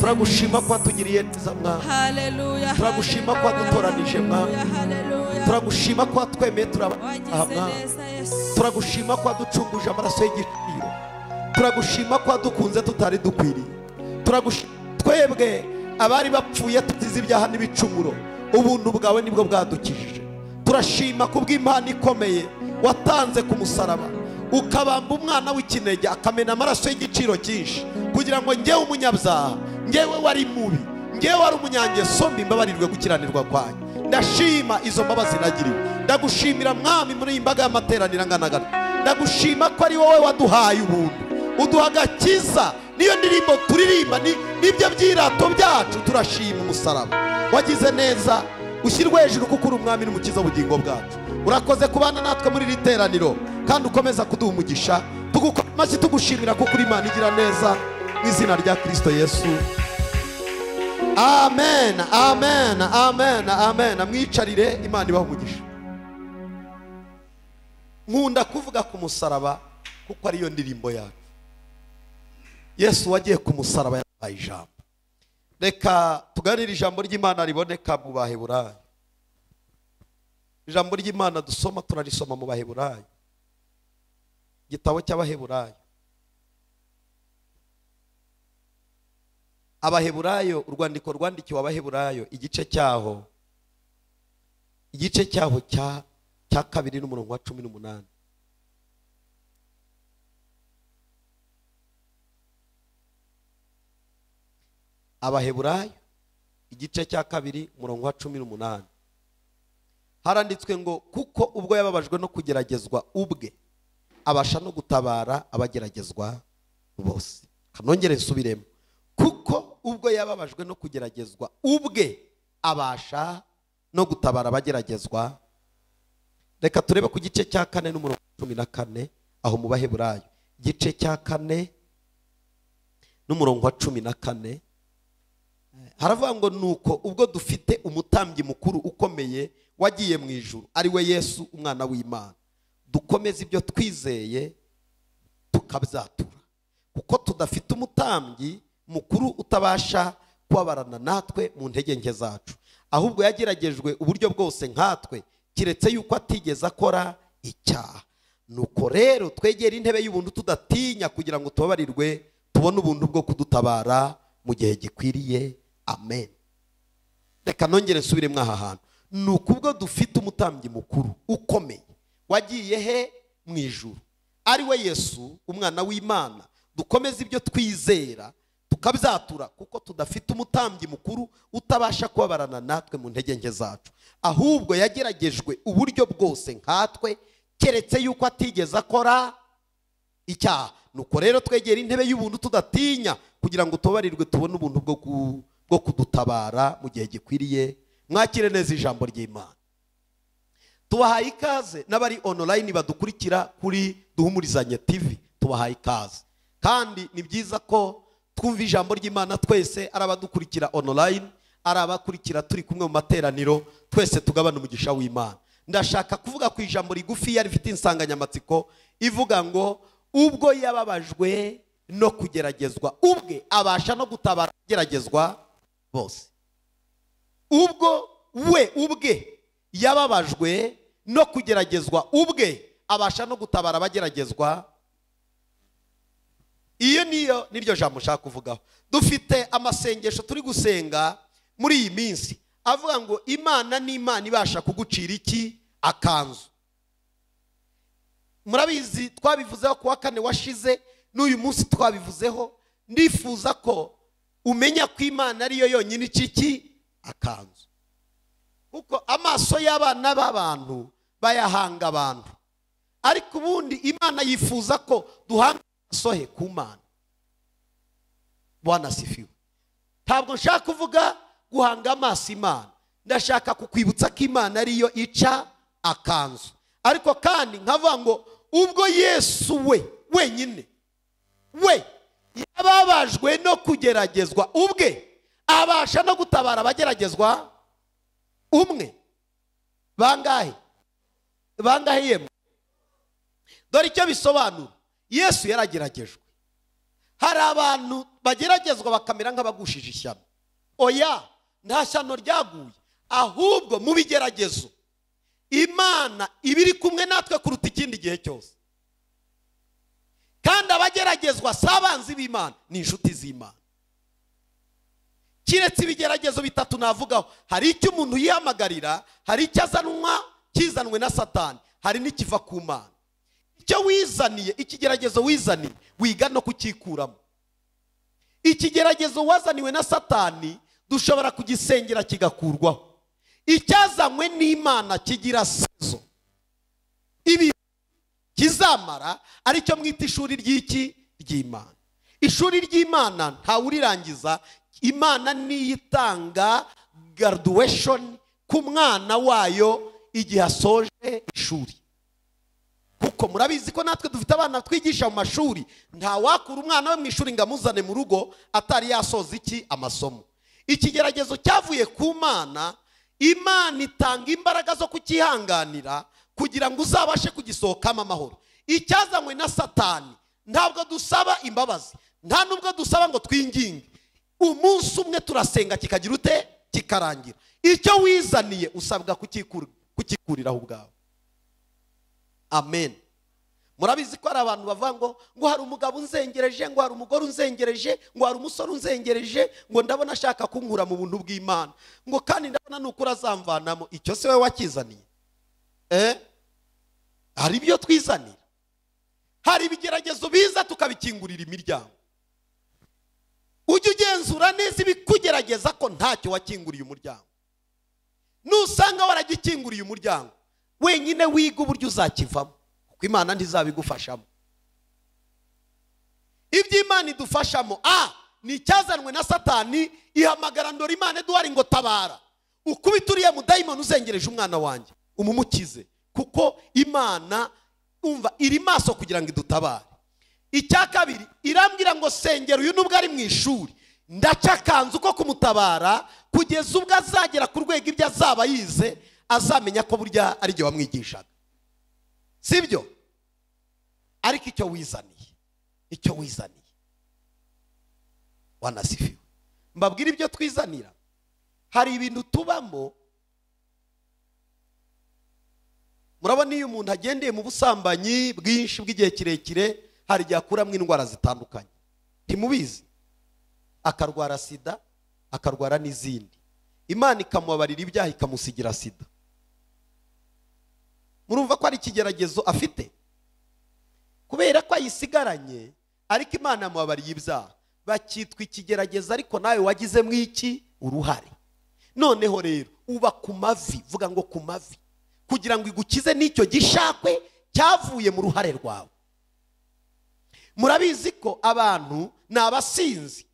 Turagushima ko watugiriye neza Mwami. Turagushima ko wadutoranije Mwami. Turagushima ko watwemeye turabaha Mwami. Turagushima ko waducunguje amaraso y'igiciro. Turagushima ko wadukunze tutari dukwiriye. Turagushima twebwe abari bapfuye tutize ibyaha n'ibicumuro, ubuntu bwawe nibwo bwadukijije. Turashima kubw'Imana ikomeye watanze ku musaraba, ukabamba umwana w'ikinege akamena amaraso y'igiciro cyinshi kugira ngo ngewe umunyabyaha, ngewe wari mubi, ngewe wari umunyangeso mbi, mbabarirwe gukiranirwa kwanyu. Ndashima izo mbabazi nagiriwe. Ndagushimira Mwami muri iyi mbaga y'amateraniro angana gutya. Ndagushima ko ari wowe waduhaye ubuntu, uduha agakiza. Niyo ndirimbo turirimba nibyo byirato byacu. Turashima umusaraba wagize neza, ushyirwe hejuru kuko uri Umwami n'Umukiza w'ubugingo bwacu. Urakoze kubana natwe muri iri teraniro kandi ukomeza kuduha umugisha. Tugukoma amashyi tugushimira kuko uri Imana igira neza, mu izina rya Kristo Yesu. Amen, amen, amen, amen. Mwicarire, Imana ibahe umugisha. Nkunda kuvuga ku musaraba kuko ariyo ndirimbo yacu. Yesu wagiye ku musaraba yabaye ijambo. Reka tuganire ijambo ry'Imana riboneka mu Baheburayo. Ijambo ry'Imana dusoma turarisoma mu Baheburayo, igitabo cy'Abaheburayo. Abaheburayo, urwandiko rwandikiwe Abaheburayo, igice cyaho cya 2 n'umurongo wa 18. Abaheburayo igice cya 2 umurongo wa 18 haranditswe ngo kuko ubwo yababajwe no kugeragezwa ubwe abasha no gutabara abageragezwa bose. Kanongere nsubiremo, kuko ubwo yababajwe no kugeragezwa ubwe abasha no gutabara abageragezwa. Reka turebe ku gice cya 4 n'umurongo wa 14 aho mu Baheburayo, igice cya 4 n'umurongo wa 14 haravuga ngo nuko ubwo dufite umutambyi mukuru ukomeye wagiye mu ijuru, ari we Yesu umwana w'Imana, dukomeze ibyo twizeye tukabyatura, kuko tudafite umutambyi mukuru utabasha kubabarana natwe mu ntege nke zacu, ahubwo yageragejwe uburyo bwose nkatwe, kiretse yuko atigeze akora icyaha. Nuko rero twegera intebe y'ubuntu tudatinya, kugira ngo tubabarirwe tubone ubuntu bwo kudutabara mu gihe gikwiriye. Amen. Reka nongere nsubiremo aha hantu. Nuko ubwo dufite umutambyi mukuru ukomeye wagiye he mu ijuru, ari we Yesu umwana w'Imana, dukomeze ibyo twizera tukabyatura, kuko tudafite umutambyi mukuru utabasha kubabarana natwe mu ntege nke zacu, ahubwo yageragejwe uburyo bwose nkatwe, keretse yuko atigeze akora icyaha. Nuko rero twegera intebe y'ubuntu tudatinya, kugira ngo tubabarirwe tubone ubuntu bwo kudutabara mu gihe gikwiriye. Mwakire neza ijambo ry'Imana. Tubahaye ikaze n'abari online badukurikira kuri Duhumurizanye TV, tubahaye ikaze. Kandi ni byiza ko twumva ijambo ry'Imana twese, ari abadukurikira online, ari abakurikira turi kumwe mu materaniro, twese tugabana umugisha w'Imana. Ndashaka kuvuga ku ijambo rigufi yari rifite insanganyamatsiko ivuga ngo ubwo yababajwe no kugeragezwa ubwe abasha no gutabara abageragezwa bose. Ubwo we ubwe yababajwe no kugeragezwa ubwe abasha no gutabara abageragezwa. Iyo niyo niryo jambo nshaka kuvugaho. Dufite amasengesho turi gusenga muri iyi minsi avuga ngo Imana ni Imana ibasha kugucira iki akanzu. Murabizi twabivuzeho kuwa kane washize, n'uyu munsi twabivuzeho. Ndifuza ko umenya ko Imana ariyo yonyine iki akanzu, kuko amaso y'abana b'abantu bayahanga abantu, ariko ubundi Imana yifuza ko duhanga amaso he ku Mana. Bwana sifiwe. Ntabwo nshaka kuvuga guhanga amaso Imana, ndashaka kukwibutsa ko Imana ariyo ica akanzu. Ariko kandi nkavuga ngo ubwo Yesu we wenyine we yababajwe no kugeragezwa ubwe abasha no gutabara abageragezwa umwe. Bangahe? Bangahe yemwe? Dore icyo bisobanura. Yesu yarageragejwe, Hari abantu bageragezwa bakamera nk'abagushije ishyano. Oya, nta shyano ryaguye, ahubwo mu bigeragezo Imana ibiri kumwe natwe kuruta ikindi gihe cyose. Kandi abageragezwa si abanzi b'Imana, ni inshuti z'Imana. Kiretse ibigeragezo bitatu navugaho, hari icyo umuntu yihamagarira, hari icyo azanwa kizanwe na Satani, hari n'ikiva ku Mana. Icyo wizaniye, ikigeragezo wizaniye, wiga no kukikuramo. Ikigeragezo wazaniwe na Satani dushobora kugisengera kigakurwaho. Icyazanywe n'Imana kigira sezo, ibi kizamara, aricyo mwita ishuri ry'iki ry'Imana. Ishuri ry'Imana ntawurirangiza. Imana niyitanga graduation ku mwana wayo igihe asoje ishuri. Kuko murabizi ko natwe dufite abana twigisha mu mashuri, nta wakura umwana we mu ishuri ngo amuzane mu rugo atari yasoza iki amasomo. Ikigeragezo cyavuye ku Mana, Imana itanga imbaraga zo kukihanganira kugira ngo uzabashe kugisohokamo amahoro. Icyazanywe na Satani ntabwo dusaba imbabazi, nta nubwo dusaba ngo twinginge. Umunsi umwe turasenga kikagira ute kikarangira. Icyo wizaniye usabwa kukikuriraho ubwawe. Amen. Murabizi ko hari abantu bavuga ngo hari umugabo unzengereje, ngo hari umugore unzengereje, ngo hari umusore unzengereje, ngo ndabona ashaka kunkura mu buntu bw'Imana, ngo kandi ndabona nukura azamvanamo. Icyo se wowe wakizaniye? Hari ibyo twizanira. Hari ibigeragezo biza tukabikingurira imiryango. Ujye ugenzura neza ibikugerageza ko ntacyo wakinguriye umuryango. Nusanga waragikinguriye umuryango, wenyine wiga uburyo uzakivamo, kuko Imana ntizabigufashamo. Ibyo Imana idufashamo, ni icyazanwe na Satani, ihamagara ndora Imana Eduard ngo tabara, ukubita uriya mudayimoni uzengereje umwana wanjye umumukize, kuko Imana umva iri maso kugira ngo idutabare. Icya kabiri, irambwira ngo sengera uyu nubwo ari mu ishuri, ndacakanze uko kumutabara kugeza ubwo azagera ku rwego ibyo azaba yize azamenya ko burya ari jye wamwigishaga. Sibyo? Ariko icyo wizaniye, icyo wizaniye, wanasifiwe. Mbabwira ibyo twizanira. Hari ibintu tubamo. Murabona iyo umuntu agendeye mu busambanyi bwinshi bw'igihe kirekire, hari igihe akuramo indwara zitandukanye. Ntimubizi? Akarwara sida, akarwara n'izindi. Imana ikamubabarira ibyaha ikamusigira sida. Murumva ko ari ikigeragezo afite? Kubera ko ayisigaranye, ariko Imana yamubabariye ibyaha, bakitwa ikigeragezo, ariko nawe wagizemo iki uruhare. Noneho rero uba ku mavi, vuga ngo ku mavi, kugira ngo igukize n'icyo gishakwe cyavuye mu ruhare rwawe. Murabizi ko abantu ni abasinzi.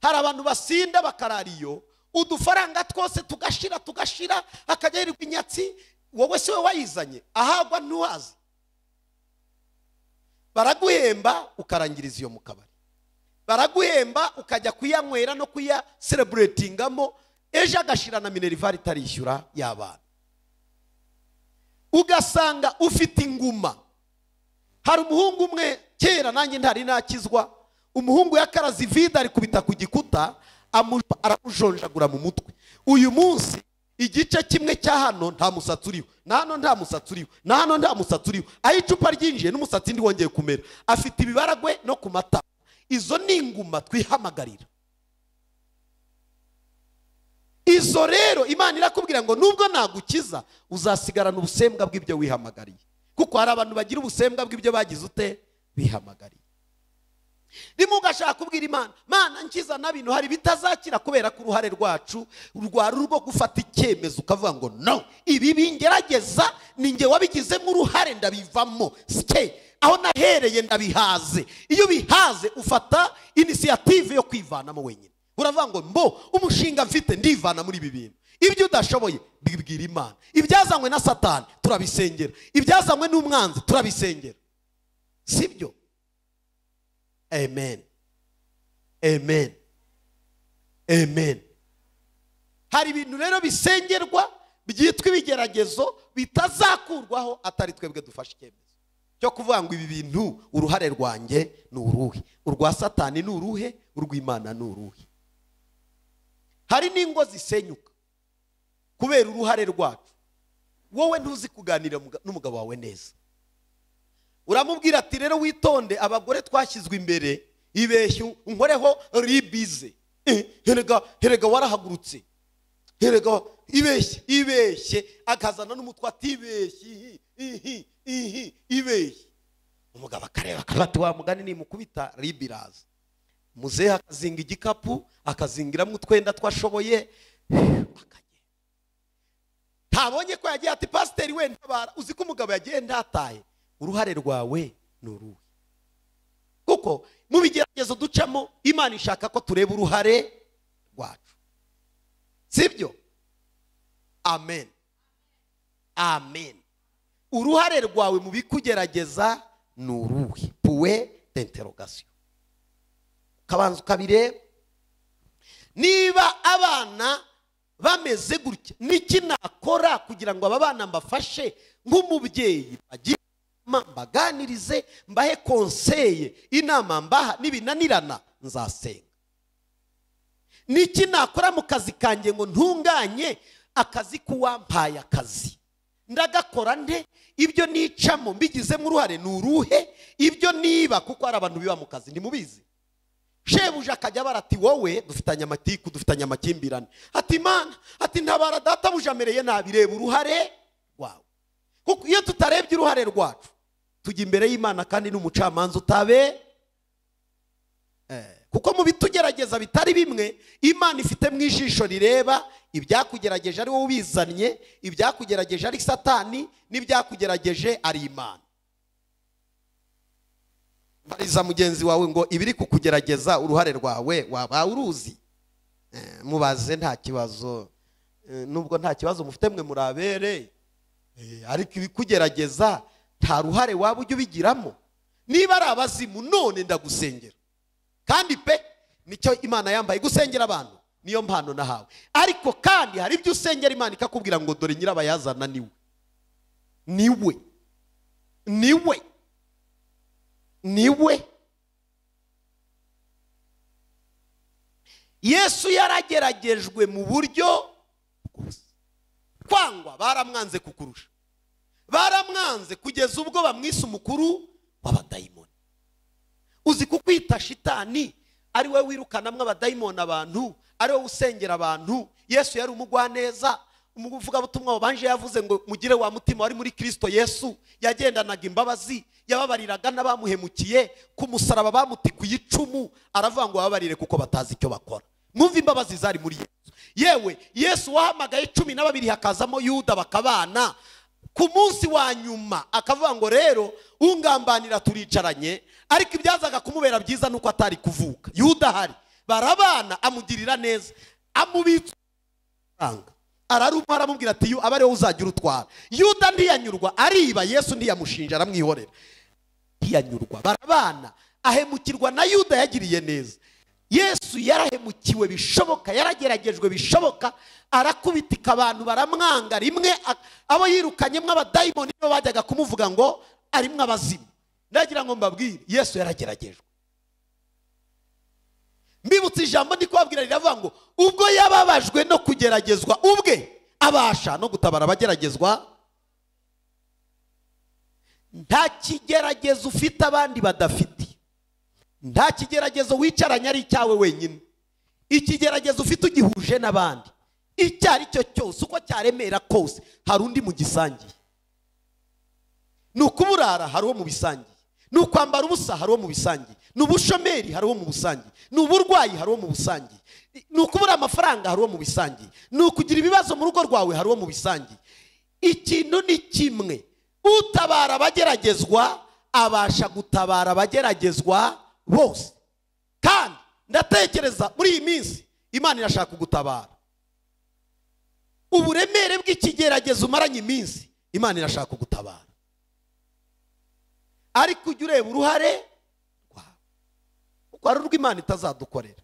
Hari abantu basinda bakarara iyo, udufaranga twose tugashira tugashira, akajya yirirwa inyatsi. Wowe si we wayizanye, ahagwa ntuhazi. Baraguhemba ukarangiriza iyo mu kabari, baraguhemba ukajya kuyanywera no kuya celebratingamo, ejo agashira na minerval itarishyura y'abana. Ugasanga ufite inguma. Hari umuhungu umwe kera nanjye ntari nakizwa, umuhungu yakaraze ivide arikubita ku gikuta, aramujonjagura mu mutwe. Uyu munsi igice kimwe cya hano nta musatsi uriho, na hano nta musatsi uriho, na hano nta musatsi uriho. Aho icupa ryinjiye n'umusatsi ndi wongeye kumera. Afite ibibaragwe no ku matama. Izo ni inguma twihamagarira. Izo rero Imana irakubwira ngo nubwo nagukiza uzasigarana ubusembwa bw'ibyo wihamagariye. Kuko hari abantu bagira ubusembwa bw'ibyo bagize ute bihamagariye. Rimwe ugashaka kubwira Imana, Mana nkiza na bintu, hari bitazakira kubera ko uruhare rwacu rwari urwo gufata icyemezo ukavuga ngo no, ibi bingerageza ni nge wabigizemo uruhare, ndabivamo. Ske aho nahereye ndabihaze. Iyo bihaze ufata initiative yo kwivanamo wenyine. Uravuga ngo mbo umushinga mfite ndivana muri ibi bintu. Ibyo udashoboye bibwira Imana. Ibyazanywe na Satani turabisengera, ibyazanywe n'umwanzi turabisengera. Sibyo? Amen. Amen. Amen. Hari ibintu rero bisengerwa byitwa ibigeragezo bitazakurwaho atari twebwe dufashe icyemezo. cyo kuvuga ngo ibi bintu uruhare rwanjye ni uruhe, urwa Satani ni uruhe, urw'Imana ni uruhe. Hari n'ingo zisenyuka kubera uruhare rwacu. Wowe ntuzi kuganira n'umugabo wawe neza, uramubwira ati rero witonde, abagore twashyizwe imbere, ibeshyu unkoreho ribize, herega warahagurutse, herega ibeshye ibeshye, akazana n'umutwe ati ibeshye ihi ibeshye. Umugabo akareba akabati wa mugani nimukubita ribiraza. Muzehe akazinga igikapu akazingiramo utwenda twashoboye, akagenda. Ntabonye ko yagiye ati pasiteri we ntabara. Uzi ko umugabo yagiye ntataye. Uruhare rwawe ni uruhe? Kuko mu bigeragezo ducamo Imana ishaka ko tureba uruhare rwacu, sibyo? Amen, amen. Uruhare rwawe mu bikugerageza ni uruhe? Point d'interrogation. Kabanza ukabireba. Niba abana bameze gutya, niki nakora kugira ngo aba bana mbafashe nk'umubyeyi, bagire mbaganirize, mbahe konseye, inama mbaha, nibinanirana nzasenga. Niki nakora mu kazi kanjye ngo ntunganye akazi kuwampaye akazi, ndagakora nte? Ibyo nicamo mbigizemo uruhare ni uruhe? Ibyo niba, kuko hari abantu biba mu kazi ntimubizi, shebuja akajya barati wowe dufitanye amatiku, dufitanye amakimbirane, ati Mana, ati ntabara databuja amereye nabi. Reba uruhare rwawe. Kuko iyo tutarebye uruhare rwacu tujya imbere y'Imana kandi n'umucamanza utabe. Kuko mu bitugerageza bitari bimwe Imana ifite mu ijisho rireba ibyakugerageje ari wowe ubizanye, ibyakugerageje ari Satani, n'ibyakugerageje ari Imana. Bariza mugenzi wawe ngo ibiri kukugerageza uruhare rwawe waba uruzi. Mubaze nta kibazo, nubwo nta kibazo mufite mwe murabere, ariko ibikugerageza nta ruhare waba ujya ubigiramo. Niba ari abazimu none ndagusengera, kandi pe nicyo Imana yambaye, gusengera abantu niyo mpano nahawe. Ariko kandi hari ibyo usengera Imana ikakubwira ngo dore nyirabayazana niwe, niwe, niwe, niwe. Yesu yarageragejwe mu buryo bwose. Kwangwa baramwanze kukurusha, baramwanze kugeza ubwo bamwise umukuru w'abadayimoni. Uzi kukwita shitani ari we wirukanamwe abadayimoni abantu, ari we usengera abantu. Yesu yari umugwaneza, umuvugabutumwa wabanje yavuze ngo mugire wa mutima wari muri Kristo Yesu. Yagendanaga imbabazi, yababariraga n'abamuhemukiye. Ku musaraba bamutikuye icumu, aravuga ngo bababarire kuko batazi icyo bakora. Mwumva imbabazi zari muri Yesu. Yewe Yesu wahamagaye 12 hakazamo Yuda bakabana, ku munsi wa nyuma akavuga ngo rero ungambanira turicaranye, ariko ibyazaga kumubera byiza nuko atari kuvuka. Yuda hari barabana, amugirira neza, amubitsa araruma, aramubwira ati aba ariwe uzajya urutwara. Yuda ntiyanyurwa, ariba. Yesu ntiyamushinja, aramwihorera. Ntiyanyurwa, barabana, ahemukirwa na Yuda yagiriye neza. Yesu yarahemukiwe bishoboka, yarageragejwe bishoboka, arakubitika abantu baramwanga. Rimwe abo yirukanyemo abadayimoni nibo bajyaga kumuvuga ngo arimwe abazimu. Ndagira ngo mbabwire, Yesu yarageragejwe. Mbibutse ijambo ndi kubabwira riravuga ngo ubwo yababajwe no kugeragezwa ubwe abasha no gutabara abageragezwa. Nta kigeragezo ufite abandi badafite, nta kigeragezo wicaranye ari icyawe wenyine. Ikigeragezo ufite ugihuje n'abandi, icyo ari cyo cyose uko cyaremera kose hari undi mugisangiye. Ni ukuburara hari uwo mubisangiye, ni ukwambara ubusa hari uwo mubisangiye, ni ubushomeri hari uwo mubusangiye, ni uburwayi hari uwo mubusangiye, ni ukubura amafaranga hari uwo mubisangiye, ni ukugira ibibazo mu rugo rwawe hari uwo mubisangiye. Ikintu ni kimwe, utabara abageragezwa abasha gutabara abageragezwa bose. Kandi ndatekereza muri iyi minsi Imana irashaka kugutabara. Uburemere bw'ikigeragezo umaranye iminsi, Imana irashaka kugutabara. Ariko ujye ureba uruhare rwawe, kuko hari urwo Imana itazadukorera.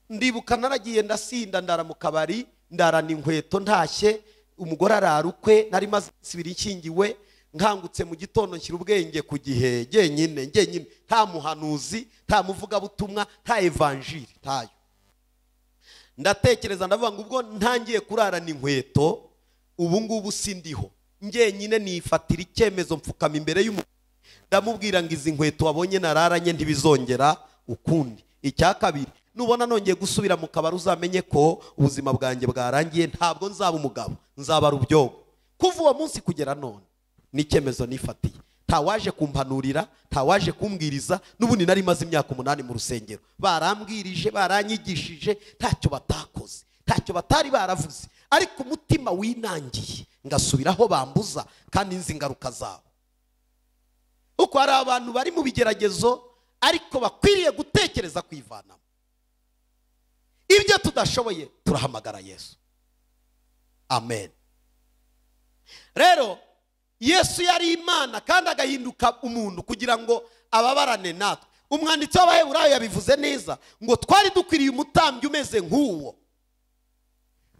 Ndibuka naragiye ndasinda, ndara mu kabari, ndarana inkweto ntashye, umugore arara ukwe, nari maze ibiri nshyingiwe, Nkangutse mu gitondo nshyira ubwenge ku gihe jyenyine jyenyine, nta muhanuzi, nta muvugabutumwa, nta evanjiri, ntayo. Ndatekereza ndavuga ngo ubwo ntangiye kurarana inkweto ubu ngubu sindiho njyenyine, nifatira icyemezo mfukama imbere y'umuntu ndamubwira ngo izi nkweto wabonye nararanye ntibizongera ukundi. Icya kabiri, nubona nongeye gusubira mu kabari uzamenye ko ubuzima bwanjye bwarangiye, ntabwo nzaba umugabo, nzaba rubyogo. Kuva uwo munsi kugera none n'icyemezo nifatiye, ntawaje kumpanurira, ntawaje kumbwiriza. N'ubundi nari maze imyaka 8 mu rusengero, barambwirije, baranyigishije, ntacyo batakoze, ntacyo batari baravuze, ariko umutima winangiye ngasubiraho bambuza kandi nzi ingaruka zabo. Uko hari abantu bari mu bigeragezo ariko bakwiriye gutekereza kwivanamo. Ibyo tudashoboye turahamagara Yesu. Amen. Rero Yesu yari Imana kandi agahinduka umuntu kugira ngo ababarane natwe. Umwanditsi w'Abaheburayo yabivuze neza ngo twari dukwiriye umutambyi umeze nk'uwo,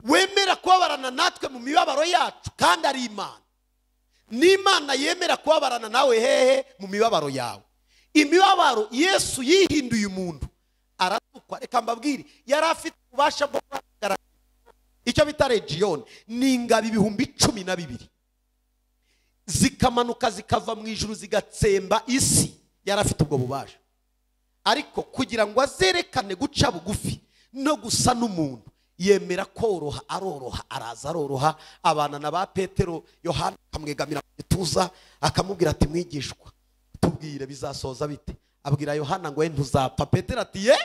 wemera kubabarana natwe mu mibabaro yacu kandi ari Imana. N'Imana yemera kubabarana nawe hehe? Mu mibabaro yawe. Imibabaro Yesu yihinduye umuntu aratukwa. Reka mbabwire, yari afite ububasha bwo guhagarara icyo bita region, ni ingabo 12,000 zikamanuka zikava mu ijuru zigatsemba isi. Yari afite ubwo bubasha, ariko kugira ngo azerekane guca bugufi no gusa n'umuntu, yemera koroha, aroroha, araza aroroha, abana na ba Petero. Yohana akamwegamira mu gituza akamubwira ati mwigishwa, tubwire bizasoza bite? Abwira Yohana ngo we ntuzapfa. Petero ati ye,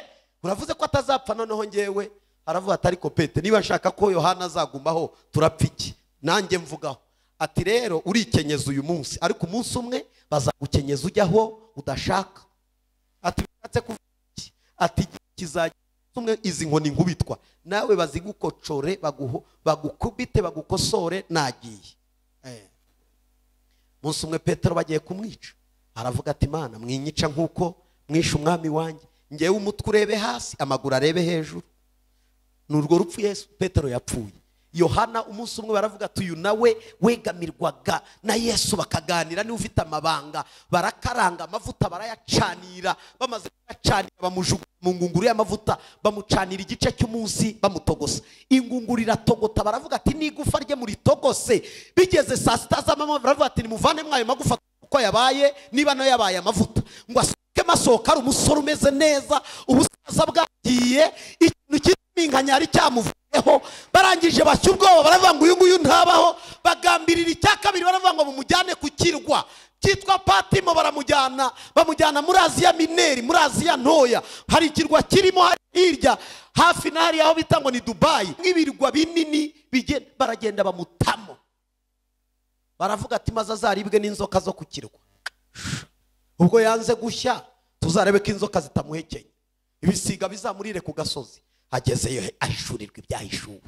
uravuze ko atazapfa, noneho ngewe? Aravuga ati ariko Petero, niba nshaka ko Yohana azagumaho turapfa iki? Nanjye mvugaho. Ati rero urikenyeza uyu munsi, ariko umunsi umwe bazagukenyeza ujyaho udashaka. Ati bishatse kuvuga iki? Ati kizajya umwe izi nkoni nkubitwa nawe bazigukocore, bagukubite, bagukosore, nagiye. Umunsi umwe Petero bagiye kumwica, aravuga ati Mana mwinyica nkuko mwishe umwami wanjye, ngewe umutwe urebe hasi amaguru arebe hejuru. Nurwo rupfu Yesu Petero yapfuye. Yohana umunsi umwe baravuga ati uyu nawe wegamirwaga na Yesu bakaganira, niwe ufite amabanga. Barakaranga amavuta barayacanira, bamaze kuyacanira bamujugunya mu ngunguru y'amavuta, bamucanira igice cy'umunsi bamutogosa. Ingunguru iratogota, baravuga ati n'igufa rye muritogose. Bigeze saa 6 z'amanywa baravuga ati nimuvane mwayo magufa uko yabaye, niba nayo yabaye amavuta. Ngo asohoke masohoka ari umusore umeze neza, ubusaza bwagiye, ikintu cy'iminkanyari cyamuvuyeho. Barangije bashya ubwoba baravuga ngo uyu nguyu ntabaho. Bagambirira icya kabiri baravuga ngo bamujyane ku kirwa cyitwa Patimo, baramujyana, bamujyana muri Aziya Mineri, muri Aziya ntoya. Hari ikirwa kirimo hirya hafi na hariya aho bita ngo ni Dubai, nk'ibirwa binini baragenda bamutamo. Baravuga ati maze azaribwe n'inzoka zo ku kirwa. Ubwo yanze gushya tuzarebe ko inzoka zitamuhekenya, ibisiga bizamurire ku gasozi. Agezeyo ahishurirwa ibyahishuwe.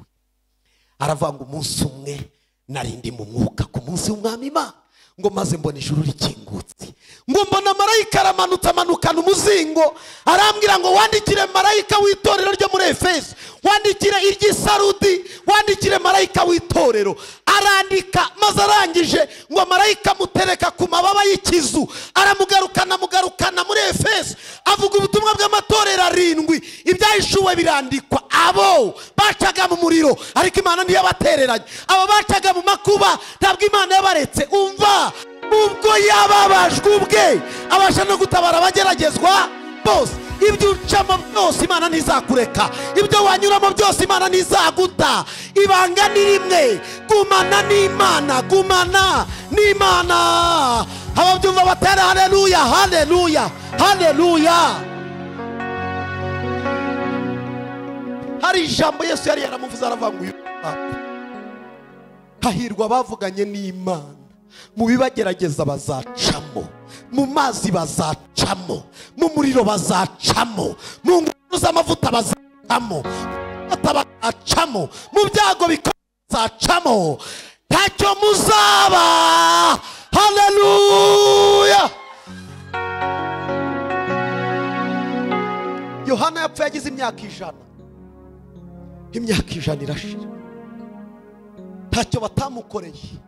Aravuga ngo umunsi umwe narindi mu mwuka ku munsi w'umwami Imana, ngo maze mbona ijuru rikingutse, ngo mbona marayika aramanutse amanukana umuzingo, arambwira ngo wandikire marayika w'itorero ryo muri Efeso, wandikire iry'Isarudi, wandikire marayika w'itorero. Arandika, maze arangije ngo marayika mutereka ku mababa y'ikizu, aramugarukana mugarukana muri Efeso, avuga ubutumwa bw'amatorero 7. Ibyahishuwe birandikwa. Abo bacaga mu muriro ariko Imana ntiyabatereranye, abo bacaga mu makuba ntabwo Imana yabaretse. Umva, ubwo yababajwe ubwe abasha no gutabara abageragezwa bose. Ibyo ucamo byose Imana ntizakureka, ibyo wanyuramo byose Imana ntizaguta. Ibanga ni rimwe, gumana n'Imana, gumana n'Imana. Ababyumva batera haleluya, haleluya, haleluya. Hari ijambo Yesu yari yaramuvuze aravuga ngo uyu hahirwa bavuganye n'Imana, mu bibagerageza bazacamo, mu mazi bazacamo, mu muriro bazacamo, mu ngunguru z'amavuta bazacamo, bazacamo, mu byago bizacamo, ntacyo muzaba. Haleluya. Yohana yapfuye agize imyaka 100. Imyaka 100 irashira, ntacyo batamukoreye.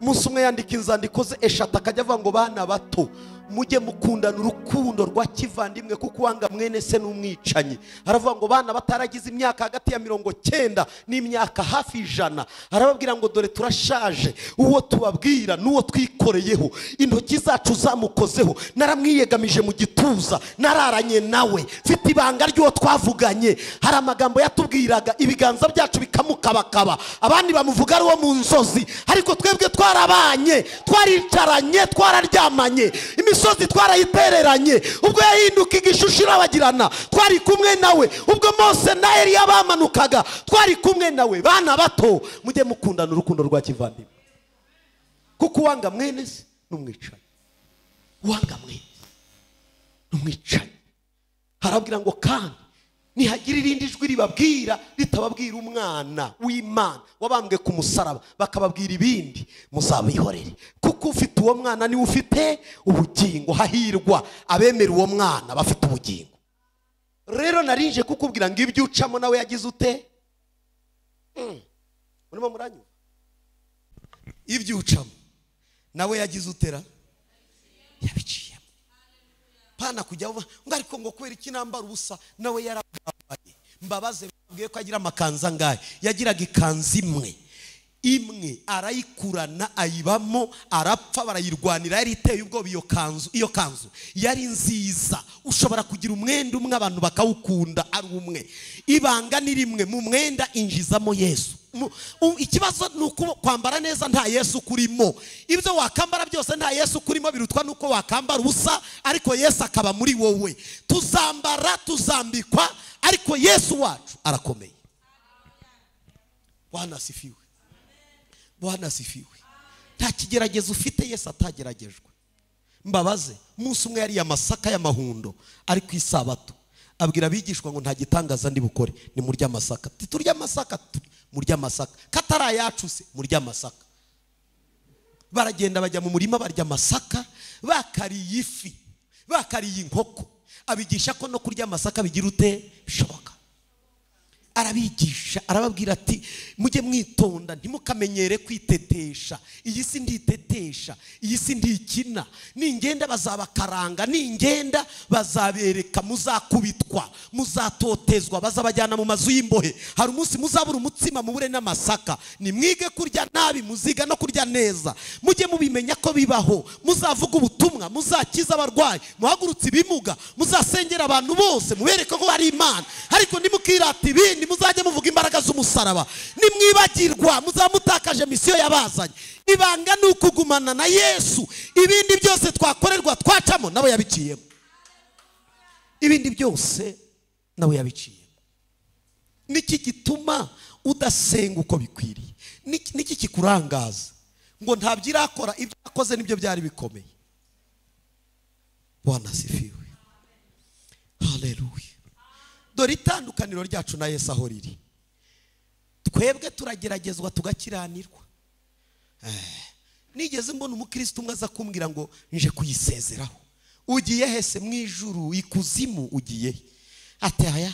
Umunsi umwe yandika inzandiko ze 3 akajya avuga ngo bana bato mujye mukundana urukundo rwa kivandimwe, kuko wanga mwene se n'umwicanyi. Aravuga ngo bana bataragize imyaka hagati ya 90 n'imyaka hafi 100, arababwira ngo dore turashaje, uwo tubabwira n'uwo twikoreyeho, intoki zacu zamukozeho, naramwiyegamije mu gituza, nararanye nawe, mfite ibanga ry'uwo twavuganye. Hari amagambo yatubwiraga ibiganza byacu bikamukabakaba, abandi bamuvuga ari uwo mu nzozi, ariko twebwe twarabanye, twaricaranye, twararyamanye, imisozi twarayitereranye. Ubwo yahinduka igishusho irabagirana, twari kumwe nawe. Ubwo Mose na Eliya bamanukaga, twari kumwe nawe. Bana bato mujye mukundana urukundo rwa kivandimwe, kuko uwanga mwene se n'umwicanyi. Uwanga mwene n'umwicanyi. Harabwira ngo kandi nihagira irindi jwi ribabwira ritababwira umwana w'Imana wabambwe ku musaraba, bakababwira ibindi, muzabihorere, kuko ufite uwo mwana niwe ufite ubugingo. Hahirwa abemera uwo mwana bafite ubugingo. Rero narinje kukubwira ngo ibyo ucamo nawe yagize ute? Murimo muranyumva? Ibyo ucamo nawe yagize utera? Yabiciyemo. Pana kujya ngo ariko ngo kubera iki nambara ubusa, nawe yarabambaye. Mbabaze mbabwiye ko agira amakanzu angahe? Yagiraga ikanzu imwe imwe, arayikurana ayibamo, arapfa, barayirwanira, yari iteye ubwoba. Iyo kanzu, iyo kanzu yari nziza. Ushobora kugira umwenda umwe abantu bakawukunda ari umwe, ibanga ni rimwe, mu mwenda injizamo Yesu. Ikibazo ni uko kwambara neza nta Yesu kurimo. Ibyo wakambara byose nta Yesu kurimo birutwa nuko wakambara ubusa ariko Yesu akaba muri wowe. Tuzambara, tuzambikwa, ariko Yesu wacu arakomeye. Bwana asifiwe. Bwana asifiwe. Nta kigeragezo ufite Yesu atageragejwe. Mbabaze, umunsi umwe yari amasaka y'amahundo ari ku isabato, abwira abigishwa ngo nta gitangaza ndi bukore, ni murya amasaka. Turya amasaka, murya amasaka, katara yacu se murya amasaka. Baragenda bajya mu murima barya amasaka, bakariye ifi, bakariye inkoko. Abigisha ko no kurya amasaka bigira ute? Bishoboka. Arabigisha, arababwira ati mujye mwitonda, ntimukamenyere kwitetesha. Iyi si nditetesha, iyi si ndikina. Ningenda bazabakaranga, ningenda bazabereka, muzakubitwa, muzatotezwa, bazabajyana mu mazu y'imbohe. Hari umunsi muzabura umutsima mubure n'amasaka. Nimwige kurya nabi, muziga no kurya neza. Mujye mubimenya ko bibaho. Muzavuga ubutumwa, muzakiza abarwayi, muhagurutse ibimuga, muzasengera abantu bose, mubereke ko ari Imana. Ariko ntimukirate ibindi, muzajye muvuga imbaraga z'umusaraba. Nimwibagirwa muzamutakaje misiyo yabazanye. Ibanga ni ukugumana na Yesu. Ibindi byose twakorerwa twacamo nabo yabiciyemo. Ibindi byose nabo yabiciyemo. Niki gituma udasenga uko bikwiriye? Niki kikurangaza ngo ntabyo irakora? Ibyo yakoze nibyo byari bikomeye. Bwana asifiwe. Haleluya. Dore itandukaniro ryacu na Yesu aho riri. Twebwe turageragezwa tugakiranirwa. Nigeze mbona umukristo umwe aza kumbwira ngo nje kuyisezeraho. Ugiye hese? Mu ijuru, ikuzimu ugiye? Ati aya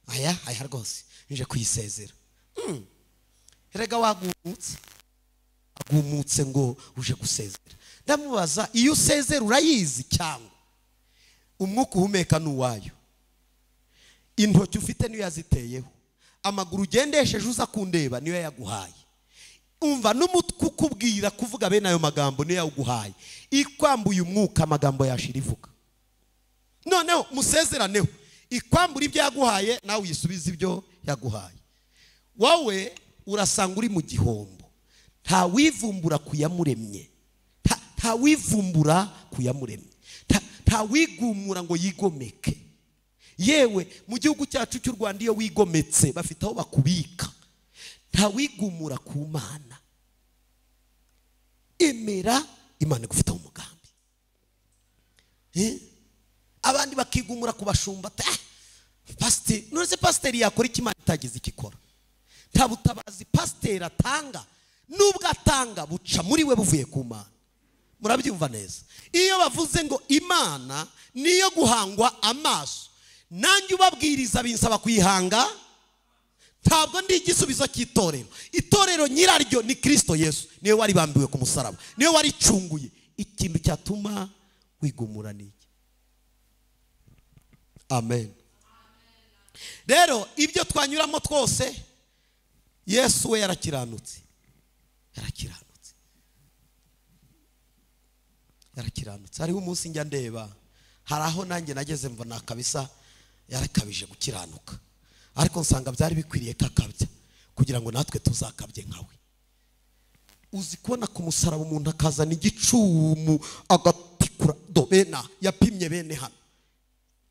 aya aya rwose nje kuyisezera. Erega wagumutse, agumutse ngo uje gusezera. Ndamubaza, iyo usezera urayizi cyangwa umwuka uhumeka n'uwayo? Intoki ufite niyo yaziteyeho, amaguru ugendesheje uza kundeba niyo yaguhaye, umva n'umutwe ukubwira kuvuga bene ayo magambo niyo yaguhaye. Ikwambuye umwuka amagambo yashira ivuga. Noneho musezeraneho, ikwambura ibyo yaguhaye nawe uyisubize ibyo yaguhaye. Wowe urasanga uri mu gihombo. Nta wivumbura kuyamuremye, nta wivumbura kuyamuremye, nta wigumura ngo yigomeke. Yewe mu gihugu cyacu cy'u Rwanda iyo wigometse bafite aho bakubika. Nta wigumura ku Mana. Emera Imana igufite umugambi. Abandi bakigumura ku bashumba. Pasiteri, none pasiteri yakora iki Imana itagize ikikora? Nta butabazi pasiteri atanga, nubwo atanga buca muri we buvuye ku Mana. Murabyumva neza? Iyo bavuze ngo Imana niyo guhangwa amaso, nanjye ubabwiriza binsaba kuyihanga. Ntabwo ndi igisubizo cy'itorero. Itorero nyiraryo ni Kristo Yesu, niwe waribambiwe ku musaraba, niwe waricunguye. Ikintu cyatuma wigumura ni iki? Amen. Rero ibyo twanyuramo twose, Yesu we yarakiranutse, yarakiranutse, yarakiranutse. Hariho umunsi njya ndeba, hari aho nanjye nageze mbona kabisa yarakabije gukiranuka, ariko nsanga byari bikwiriye kakabya kugira ngo natwe tuzakabye nkawe. Uzi kubona ku musaraba umuntu akazana igicumu agatikura dobena yapimye bene hano,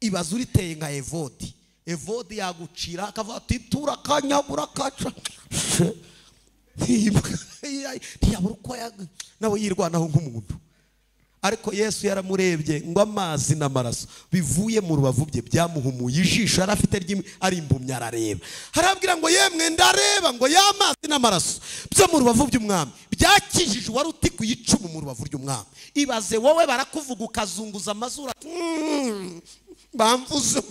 ibaza uriteye nka Evodi. Evodi yagucira akavuga ati tura kanyabura kaca, ntiyabura uko nawe yirwanaho nk'umuntu. Ariko Yesu yaramurebye ngo amazi n'amaraso bivuye mu rubavu bye byamuhumuye ijisho yari afite ryimwe, ari impumyi arareba. Harabwira ngo yemwe ndareba, ngo y'amazi n'amaraso byo mu rubavu by'umwami byakijije uwari utikuye icumu mu rubavu ry'umwami. Ibaze wowe barakuvuga ukazunguza amazuru, bamvuze,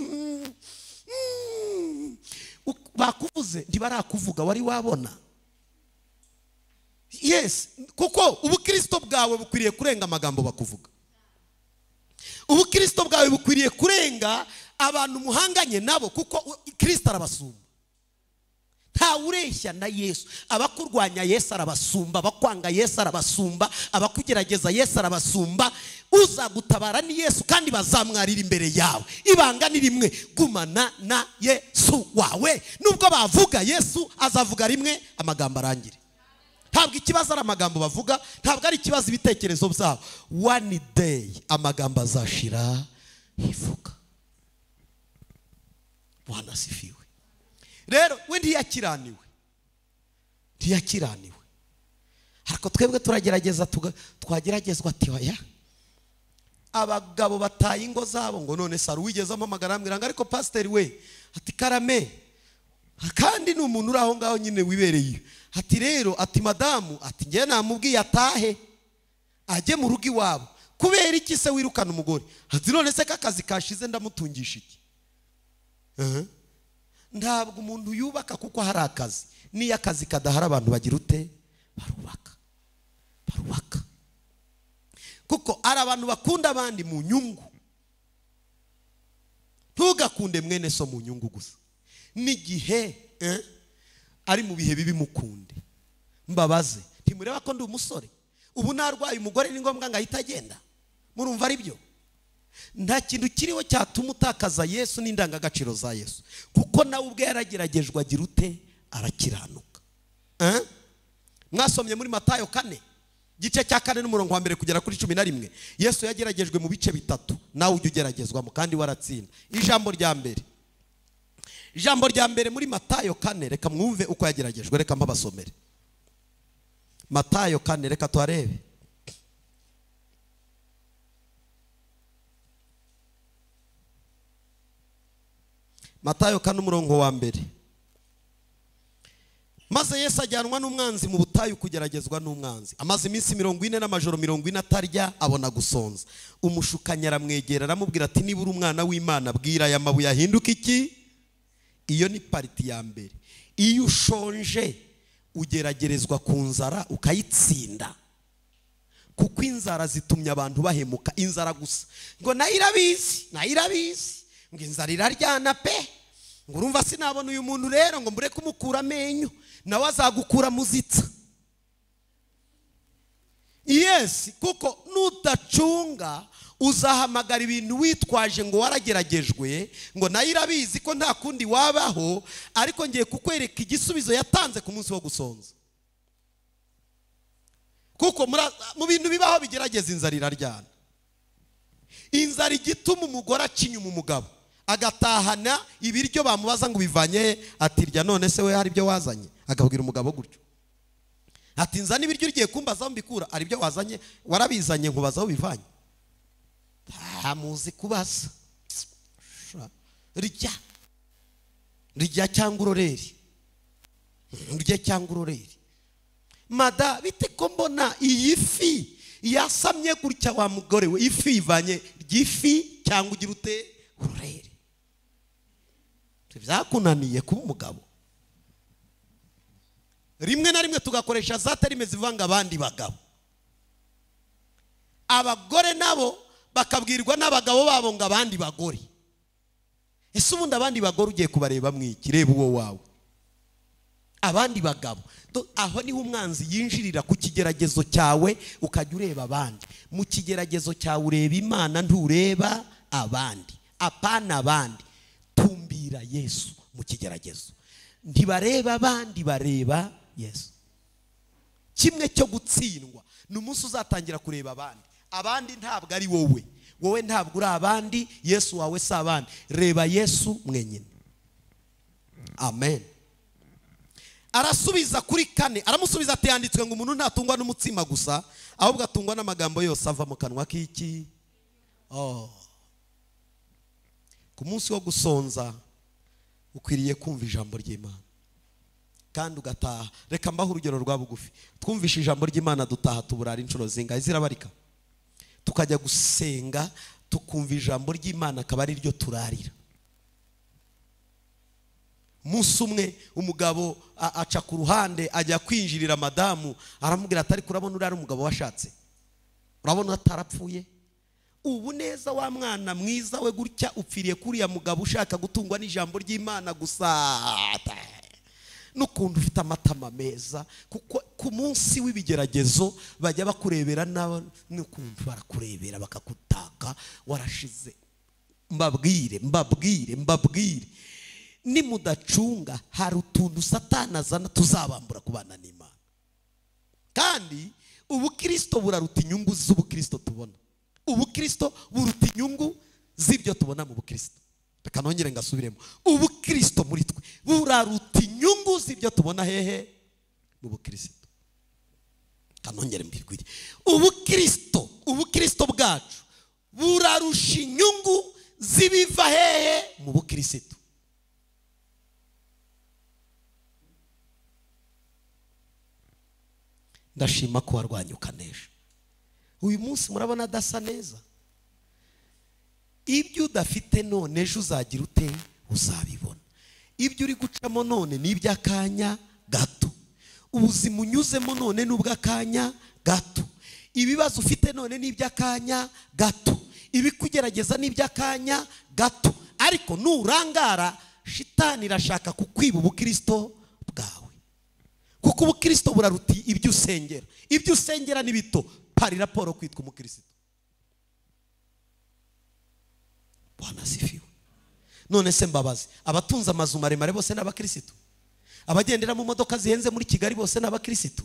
bakuvuze ntibarakuvuga wari wabona. Yes, kuko ubukristo bwawe bukwiriye kurenga amagambo bakuvuga. Ubukristo bwawe bukwiriye kurenga abantu muhanganye nabo, kuko Kristo arabasumba. Nta ureshya na Yesu. Abakurwanya Yesu arabasumba, abakwanga Yesu arabasumba, abakugerageza Yesu arabasumba. Uzagutabara ni Yesu, kandi bazamwarira imbere yawe. Ibanga ni rimwe, gumana na Yesu wawe. Nubwo bavuga, Yesu azavuga rimwe amagambo arangire. Ntabwo ikibazo ari amagambo bavuga, ntabwo ari ikibazo ibitekerezo byabo. One day amagambo azashira ivuga. Bwana asifiwe. Rero we ntiyakiraniwe, ntiyakiraniwe. Ariko twebwe turagerageza, twageragezwa ati oya. Abagabo bataye ingo zabo ngo none sari wigeze amamagara ambwira ngo ariko pasiteri we ati karame, kandi ni umuntu uri aho ngaho nyine wibereye. Ati rero ati madamu ati ngiye namubwiye atahe ajye mu rugo iwabo. Kubera iki se wirukana umugore? Ati none se kakazi kashize ndamutungisha iki? Ntabwo umuntu yubaka kuko hari akazi. Niyo akazi kadahari abantu bagira ute? Barubaka, barubaka. Kuko ari abantu bakunda abandi mu nyungu. Ntugakunde mwene so mu nyungu gusa. N'igihe ari mu bihe bibi mukunde. Mbabaze, ntimureba ko ndi umusore? Ubu narwaye umugore ni ngombwa ngo ahita agenda? Murumva ari byo? Nta kintu kiriho cyatuma utakaza Yesu n'indangagaciro za Yesu, kuko nawe ubwe yarageragejwe agira ute? Arakiranuka. Mwasomye muri Matayo 4 gice cya 4 n'umurongo wa 1 kugera kuri 11. Yesu yageragejwe mu bice bitatu, nawe ujye ugeragezwamo kandi waratsinda. Ijambo rya mbere, ijambo rya mbere muri Matayo 4, reka mwumve uko yageragejwe, reka mpabasomere. Matayo 4, reka tuarebe. Matayo 4 umurongo wa 1. Maze Yesu ajyanwa n'umwanzi mu butayu kugeragezwa n'umwanzi. Amaze iminsi 40 n'amajoro 40 atarya, abona gusonza. Umushukanyi aramwegera aramubwira ati niba uri umwana w'Imana bwira aya mabuye ahinduka iki? Iyo ni pariti ya mbere. Iyo ushonje ugeragerezwa ku nzara ukayitsinda. Kuko inzara zitumye abantu bahemuka. Inzara gusa. Ngo nayo irabizi, nayo irabizi. Ngo inzara iraryana pe. Ngo urumva sinabona uyu muntu rero ngo mbure kumukura amenyo, nawe azagukura muzitsa. Yes, kuko nudacunga uzahamagara ibintu witwaje ngo warageragejwe, ngo nayo irabizi ko nta kundi wabaho, ariko ngiye kukwereka igisubizo yatanze ku munsi wo gusonza. Kuko mu bintu bibaho bigerageza inzara iraryana. Inzara igituma umugore acinya umugabo agatahana ibiryo bamubaza ngo bivanye, atirya none se we hari ibyo wazanye? Akabwira umugabo gutyo ati nzana ibiryo ugiye kumbaza aho mbikura, ari byo wazanye, warabizanye nkubaza aho bivanye. Nta muzi kubaza. Rya rya cyangwa uroreri, rya cyangwa uroreri. Mada bite ko mbona iyi fi yasamye gutya wa mugore we, ifi ivanye ry'ifi cyangwa ugira ute uroreri? Byakunaniye kuba umugabo. Rimwe na rimwe tugakoresha za terime zivanga abandi bagabo. Abagore nabo bakabwirwa n'abagabo babo ngo abandi bagore. Ese ubundi abandi bagore ugiye kubareba mwiki? Reba uwo wawe. Abandi bagabo. Aho niho umwanzi yinjirira ku kigeragezo cyawe, ukajya ureba abandi. Mu kigeragezo cyawe ureba Imana, ntureba abandi. Apana abandi. Tumbira Yesu mu kigeragezo. Ntibareba abandi, bareba Yesu. Kimwe cyo gutsindwa ni umunsi uzatangira kureba abandi. Abandi ntabwo ari wowe, wowe ntabwo uri abandi, Yesu wawe si abandi. Reba Yesu mwenyine. Amen. Arasubiza kuri kane, aramusubiza ati yanditswe ngo umuntu ntatungwa n'umutsima gusa, ahubwo atungwa n'amagambo yose ava mu kanwa k'iki. Oh. Ku munsi wo gusonza ukwiriye kumva ijambo ry'Imana kandi ugataha. Reka mbaho urugero rwa bugufi. Twumvishe ijambo ry'Imana dutaha tuburara inshuro zingahe zirabarika, tukajya gusenga tukumva ijambo ry'Imana akaba ari ryo turarira. Umunsi umwe umugabo aca ku ruhande ajya kwinjirira madamu, aramubwira ati ariko urabona uri ari umugabo washatse, urabona atarapfuye, ubu neza wa mwana mwiza we gutya upfiriye kuriya mugabo ushaka gutungwa n'ijambo ry'Imana gusa, n'ukuntu ufite amatama meza. Kuko ku munsi w'ibigeragezo bajya bakurebera n'ukuntu barakurebera bakakutaka warashize. Mbabwire, mbabwire, mbabwire, nimudacunga hari utuntu Satani azana tuzabambura kubana n'Imana. Kandi ubukristo buraruta inyungu z'ubukristo tubona. Ubukristo buruta inyungu z'ibyo tubona mu bukristo. Reka nongere ngasubiremo. Ubukristo muri twe buraruta inyungu z'ibyo tubona hehe? Mu bukristo. Reka nongere mbibwire. Ubukristo, ubukristo bwacu burarusha inyungu z'ibiva hehe? Mu bukristo. Ndashima ko warwanya ukanesha. Uyu munsi murabona adasa neza. Ibyo udafite none ejo uzagira ute? Uzabibona. Ibyo uri gucamo none ni iby'akanya gato. Ubuzima unyuzemo none ni ubw'akanya gato. Ibibazo ufite none ni iby'akanya gato. Ibikugerageza ni iby'akanya gato. Ariko nurangara, shitani irashaka kukwiba ubukristo bwawe. Kuko ubukristo buraruta ibyo usengera. Ibyo usengera ni bito. Pari raporo kwitwa umukristo. Bwana asifiwe. None se mbabazi, abatunze amazu maremare bose n'abakristo? Abagendera mu modoka zihenze muri Kigali bose n'abakristo?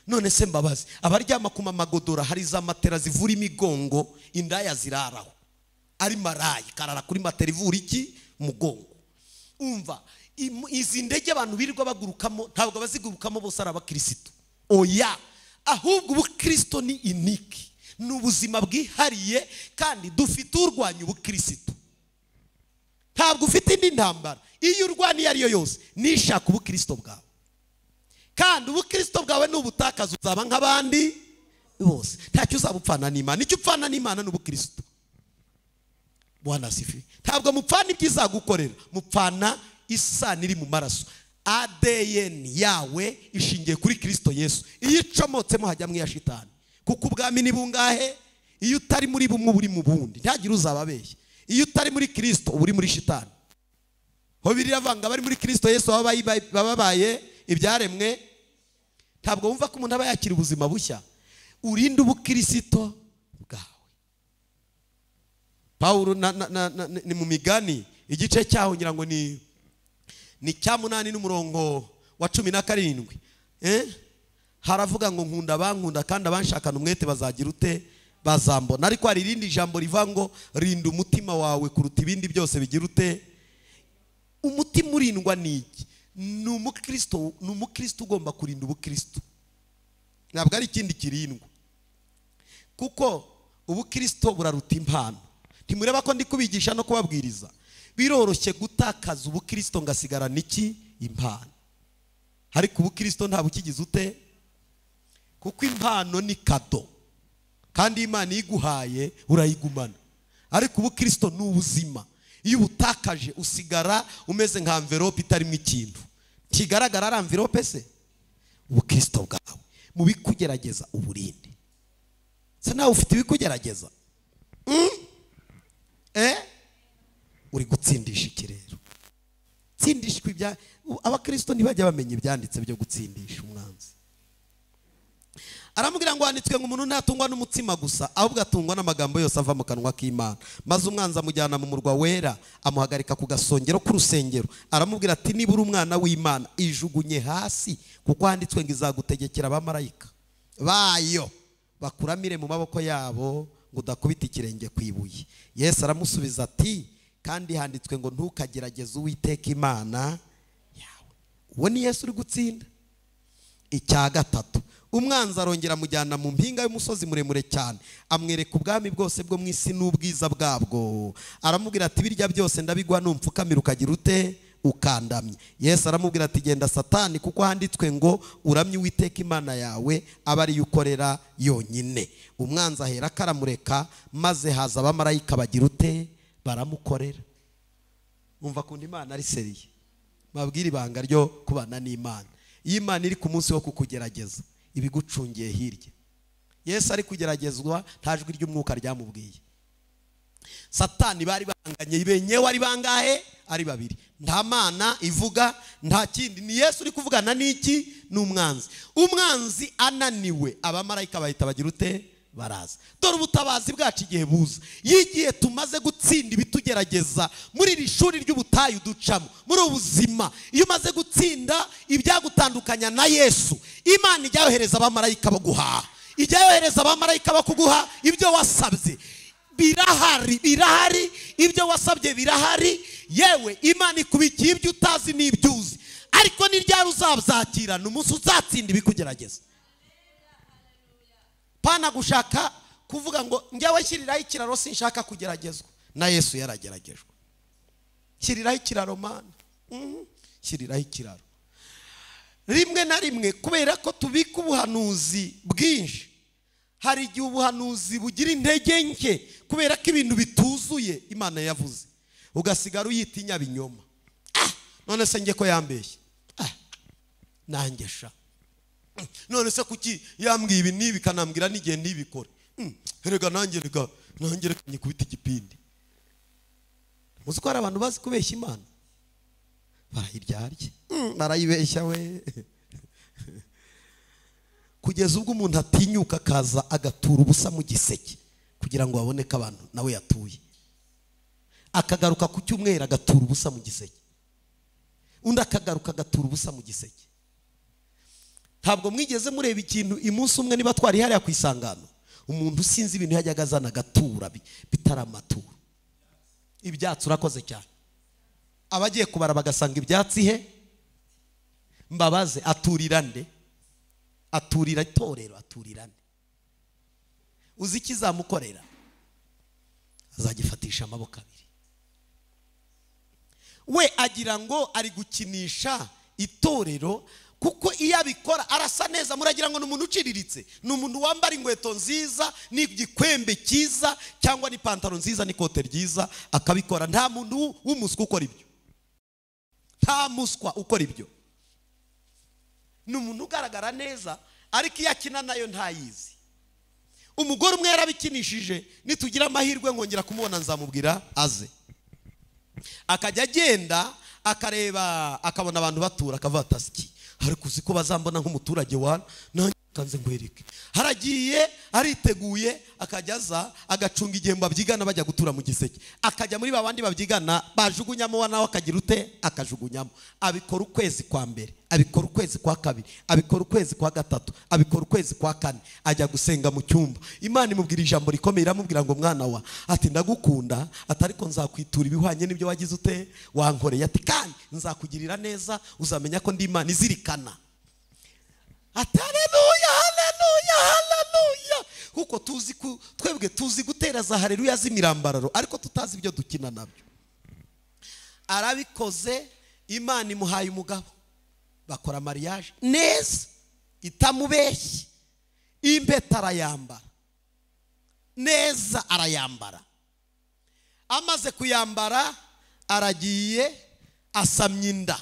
None se mbabazi, abaryama ku magodora hari za matera zivura imigongo, indaya ziraraho. Ari marayi karara kuri matera ivura iki? Mugongo. Umva, izi ndege abantu birirwa bagurukamo ntabwo abazigurukamo bose ari abakristo. Oya, ahubwo ubukristo ni iniki, ni ubuzima bwihariye kandi dufite urwanya ubukristo. Ntabwo ufite indi ntambara, iyo urwanya ari yo yose nishaka ubukristo bwawe. Kandi ubukristo bwawe n'ubutakaza uzaba nk'abandi bose. Ntacyo uzabupfana n'Imana. Icyo upfana n'Imana n'ubukristo. Bwana asifiwe. Ntabwo mupfana ibyizagukorera, mupfana isano iri mu maraso. ADN yawe ishingiye kuri Kristo Yesu. Iyo icomotsemo hajya mu ya shitani. Kuko ubwami ni bungahe? Iyo utari muri bumwe uri mu bundi. Ntagire uzababeshya. Iyo utari muri Kristo uba uri muri shitani. Ho biravanga bari muri Kristo Yesu bababaye ibyaremwe. Ntabwo wumva ko umuntu aba yakira ubuzima bushya. Urinde ubukristo bwawe. Paulo ni mu migani igice cyaho ngira ngo ni cya 8 n'umurongo wa 17. Haravuga ngo nkunda abankunda kandi abanshakana umwete bazagira ute? Bazambona. Ariko hari irindi jambo rivuga ngo rinda umutima wawe kuruta ibindi byose bigira ute? Umutima urindwa niki? Ni umukristo, ni umukristo ugomba kurinda ubukristo. Ntabwo ari ikindi kirindwa. Kuko ubukristo buraruta impano. Ntimureba ko ndi kubigisha no kubabwiriza. Biroroshye gutakaza ubukristo ngasigarana iki? Impano. Ariko ubukristo nta bukigize ute? Kuko impano ni kado. Kandi Imana iguhaye urayigumana. Ariko ubukristo ni ubuzima. Iyo ubutakaje usigara umeze nka envelope itarimo ikintu. Kigaragara ari envelope se? Ubukristo bwawe mu bikugerageza uburinde. Se nawe ufite ibikugerageza? Uri gutsindisha iki rero? Tsindishwa ibya abakristo ntibajya bamenya ibyanditse byo gutsindisha umwanzi. Aramubwira ngo handitswe ngo umuntu ntatungwa n'umutsima gusa, ahubwo atungwa n'amagambo yose ava mu kanwa k'Imana. Maze umwanzi amujyana mu murwa wera, amuhagarika ku gasongero k'urusengero. Aramubwira ati niba uri umwana w'Imana ijugunye hasi, kuko handitswe ngo izagutegekera abamarayika bayo bakuramire mu maboko yabo ngo udakubita ikirenge ku ibuye. Yesu aramusubiza ati kandi handitswe ngo ntukagerageze Uwiteka Imana yawe. Uwo ni Yesu uri gutsinda. Icya gatatu, umwanzi arongera amujyana mu mpinga y'umusozi muremure cyane, amwereka ubwami bwose bwo mu isi n'ubwiza bwabwo. Aramubwira ati birya byose ndabigwa numpfukamira ukagira ute ukandamye. Yesu aramubwira ati genda Satani, kuko handitswe ngo uramye Uwiteka Imana yawe aba ariyo ukorera yonyine. Umwanzi ahera akaramureka, maze haza abamarayika bagira ute baramukorera. Umva kundi Imana ari seriye. Babwira ibanga ryo kubana n'Imana. Iyo Imana iri ku munsi wo kukugerageza ibigucungiye hirya. Yesu ari kugeragezwa nta jwi ry'umwuka ryamubwiye. Satani bari banganye benyewe ari bangahe? Ari babiri. Nta mana ivuga, nta kindi. Ni Yesu uri kuvugana n'iki? N'umwanzi. Umwanzi ananiwe, abamarayika bahita bagira ute? Baraza. Dore ubutabazi bwacu igihe buza. Yigiye tumaze gutsinda ibitugerageza muri iri shuri ry'ubutayu ducamo, muri ubuzima. Iyo umaze gutsinda ibyagutandukanya na Yesu, Imana ijya yohereza abamarayika baguha. Ijya yohereza abamarayika bakuguha ibyo wasabye. Birahari, birahari, ibyo wasabye birahari. Yewe Imana ikubikiye ibyo utazi n'ibyo uzi. Ariko ni ryari uzabyakira? Ni umunsi uzatsinda ibikugerageza. Pana gushaka kuvuga ngo njyewe shyiriraho ikiraro sinshaka kugeragezwa. Na Yesu yarageragejwe. Shyiriraho ikiraro Mana. Shyiriraho ikiraro. Rimwe na rimwe kubera ko tubika ubuhanuzi bwinshi, hari igihe ubuhanuzi bugira intege nke kubera ko ibintu bituzuye Imana yavuze, ugasigara uyitinya binyoma. None se nge ko yambeshye? Nanjye sha. None se kuki yambwiye ibi nibi kanambwira n'igihe nibikore? Erega nanjye reka nyikubita igipindi. Muzi ko hari abantu bazi kubeshya Imana? Barayiryarye, barayibeshya we. Kugeza ubwo umuntu atinyuka akaza agatura ubusa mu giseke kugira ngo baboneke abantu nawe yatuye. Akagaruka ku cyumweru agatura ubusa mu giseke. Undi akagaruka agatura ubusa mu giseke. Ntabwo mwigeze mureba ikintu imunsi umwe niba twari hariya ku isangano, umuntu usinzi ibintu yajyaga azana agatura bitari amaturo. Ibyatsi urakoze cyane. Abagiye kubara bagasanga ibyatsi he? Mbabaze, aturira nde? Aturira itorero, aturira nde? Uzi ikizamukorera? Azagifatisha amaboko abiri. We agira ngo ari gukinisha itorero, kuko iyo abikora arasa neza. Muragira ngo ni umuntu uciriritse, ni umuntu wambara inkweto nziza n'igikwembe cyiza cyangwa n'ipantaro nziza n'ikote ryiza, akabikora. Nta muntu w'umuswa ukora ibyo. Nta muswa ukora ibyo. Ni umuntu ugaragara neza, ariko iyo akina nayo ntayizi. Umugore umwe yarabikinishije, nitugira amahirwe nkongera kumubona nzamubwira aze. Akajya agenda akareba, akabona abantu batura, akavuga ati asiki, ariko uzi ko bazambona nk'umuturage wa nanjye kanze nkwereke. Haragiye ariteguye, akajya aza agacunga igihe babyigana bajya gutura mu giseke, akajya muri babandi babyigana bajugunyamo, nawe akagira ute? Akajugunyamo. Abikora ukwezi kwa mbere, abikora ukwezi kwa kabiri, abikora ukwezi kwa gatatu, abikora ukwezi kwa kane. Ajya gusenga mu cyumba, Imana imubwira ijambo rikomeye, iramubwira ngo mwana wa, ati ndagukunda, ati ariko nzakwitura ibihwanye n'ibyo wagize ute wankoreye, ati kandi nzakugirira neza, uzamenya ko ndi Imana izirikana. Ati haleluya, haleluya, haleluya. Kuko tuzi twebwe tuzi gutera za haleluya z'imirambararo, ariko tutazi ibyo dukina nabyo. Arabikoze, Imana imuhaye umugabo, bakora mariage neza itamubeshye, impeta arayambara neza, arayambara. Amaze kuyambara aragiye asamye inda,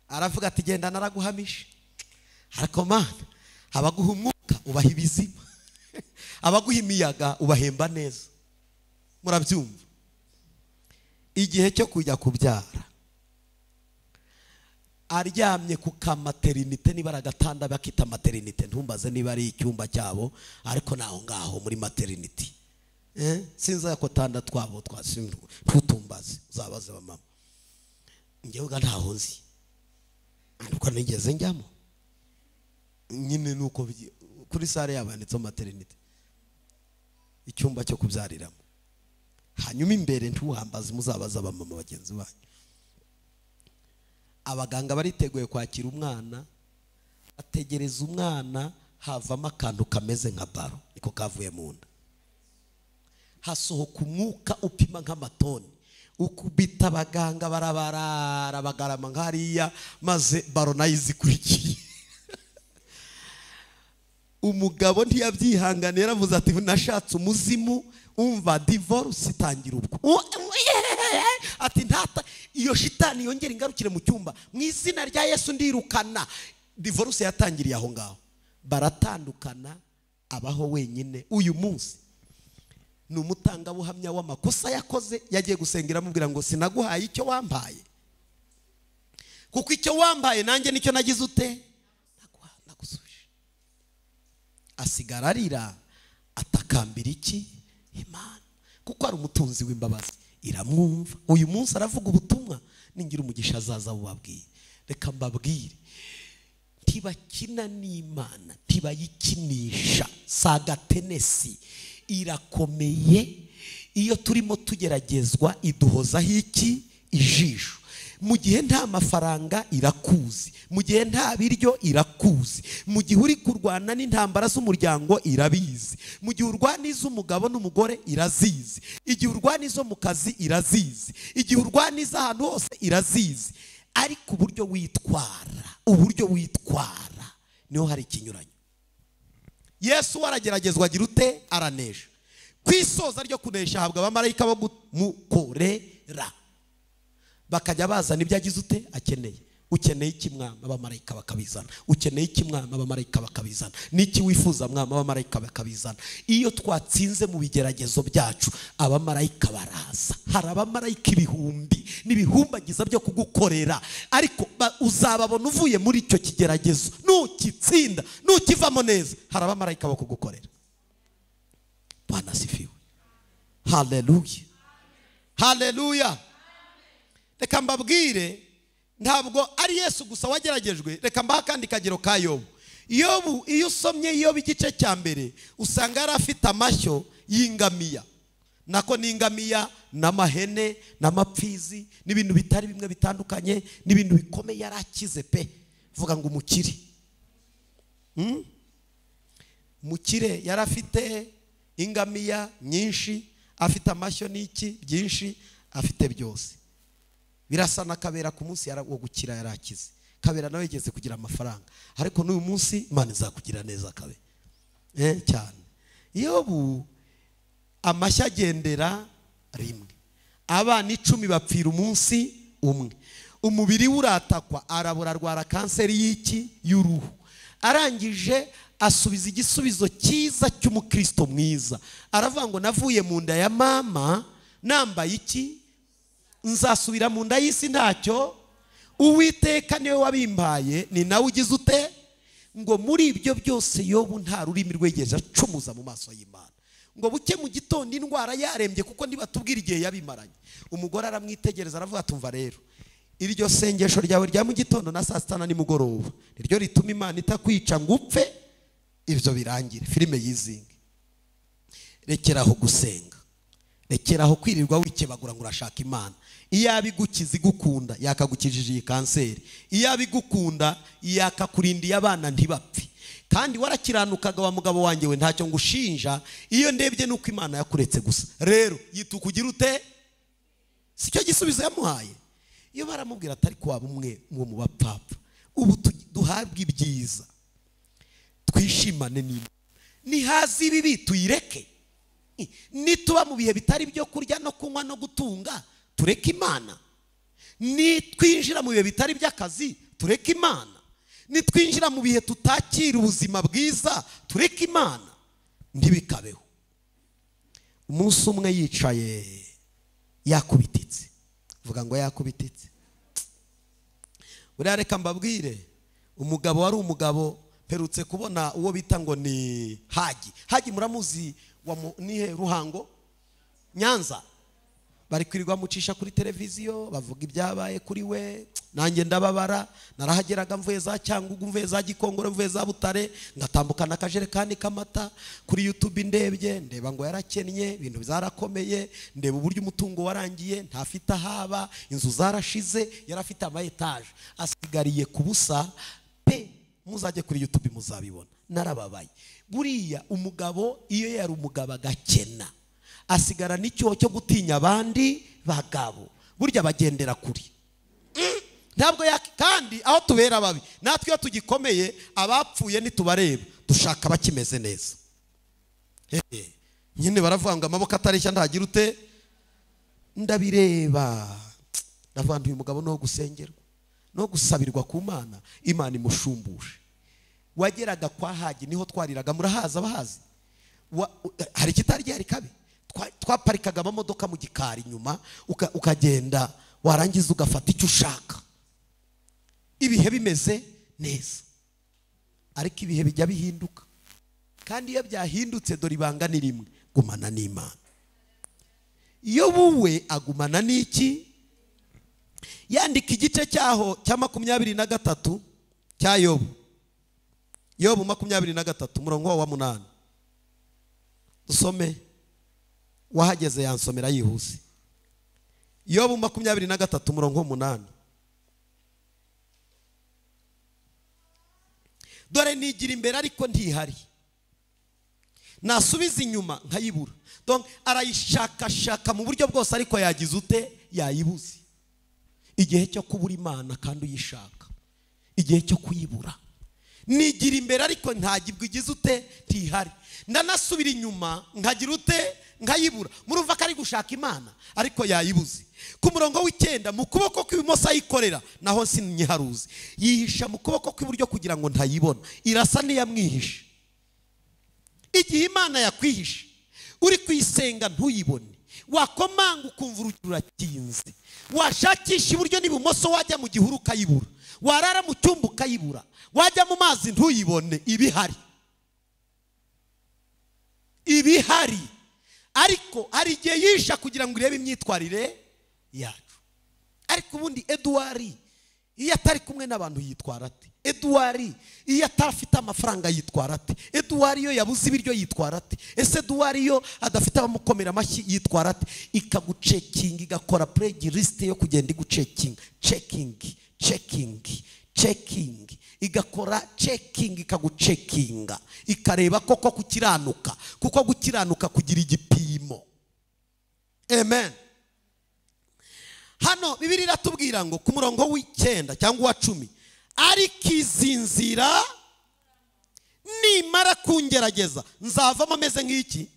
aravuga ati genda naraguhamisha. Ariko Mana, abaguha umwuka ubaha ibizima, abaguha imiyaga ubahemba neza. Murabyumva? Igihe cyo kujya kubyara, aryamye ku kamaterinite, niba ari agatanda bakita materinite, ntumbaze niba ari icyumba cyabo, ariko naho ngaho muri materinite, sinzi ako tanda twabo ntutumbaze, uzabaze bamama. Njyewe ntaho nzi, nuko nigeze njyamo nyine, nuko kuri sare yabanditseho materinite, icyumba cyo kubyariramo. Hanyuma imbere ntuhambaze, muzabaza abamama bagenzi banyu. Abaganga bariteguye kwakira umwana, ategereza umwana, havamo akantu kameze nka baro, niko kavuye mu nda. Hasohoka umwuka upima nk'amatoni, ukubita abaganga barabarara bagarama nkariya, maze baro nayo izikurikiye. Umugabo ntiyabyihanganiye, yaravuze ati nashatse umuzimu, umva divorce itangira ubwo. Ati ntata iyo shitani yongera ingarukire mu cyumba, mu izina rya Yesu ndirukana. Divorce yatangiriye aho ngaho, baratandukana, abaho wenyine. Uyu munsi ni umutangabuhamya w'amakosa yakoze. Yagiye gusengera amubwira ngo sinaguhaye icyo wampaye, kuko icyo wampaye nanjye nicyo nagize ute, nagusubije. Asigara arira, atakambira iki? Imana, kuko ari umutunzi w'imbabazi, iramwumva. Uyu munsi aravuga ubutumwa, ningira umugisha azaza bubabwire. Reka mbabwire, ntibakina n'Imana, ntibayikinisha. Sagatenesi irakomeye. Iyo turimo tugeragezwa iduhozaho iki? Ijisho. Mu gihe nta mafaranga irakuzi, mu gihe nta biryo irakuzi, mu gihe uri kurwana n'intambara z'umuryango irabizi, mu gihe urwana iz'umugabo n'umugore irazizi, igihe urwana izo mu kazi irazizi, igihe urwana iz'ahantu hose irazizi. Ariko uburyo witwara, uburyo witwara niho hari ikinyuranyo. Yesu warageragezwa agira ute? Aranesha. Ku isoza ryo kunesha ahabwa abamarayika bo kumukorera, bakajya bazana ibyo agize ute akeneye. Ukeneye iki mwami? Abamarayika bakabizana. Ukeneye iki mwami? Abamarayika bakabizana. Niki wifuza mwami? Abamarayika bakabizana. Iyo twatsinze mu bigeragezo byacu, abamarayika baraza. Hari abamarayika ibihumbi n'ibihumbagiza byo kugukorera, ariko uzababona uvuye muri icyo kigeragezo. Nukitsinda, nukivamo neza, hari abamarayika bo kugukorera. Bwana asifiwe. Haleluya, haleluya. Reka mbabwire, ntabwo ari Yesu gusa wageragejwe. Reka mbaha kandi kagero ka Yobu. Yobu, iyo usomye Yobu igice cya mbere, usanga yari afite amashyo y'ingamiya, nako n'ingamiya n'amahene n'amapfizi n'ibintu bitari bimwe bitandukanye, n'ibintu bikomeye. Yari akize pe, vuga ngo umukire. Mukire yari afite ingamiya nyinshi, afite amashyo n'iki byinshi, afite byose. Birasa na Kabera ku munsi wo gukira yarakize. Kabera nawe yigeze kugira amafaranga, ariko n'uyu munsi Imana izakugira neza Kabe. Cyane. Yobu amashyo agendera rimwe, abana 10 bapfira umunsi umwe, umubiri uratakwa, arabura, arwara kanseri y'iki? Y'uruhu. Arangije asubiza igisubizo cyiza cy'umukristo mwiza, aravuga ngo navuye mu nda ya mama nambaye iki? Nzasubira mu nda y'isi ntacyo. Uwiteka niwe wabimpaye, ni nawe ugize ute? Ngo muri ibyo byose Yobu nta rurimi rwegeje acumuza mu maso y'Imana. Ngo buke mu gitondo indwara yarembye, kuko ntibatubwira igihe yabimaranye. Umugore aramwitegereza aravuga tumva rero, iryo sengesho ryawe rya mu gitondo na saa sita na nimugoroba niryo rituma Imana itakwica ngo upfe, ibyo birangire, filime yizinge. Rekeraho gusenga, rekeraho kwirirwa wikebagura ngo urashaka Imana. Iyo abigukiza igukunda yakagukijije iyi kanseri, iyo abigukunda yakakurindiye abana ntibapfe. Kandi warakiranukaga wa mugabo wanjye we, ntacyo ngushinja, iyo ndebye nuko Imana yakuretse gusa. Rero yitukugira ute? Sicyo gisubizo yamuhaye. Iyo baramubwira atari kwaba umwe mu bapfapfa, ubu duhabwa ibyiza twishimane n'Imana, nihaza ibibi tuyireke, nituba mu bihe bitari byo kurya no kunywa no gutunga tureke Imana, nitwinjira mu bihe bitari by'akazi tureke Imana, Nitwinjira mu bihe tutakira ubuzima bwiza tureke Imana? Ntibikabeho. Umunsi umwe yicaye yakubititse, vuga ngo yakubititse. Buriya reka mbabwire, umugabo wari umugabo mperutse kubona uwo bita ngo ni Haji. Haji muramuzi wa nihe Ruhango Nyanza, bari kwirirwa mucisha kuri televiziyo bavuga ibyabaye kuri we. Nanjye ndababara, narahageraga mvuye za Cyangugu, mvuye za Gikongoro, mvuye za Butare, ngatambukana akajerekani k'amata. Kuri YouTube ndebye, ndeba ngo yarakennye, ibintu bizarakomeye, ndeba uburyo umutungo warangiye, ntafite ahaba, inzu zarashize, yarafite ama etage, asigariye kubusa pe. Muzajye kuri YouTube muzabibona. Narababaye. Buriya umugabo iyo yari umugabo agakena, asigara n'icyo cyo gutinya abandi bagabo. Burya bagendera kuri ntabwo kandi aho tubera babi natwe iyo tugikomeye abapfuye nitubareba dushaka bakimeze neza. Nyine baravuga ngo amaboko atareshya ntagira ute. Ndabireba ndavuga uyu mugabo no gusengerwa no gusabirwa ku Mana, Imana imushumbushe. Wageraga kwa Haji niho twariraga, murahaza abahazi, hari kitari gihari kabi, twaparikaga amamodoka mu gikari inyuma, ukagenda warangiza ugafata icyo ushaka. Ibihe bimeze neza, ariko ibihe bijya bihinduka, kandi iyo byahindutse dore ibanga ni rimwe: gumana n'Imana. Iyo buwe agumana n'iki? Yandika igice cyaho cya 23 cya Yobu. Yobu 23 umurongo wa 8. Dusome, wahageze yansomera yihuse. Yobu 23 umurongo wa 8. Dore nigira imbere ariko ntihari, nasubiza inyuma nkayibura. Donc arayishakashaka mu buryo bwose ariko yagize ute? Yayibuze. Igihe cyo kubura Imana kandi uyishaka, igihe cyo kuyibura. Nigira imbere ariko ntagibwa igize ute? Ntihari. Ndanasubira inyuma nkagira ute? Nkayibura. Murumva ko ari gushaka Imana ariko yayibuze. Ku murongo w'icyenda, mu kuboko kw'ibumoso ayikorera naho sinyiharuzi, yihisha mu kuboko kw'iburyo kugira ngo ntayibona. Irasa n'iyamwihishe. Igihe Imana yakwihishe uri kuyisenga ntuyibone, wakomanga ukumva urugi rurakinze, washakisha iburyo n'ibumoso, wajya mu gihuru ukayibura, warara mu cyumba ukayibura, wajya mu mazi ntuyibone. Ibihari, ibihari. Ariko hari igihe yisha kugira ngo urebe imyitwarire yacu. Ariko ubundi Edouard iyo atari kumwe n'abantu yitwara ate? Edouard iyo atafite amafaranga yitwara ate? Edouard iyo yabuze ibiryo yitwara ate? Ese Edouard iyo adafite abamukomera amashyi yitwara ate? Ikagucekinga, igakora playlist yo kugenda igucekinga, checking, checking, checking, igakora checking, ikagucekinga, ikareba koko gukiranuka, kuko gukiranuka kugira igipimo. Amen. Hano Bibiliya iratubwira ngo ku murongo w'icyenda cyangwa wa 10, ariko izi nzira nimara kungerageza nzavamo meze nk'iki?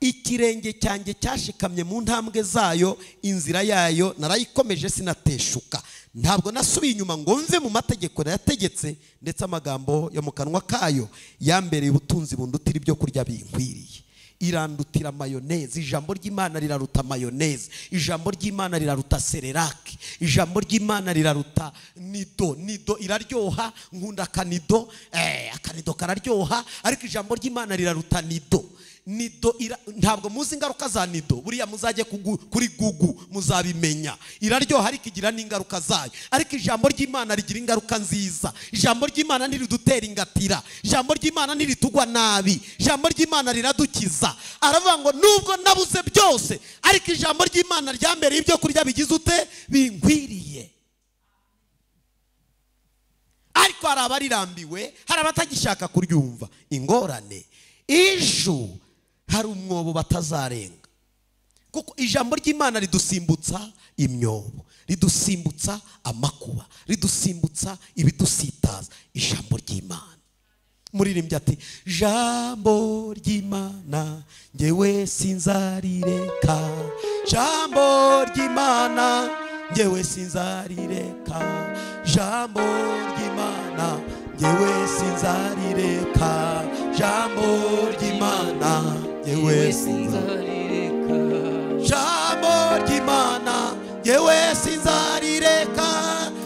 Ikirenge cyanjye cyashikamye mu ntambwe zayo, inzira yayo narayikomeje sinateshuka. Ntabwo nasubiye inyuma ngo mve mu mategeko nayategetse, ndetse amagambo yo mu kanwa kayo yambereye ubutunzi bundutira ibyo kurya binkwiriye. Irandutira mayoneze. Ijambo ry'Imana riraruta mayoneze. Ijambo ry'Imana riraruta sererake. Ijambo ry'Imana riraruta nido. Nido iraryoha, nkunda akanido, akanido kararyoha, ariko ijambo ry'Imana riraruta nido. Nido ntabwo muzi ingaruka za nido, buriya muzajye kuri Google muzabimenya. Iraryoha ariko igira n'ingaruka zayo. Ariko ijambo ry'Imana rigira ingaruka nziza. Ijambo ry'Imana ntiridutera ingatira. Ijambo ry'Imana ntiritugwa nabi. Ijambo ry'Imana riradukiza. Aravuga ngo nubwo nabuze byose, ariko ijambo ry'Imana ryambereye ibyo kurya bigize ute? Binkwiriye. Ariko hari abarirambiwe, hari abatagishaka kuryumva. Ingorane ejo hari umwobo batazarenga, kuko ijambo ry'Imana ridusimbutsa imyobo, ridusimbutsa amakuba, ridusimbutsa ibidusitaza. Ijambo ry'Imana. Muririmbyi ati jambo ry'Imana ngewe sinzarireka, jambo ry'Imana ngewe sinzarireka, jambo ry'Imana Yewe sinzarireka, jambo ry'Imana. Yewe sinzarireka, jambo ry'Imana. Yewe sinzarireka,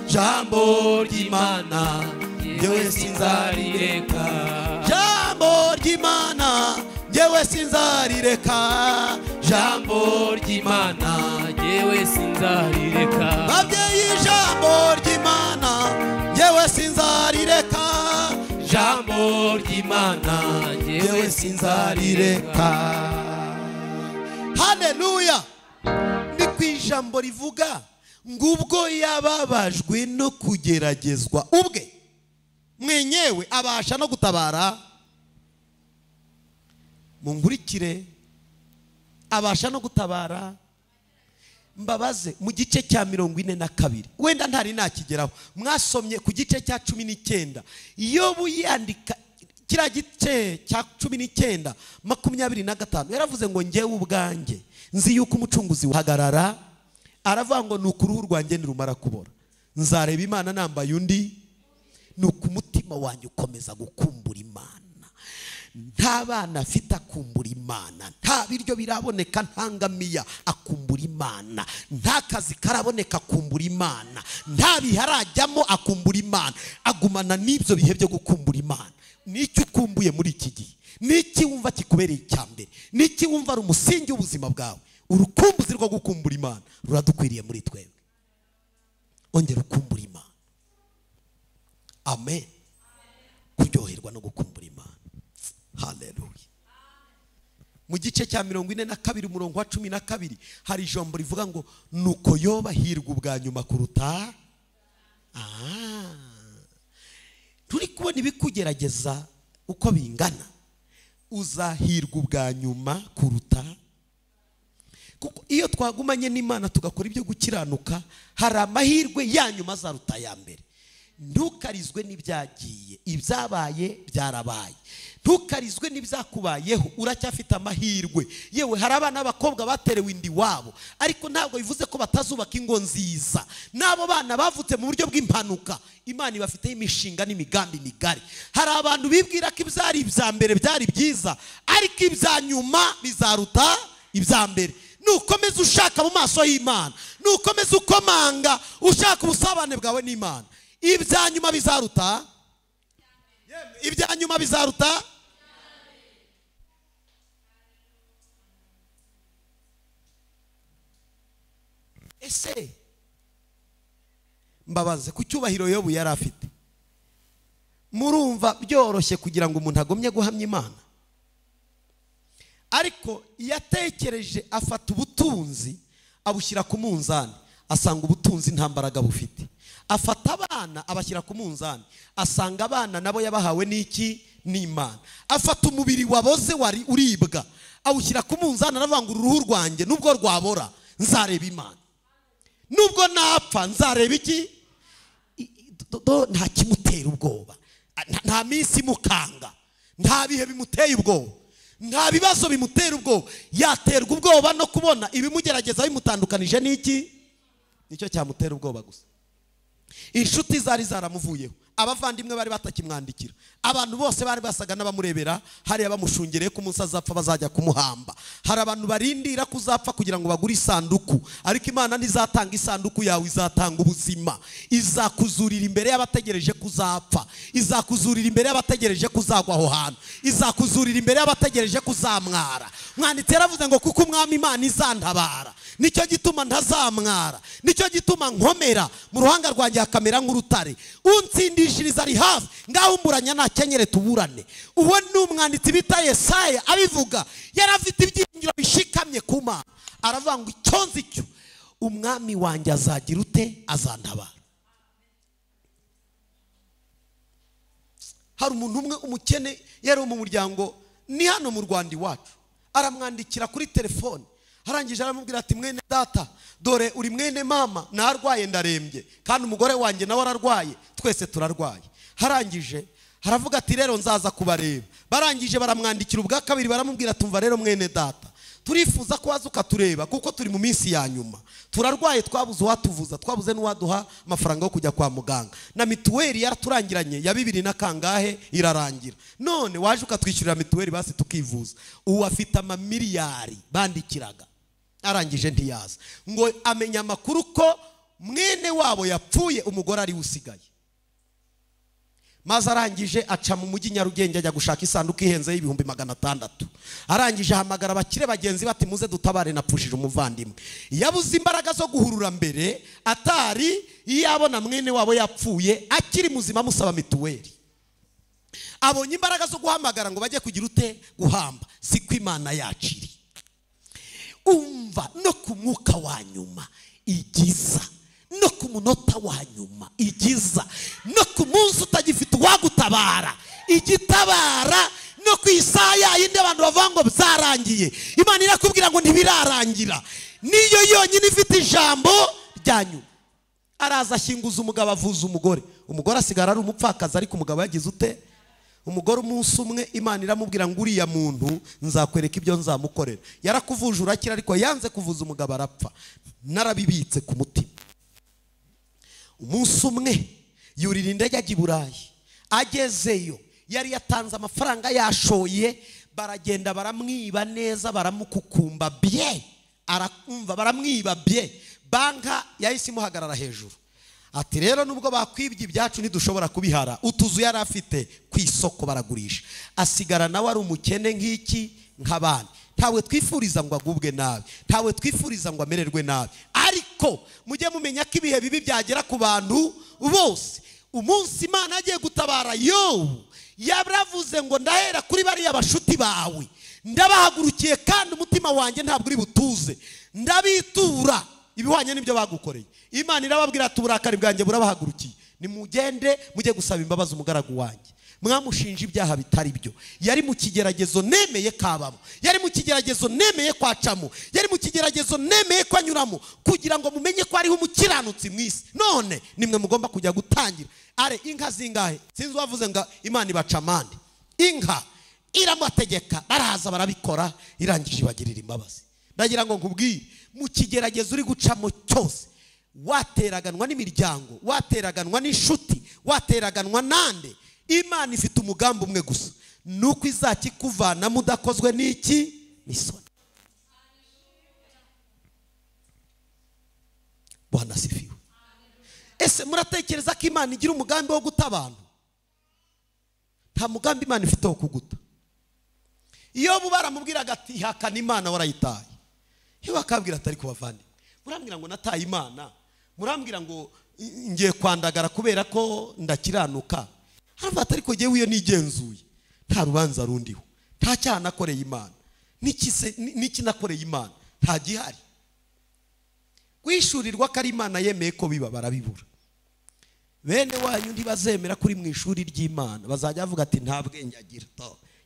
jambo ry'Imana. Yewe sinzarireka, jambo ry'Imana. Yewe sinzarireka, jambo ry'Imana. Yewe sinzarireka, babyeyi, jambo ry'Imana. Yewe sinzarireka, jambo ry'Imana. Yewe sinzarireka. Haleluya. Ni ku ijambo rivuga ngo ubwo yababajwe no kugeragezwa ubwe mwenyewe abasha no gutabara. Munkurikire, abasha no gutabara. Mbabaze mu gice cya 42, wenda ntari nakigeraho, mwasomye ku gice cya 19. Yobu yandika kira gice cya 19 25, yaravuze ngo njyewe ubwanjye nzi yuko umucunguzi uhagarara. Aravuga ngo nukuruhu rwanjye nirumara kubora nzareba Imana nambaye undi, nuko umutima wanjye ukomeza gukumbura Imana. Nta bana afite akumbura Imana, nta biryo biraboneka, nta ngamiya akumbura Imana, nta kazi karaboneka akumbura Imana, nta biharajyamo akumbura Imana. Agumana n'ibyo bihe byo gukumbura Imana. N'icyo ukumbuye muri iki gihe, n'iki wumva kikubereye icya mbere, n'iki wumva ari umusingi w'ubuzima bwawe, urukumbuzi rwo gukumbura Imana ruradukwiriye muri twebwe. Ongera ukumbura Imana. Amen. Kuryoherwa no gukumbura Imana. Haleluya. Mu gice cya 42 umurongo wa 12 hari ijambo rivuga ngo nuko Yoba hirwa ubwa nyuma kuruta. Turi kubona ibikugerageza uko bingana, uzahirwa ubwa nyuma kuruta. Kuko iyo twagumanye n'Imana tugakora ibyo gukiranuka, hari amahirwe ya nyuma azaruta ya mbere. Ntukarizwe n'ibyagiye, ibyabaye byarabaye. Ntukarizwe n'ibyakubayeho, uracyafite amahirwe. Yewe hari abana b'abakobwa baterewe indi wabo, ariko ntabwo bivuze ko batazubaka ingo nziza. N'abo bana bavutse mu buryo bw'impanuka, Imana ibafiteho imishinga n'imigambi migari. Hari abantu bibwira ko ibyari ibya mbere byari byiza, ariko ibya nyuma bizaruta ibya mbere. Nukomeza ushaka mu maso y'Imana, nukomeza ukomanga ushaka ubusabane bwawe n'Imana, ibya nyuma bizaruta, ibya nyuma bizaruta. Ese mbabaze ku cyubahiro Yobu yari afite, murumva byoroshye kugira ngo umuntu agomye guhamya Imana? Ariko yatekereje afata ubutunzi abushyira ku munzani, asanga ubutunzi nta mbaraga bufite. Afata abana abashyira ku munzani, asanga abana nabo yabahawe n'iki? N'Imana. Afata umubiri waboze wari uribwa awushyira ku munzani, aravuga ngo uruhu rwanjye nubwo rwabora nzareba Imana, nubwo napfa nzareba iki? Nta kimutera ubwoba, nta minsi imukanga, nta bihe bimuteye ubwoba, nta bibazo bimutera ubwoba. Yaterwa ubwoba no kubona ibimugerageza bimutandukanije n'iki? Nicyo cyamutera ubwoba gusa. Inshuti zari zaramuvuyeho, abavandimwe bari batakimwandikira, abantu bose bari basaga n'abamurebera hariya bamushungereye ko umunsi azapfa bazajya kumuhamba. Hari abantu barindira kuzapfa kugira ngo bagure isanduku, ariko Imana ntizatanga isanduku yawe, izatanga ubuzima. Izakuzurira imbere y'abategereje kuzapfa, izakuzurira imbere y'abategereje kuzagwa aho hantu, izakuzurira imbere y'abategereje kuzamwara. Mwanditsi yaravuze ngo kuko umwami Imana izantabara, nicyo gituma ntazamwara, nicyo gituma nkomera, mu ruhanga rwanjye hakamera nk'urutare, unsindishiriza ari hafi, ngaho umburanya nakenyere tuburane. Uwo ni umwanditsi bita Yesaya abivuga, yari afite ibyiringiro bishikamye ku Mana. Aravuga ngo icyo nzi cyo, umwami wanjye azagira ute? Azantabara. Hari umuntu umwe umukene yari mu muryango, ni hano mu Rwanda iwacu, aramwandikira kuri telefone, arangije aramubwira ati mwene data, dore uri mwene mama, narwaye ndarembye, kandi umugore wanjye nawe ararwaye, twese turarwaye. Harangije haravuga ati rero nzaza kubareba. Barangije baramwandikira ubwa kabiri, baramubwira tumva rero mwene data, Turifuza ko waza ukatureba kuko turi mu minsi ya nyuma. Turarwaye, twabuze uwatuvuza, twabuze n'uwaduha amafaranga yo kujya kwa muganga. Na mituweli yaraturangiranye ya 2 na kangahe irarangira. None waje ukatwishyurira mituweli basi tukivuza. Uwo afite amamiliyari bandikiraga. Arangije ntiyaza. Ngo amenya amakuru ko mwene wabo yapfuye, umugore ari usigaye. Maze arangije aca mu mujyi Nyarugenge ajya gushaka isanduku ihenze y'ibihumbi 600. Arangije ahamagara abakire bagenzi bati muze dutabare napfushije umuvandimwe. Yabuze imbaraga zo guhurura mbere atari yabona mwene wabo yapfuye akiri muzima musaba mituweli. Abonye imbaraga zo guhamagara ngo bajye kugira ute guhamba. Siko Imana yaciri. Umva no ku mwuka wa nyuma igiza, no ku munota wa nyuma igiza, no ku munsi utagifite uwagutabara igitabara, no ku isaha yindi abantu bavuga ngo byarangiye, Imana irakubwira ngo ntibirarangira. Niyo yonyine ifite ijambo rya nyuma. Araza ashyinguza umugabo, avuza umugore. Umugore asigara ari umupfakazi, ariko umugabo yagize ute? Umugore umunsi umwe Imana iramubwira ngo uriya muntu nzakwereka ibyo nzamukorera. Yarakuvuje urakira, ariko yanze kuvuza umugabo arapfa. Narabibitse ku mutima. Umunsi umwe yurira indege ajya i Burayi. Agezeyo yari yatanze amafaranga yashoye, baragenda baramwiba neza, baramukukumba bye, arakumva baramwiba bye. Banka yahise imuhagarara hejuru. Ati rero nubwo bakwibye ibyacu ntidushobora kubihara. Utuzu yari afite ku isoko baragurisha. Asigara nawe ari umukene nk'iki nk'abandi. Ntawe twifuriza ngo agubwe nabi, ntawe twifuriza ngo amererwe nabi, ariko mujye mumenya ko ibihe bibi byagera ku bantu bose. Umunsi Imana agiye gutabara Yobu, yaravuze ngo ndahera kuri bariya bashuti bawe, ndabahagurukiye kandi umutima wanjye ntabwo uri butuze, ndabitura ibihwanye n'ibyo bagukoreye. Imana irababwira ati uburakari bwanjye burabahagurukiye, nimugende mujye gusaba imbabazi umugaragu wanjye. Mwamushinja ibyaha bitari byo. Yari mu kigeragezo nemeye kabamo, yari mu kigeragezo nemeye kwacamo, yari mu kigeragezo nemeye kwanyuramo, kugira ngo mumenye ko ariho umukiranutsi mu isi. None nimwe mugomba kujya gutangira. Are inka zingahe? Sinzi wavuze ngo Imana ibaca amande. Inka iramategeka, baraza barabikora, irangije ibagirira imbabazi. Ndagira ngo nkubwire, mu kigeragezo uri gucamo cyose, wateraganwa n'imiryango, wateraganwa n'inshuti, wateraganwa nande, Imana ifite umugambi umwe gusa, nuko izakikuvana mudakozwe n'iki n'isoni. Bwana asifiwe. Ese muratekereza ko Imana igira umugambi wo guta abantu? Nta mugambi Imana ifite wo kuguta. Iyo baramubwiraga ati hakana Imana warayitaye, iyo bakabwira atari kubavandi, murambwira ngo nataye Imana, murambwira ngo ngiye kwandagara kubera ko ndakiranuka. Haravuga ati ariko jyewe iyo nigenzuye nta rubanza rundiho, nta cyaha nakoreye Imana, n'iki nakoreye Imana nta gihari. Kwishurirwa ko ari Imana yemeye ko biba, barabibura. Bene wanyu ntibazemera kuri mu ishuri ry'Imana, bazajya bavuga ati nta bwenge agira,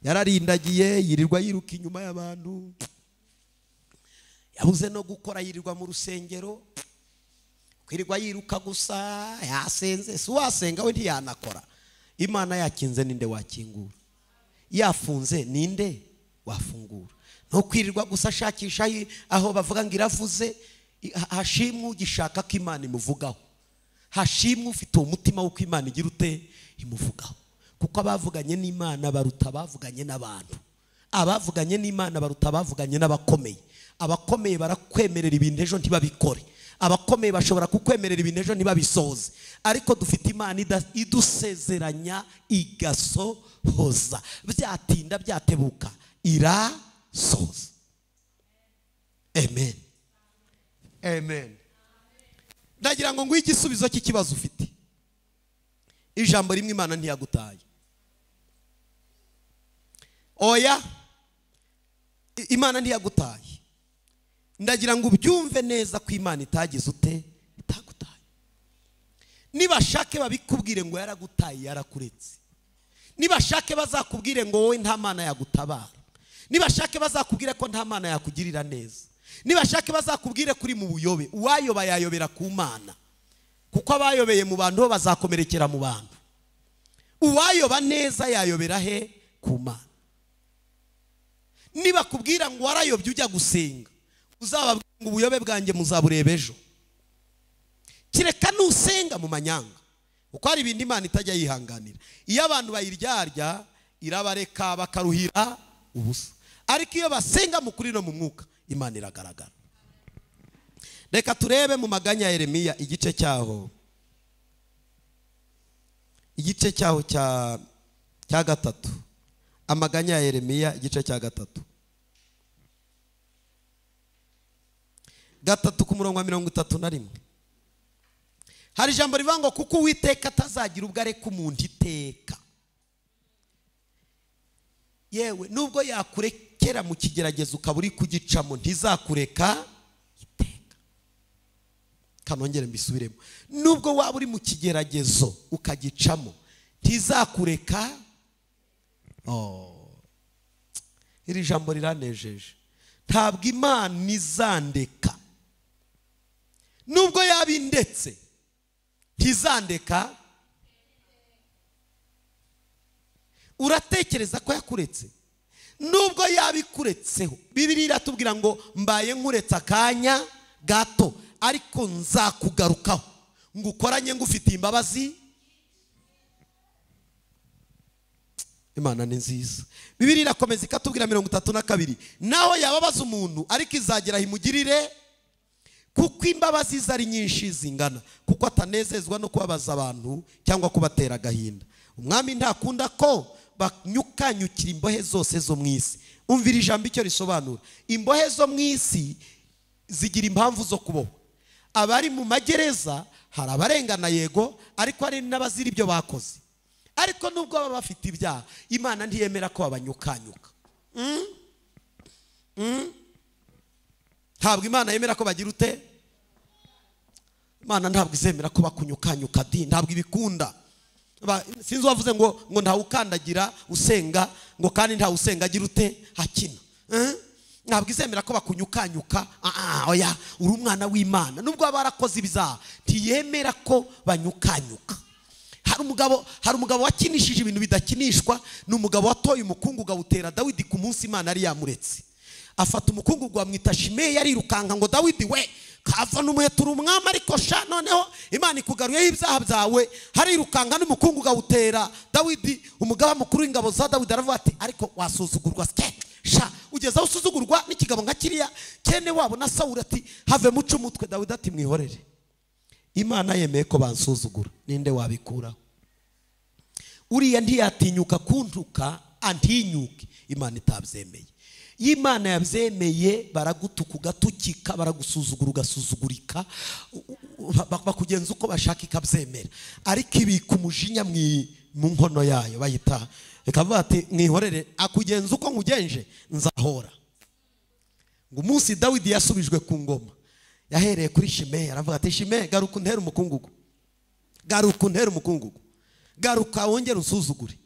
yararindagiye, yirirwa yiruka inyuma y'abantu, yabuze no gukora, yirirwa mu rusengero, kwirirwa yiruka gusa, yasenze. Si wasenga we ntiyanakora. Imana yakinze ninde wakingura, yafunze ninde wafungura. No kwirirwa gusa ashakisha aho bavuga ngo iravuze. Hashimwe ugishaka ko Imana imuvugaho, hashimwe ufite umutima w'uko Imana igira ute imuvugaho. Kuko abavuganye n'Imana baruta abavuganye n'abantu, abavuganye n'Imana baruta abavuganye n'abakomeye. Abakomeye barakwemerera ibintu ejo ntibabikore, abakomeye bashobora kukwemerera ibintu ejo ntibabisohoze, ariko dufite Imana idusezeranya igasohoza. Byatinda byatebuka irasohoza. Amen. Amen. Ndagira ngo nguhe igisubizo cy'ikibazo ufite. Ijambo rimwe, Imana ntiyagutaye. Oya, Imana ntiyagutaye. Ndagira ngo ubyumve neza ko Imana itagize ute itagutaye. Nibashake babikubwire ngo yaragutaye, yarakuretse. Nibashake bazakubwire ngo wowe nta Mana yagutabara. Nibashake bazakubwire ko nta Mana yakugirira neza. Nibashake bazakubwire kuri mu buyobe. Uwayoba yayobera ku Mana, kuko abayobeye mu bantu bo bazakomerekera mu bantu. Uwayoba neza yayobera he? Ku Mana. Niba kubwira ngo warayobye ujya gusenga, uzababwira ngo ubuyobe bwanjye muzabureba ejo. Kireka nusenga mu manyanga, kuko hari ibintu Imana itajya yihanganira. Iyo abantu bayiryarya irabareka bakaruhira ubusa, ariko iyo basenga mu kuri no mu mwuka Imana iragaragara. Reka turebe mu maganya ya Yeremiya igice cyaho, igice cyaho cya 3. Amaganya ya Yeremiya igice cya 3. 3 ku murongo wa 31. Hari ijambo rivuga ngo kuko Uwiteka atazagira ubwo areka umuntu iteka. Yewe nubwo yakurekera mu kigeragezo ukaba uri kugicamo, ntizakureka iteka. Kanongere mbisubiremo. Nubwo waba uri mu kigeragezo ukagicamo, ntizakureka. Oh, iri jambo riranejeje. Ntabwo Imana izandeka. Nubwo yabindetse ntizandeka. Uratekereza ko yakuretse? Nubwo yabikuretseho, Bibiliya iratubwira ngo mbaye nkuretse akanya gato, ariko nzakugarukaho ngukoranye ngufitiye imbabazi. Imana ni nziza. Bibiliya irakomeza ikatubwira 32, naho yababaza umuntu ariko izagera imugirire, kuko imbabazi zari nyinshi zingana, kuko atanezezwa no kubabaza abantu cyangwa kubatera agahinda. Umwami ntakunda ko banyukanyukira imbohe zose zo mu isi. Umvira ijambo icyo risobanura. Imbohe zo mu isi zigira impamvu zo kubohwa. Abari mu magereza hari abarengana yego, ariko hari n'abazira ibyo bakoze. Ariko nubwo baba bafite ibyaha, Imana ntiyemera ko babanyukanyuka. Ntabwo Imana yemera ko bagira ute? Imana ntabwo izemera ko bakunyukanyuka di, ntabwo ibikunda. Sinzi wavuze ngo ntawukandagira usenga, ngo kandi ntawusenga agira ute hakina. Ntabwo izemera ko bakunyukanyuka. Oya, uri umwana w'Imana. Nubwo barakoze ibyaha, ntiyemera ko banyukanyuka. Hari umugabo wakinishije ibintu bidakinishwa, ni umugabo watoye umukungugu awutera Dawidi ku munsi Imana yari yamuretse. Afata umukungugu amwita Shimeyi, arirukanka ngo Dawidi we kava n'umuhetura umwami, ariko sha noneho Imana ikugaruyeho ibyaha byawe. Harirukanka n'umukungugu awutera Dawidi. Umugaba mukuru w'ingabo za Dawidi aravuga ati ariko wasuzugurwa sha, ugeze aho usuzugurwa n'ikigabo nka kiriya kene wabo na Sawuli. Ati have muce umutwe. Dawidi ati mwihorere, Imana yemeye ko bansuzugura, ninde wabikuraho? Uriya ntiyatinyuka kuntuka antinyuke, Imana itabyemeye. Imana yabyemeye baragutuka ugatukika, baragusuzugura ugasuzugurika, bakugenza uko bashaka ikabyemera. Ariko ibika umujinya mu nkono yayo bayita, ikavuga ati mwihorere, akugenza uko nkugenje nzahora. Ngo umunsi Dawidi yasubijwe ku ngoma, yahereye kuri Shimeyi aravuga ati Shimeyi garuka untere umukungugu, garuka untere umukungugu, garuka wongere usuzugure.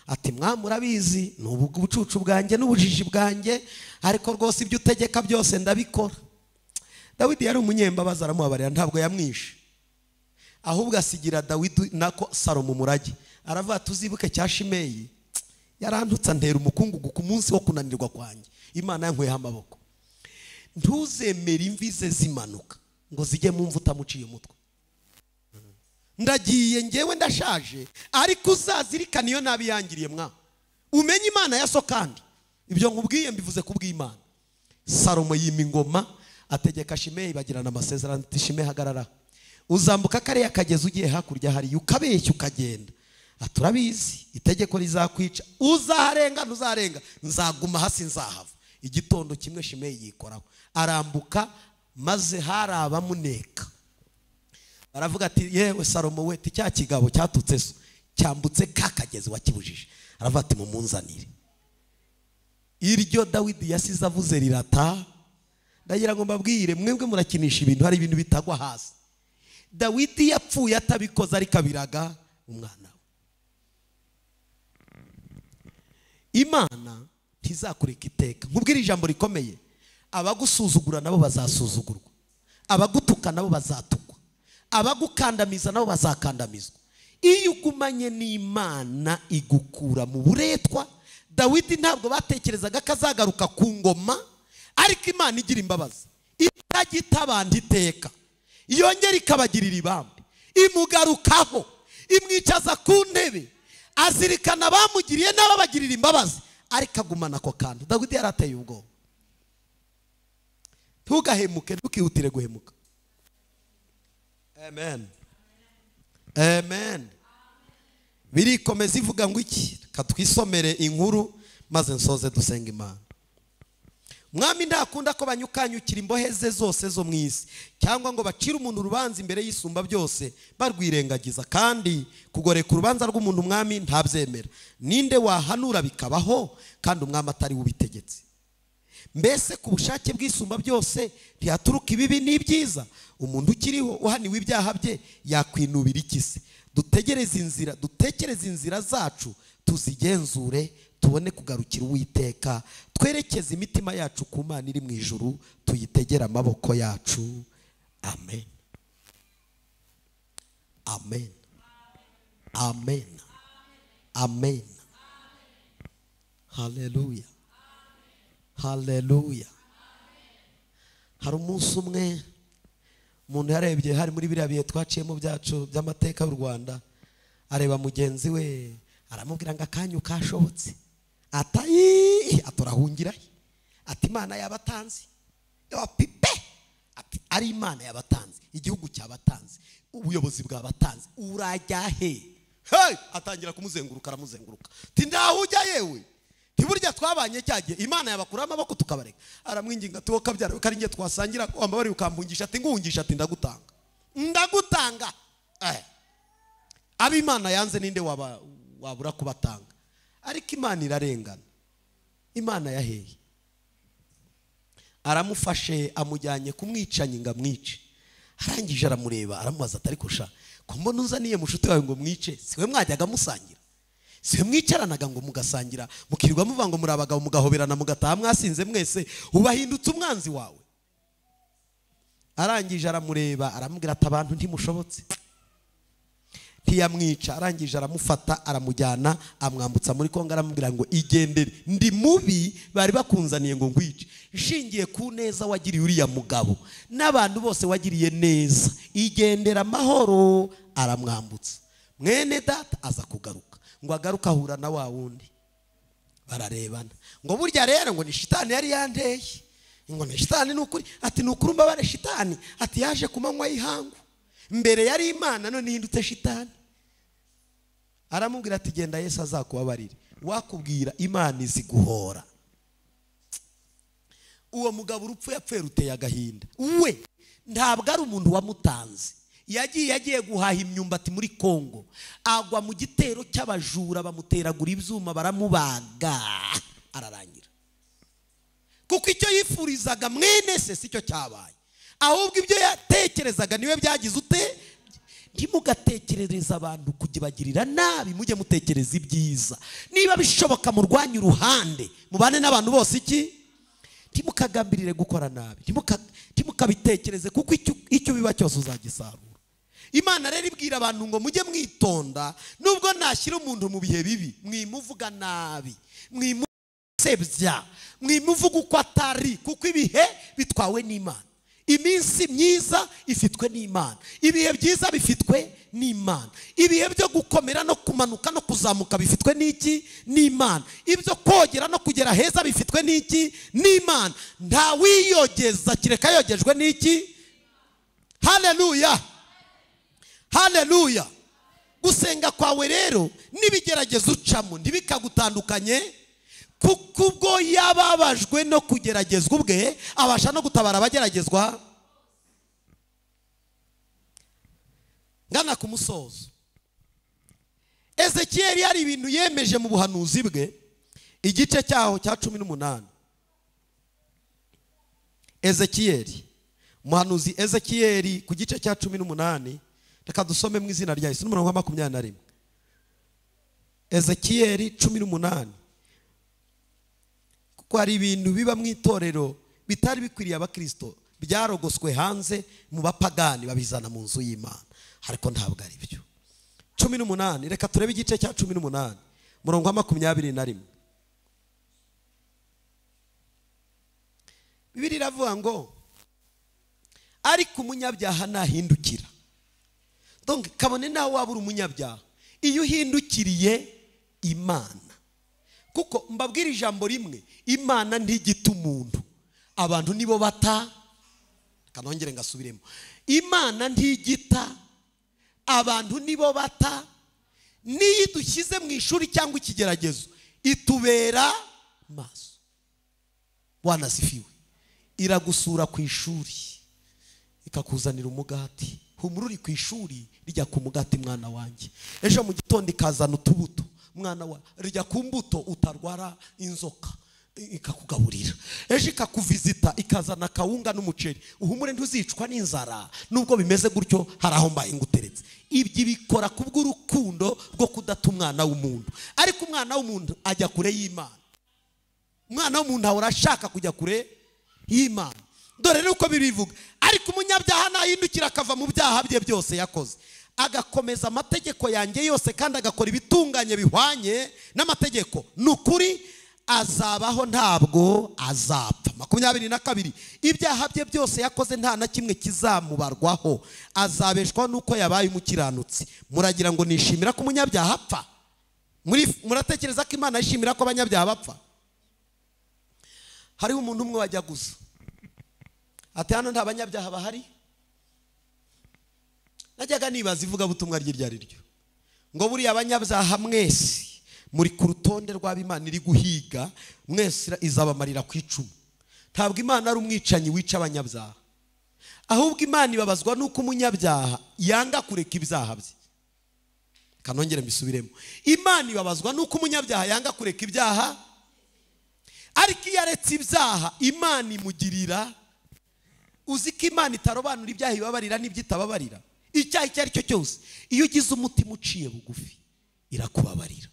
Ati mwami urabizi ni ubucucu bwanjye n'ubujiji bwanjye, ariko rwose ibyo utegeka byose ndabikora. Dawidi yari umunyembabazi, aramubabarira, ntabwo yamwishe, ahubwo asigira Dawidi nako Salomo umurage. Aravuga tuzibuke cya Shimeyi yarantutse antera umukungugu ku munsi wo kunanirwa kwanjye, Imana yankuyeho amaboko. Ntuzemere imvi ze zimanuka ngo zijye mu mvu utamuciye umutwe. Ndagiye ngewe ndashaje, ariko uzazirikana iyo nabi yangiriye mwa. Umenye Imana ya so, kandi ibyo nkubwiye mbivuze kubw'Imana. Salomo yima ingoma, ategeka Shimeyi, bagirana amasezerano ati Shimeyi hagarara, uzambuka kariya kagezi ugiye hakurya hariya ukabeshya ukagenda, aturabizi itegeko rizakwica, uzaharenga ntuzarenga, nzaguma hasi nzahava. Igitondo kimwe Shimeyi yikoraho arambuka, maze hari abamuneka baravuga ati yewe Salomo we, cya kigabo cyatutse so cyambutse kakagezi wakibujije. Aravuga ati mumunzanire. Iryo Dawidi yasize avuze rirata. Ndagira ngo mbabwire mwebwe murakinisha ibintu, hari ibintu bitagwa hasi. Dawidi yapfuye atabikoze, ariko abiraga umwana we. Imana ntizakureka iteka. Nkubwire ijambo rikomeye, abagusuzugura nabo bazasuzugurwa, abagutuka nabo bazatukwa, abagukandamiza nabo bazakandamizwa. Iyo ugumanye n'Imana igukura mu buretwa. Dawidi ntabwo batekerezaga ko azagaruka ku ngoma, ariko Imana igira imbabazi itajya itabanda iteka, yongera ikabagirira ibambe, imugarukaho, imwicaza ku ntebe, azirikana abamugiriye n'ababagirira imbabazi, ariko agumana ako kantu. Dawidi yarateye ubwoba. Ntugahemuke, ntukihutire guhemuka. Amen, amen. Birikomeza ivuga ngo iki? Reka twisomere inkuru maze nsoze dusenga Imana. Mwami ntakunda ko banyukanyukira imbohe ze zose zo mu isi, cyangwa ngo bacire umuntu urubanza imbere y'isumba byose barwirengagiza, kandi kugoreka urubanza rw'umuntu umwami ntabyemera. Ninde wahanura bikabaho kandi umwami atari ubitegetse? Mbese ku bushake bw'isumba byose ntihaturuka ibibi n'ibyiza? Umuntu ukiriho uhaniwe ibyaha bye yakwinubira iki se? Dutegereze inzira, dutekereze inzira zacu, tuzigenzure, tubone kugarukira Uwiteka, twerekeze imitima yacu ku Mana iri mu ijuru, tuyitegere amaboko yacu. Amen, amen, amen, amen. Haleluya, haleluya. Hari umunsi umwe umuntu yarebye, hari muri biriya bihe twaciyemo byacu by'amateka y'u Rwanda, areba mugenzi we aramubwira ngo akanyu kashobotse, atayi atorahungira, ati Imana yabatanze pipe, ati ari Imana yabatanze, igihugu cyabatanze, ubuyobozi bwabatanze, urajya he? Hey! Atangira kumuzenguruka, aramuzenguruka, ati ndaho ujya yewe, ntiburya twabanye cyagiye, Imana yabakura amaboko tukabareka. Aramwinginga ati wowe kabyara kari ngiye twasangira, wambabari ukampungisha, ati nguhungisha, ati ndagutanga, ndagutanga. Ab'Imana yanze ninde wabura kubatanga? Ariko Imana irarengana. Imana yaheye, aramufashe amujyanye kumwicanyi ngo amwice. Arangije aramureba aramubaza ati ariko sha, ko mbona uzaniye mushuti wawe ngo mwice, siwe mwajyaga musangira? Siwe mwicaranaga ngo mugasangira, mukirirwa muvuga ngo muri abagabo, mugahoberana, mugataha mwasinze mwese, ubahindutse umwanzi wawe? Arangije aramureba aramubwira ati abantu ntimushobotse. Ntiyamwica. Arangije aramufata aramujyana amwambutsa muri Kongo, aramubwira ngo igendere, ndi mubi bari bakunzaniye ngo ngwice, nshingiye ku neza wagiriye uriya mugabo n'abantu bose wagiriye neza, igendera amahoro. Aramwambutsa. Mwene data aza kugaruka, ngo agaruka ahura na wa wundi, bararebana, ngo burya rero ngo ni shitani yari yanteye, ngo ni shitani nukuri, ati nukuri mbabare shitani, ati yaje kumanywa y'ihangu, mbere yari Imana none ihindutse shitani. Aramubwira ati genda Yesu azakubabarire, wakubwira Imana iziguhora. Uwo mugabo urupfu yapfuye ruteye agahinda. We ntabwo ari umuntu wamutanze, yagiye guhaha imyumbati muri Kongo, agwa mu gitero cy'abajura, bamuteragura ibyuma baramubaga, ararangira. Kuko icyo yifurizaga mwene se sicyo cyabaye, ahubwo ibyo yatekerezaga niwe byagize ute. Ntimugatekerereza abantu kugibagirira nabi, mujye mutekereza ibyiza. Niba bishoboka murwanye uruhande, mubane n'abantu bose iki, ntimukagambirire gukora nabi, ntimukabitekereze, kuko icyo biba cyose uzagisarura. Imana rero ibwira abantu ngo mujye mwitonda, nubwo nashyira umuntu mu bihe bibi, mwimuvuga nabi, mwimusebya, mwimuvuga uko atari, kuko ibihe bitwawe n'Imana. Iminsi myiza ifitwe n'Imana, ibihe byiza bifitwe n'Imana, ibihe byo gukomera no kumanuka no kuzamuka bifitwe n'iki? N'Imana. Ibyo kogera no kugera heza bifitwe n'iki? N'Imana. Nta wiyogeza kireka yogejwe n'iki? Haleluya, haleluya. Gusenga kwawe rero n'ibigeragezo ucamo ntibikagutandukanye, kuko ubwo yababajwe no kugeragezwa ubwe abasha no gutabara abageragezwa. Ngana ku musozo, Ezekiyeli hari ibintu yemeje mu buhanuzi bwe, igice cyaho cya 18. Ezekiyeli, umuhanuzi Ezekiyeli ku gice cya 18, reka dusome mu izina rya Yesu n'umurongo wa 21. Ezekiyeli 18. Kuko hari ibintu biba mu itorero bitari bikwiriye abakristo, byarogoswe hanze mu bapagani babizana mu nzu y'Imana, ariko ntabwo ari byo. 18, reka turebe igice cya 18 murongo wa 21. Bibiliya iravuga ngo ariko umunyabyaha nahindukira. Donc kabone nawe waba uri umunyabyaha, iyo uhindukiriye Imana, kuko mbabwira ijambo rimwe, Imana ntigita umuntu, abantu nibo bata. Kanongere ngasubiremo, Imana ntigita, abantu nibo bata. Niyo dushyize mu ishuri cyangwa ikigeragezo itubera maso. Bwana asifiwe. Iragusura ku ishuri ikakuzanira umugati. Humura uri ku ishuri, rya ku mugati mwana wanjye. Ejo mu gitondo ikazana utubuto, mwana wa rya ku mbuto utarwara inzoka, ikakugaburira. Ejo ikakuvizita ikazana kawunga n'umuceri, uhumure ntuzicwa n'inzara. Nubwo bimeze gutyo hari aho mbaye nguteretse. Ibyo bikora kubw'urukundo rwo kudata umwana w'umuntu. Ariko umwana w'umuntu ajya kure y'Imana. Umwana w'umuntu ahora ashaka kujya kure y'Imana. Dore nuko bibivuga, ariko umunyabyaha nahindukira akava mu byaha bye byose yakoze, agakomeza amategeko yanjye yose kandi agakora ibitunganye bihwanye n'amategeko, nukuri azabaho ntabwo azapfa. 22, ibyaha bye byose yakoze nta na kimwe kizamubarwaho, azabeshwaho nuko yabaye umukiranutsi. Muragira ngo nishimira ko umunyabyaha apfa? Muratekereza ko Imana yishimira ko abanyabyaha bapfa? Hariho umuntu umwe wajya gusa ati hano nta banyabyaha bahari. Najyaga nibaza ivuga butumwa rye ryari ryo, ngo buriya abanyabyaha mwese muri ku rutonde rw'Imana iri guhiga, mwese izabamarira ku icumu. Ntabwo Imana ari umwicanyi wica abanyabyaha, ahubwo Imana ibabazwa nuko umunyabyaha yanga kureka ibyaha bye. Kanongere mbisubiremo, Imana ibabazwa nuko umunyabyaha yanga kureka ibyaha, ariko iyo aretse ibyaha Imana imugirira. Uzi ko Imana itarobanura ibyaha ibabarira n'ibyitababarira. Icyaha icyo ari cyo cyose, iyo ugize umutima uciye bugufi irakubabarira.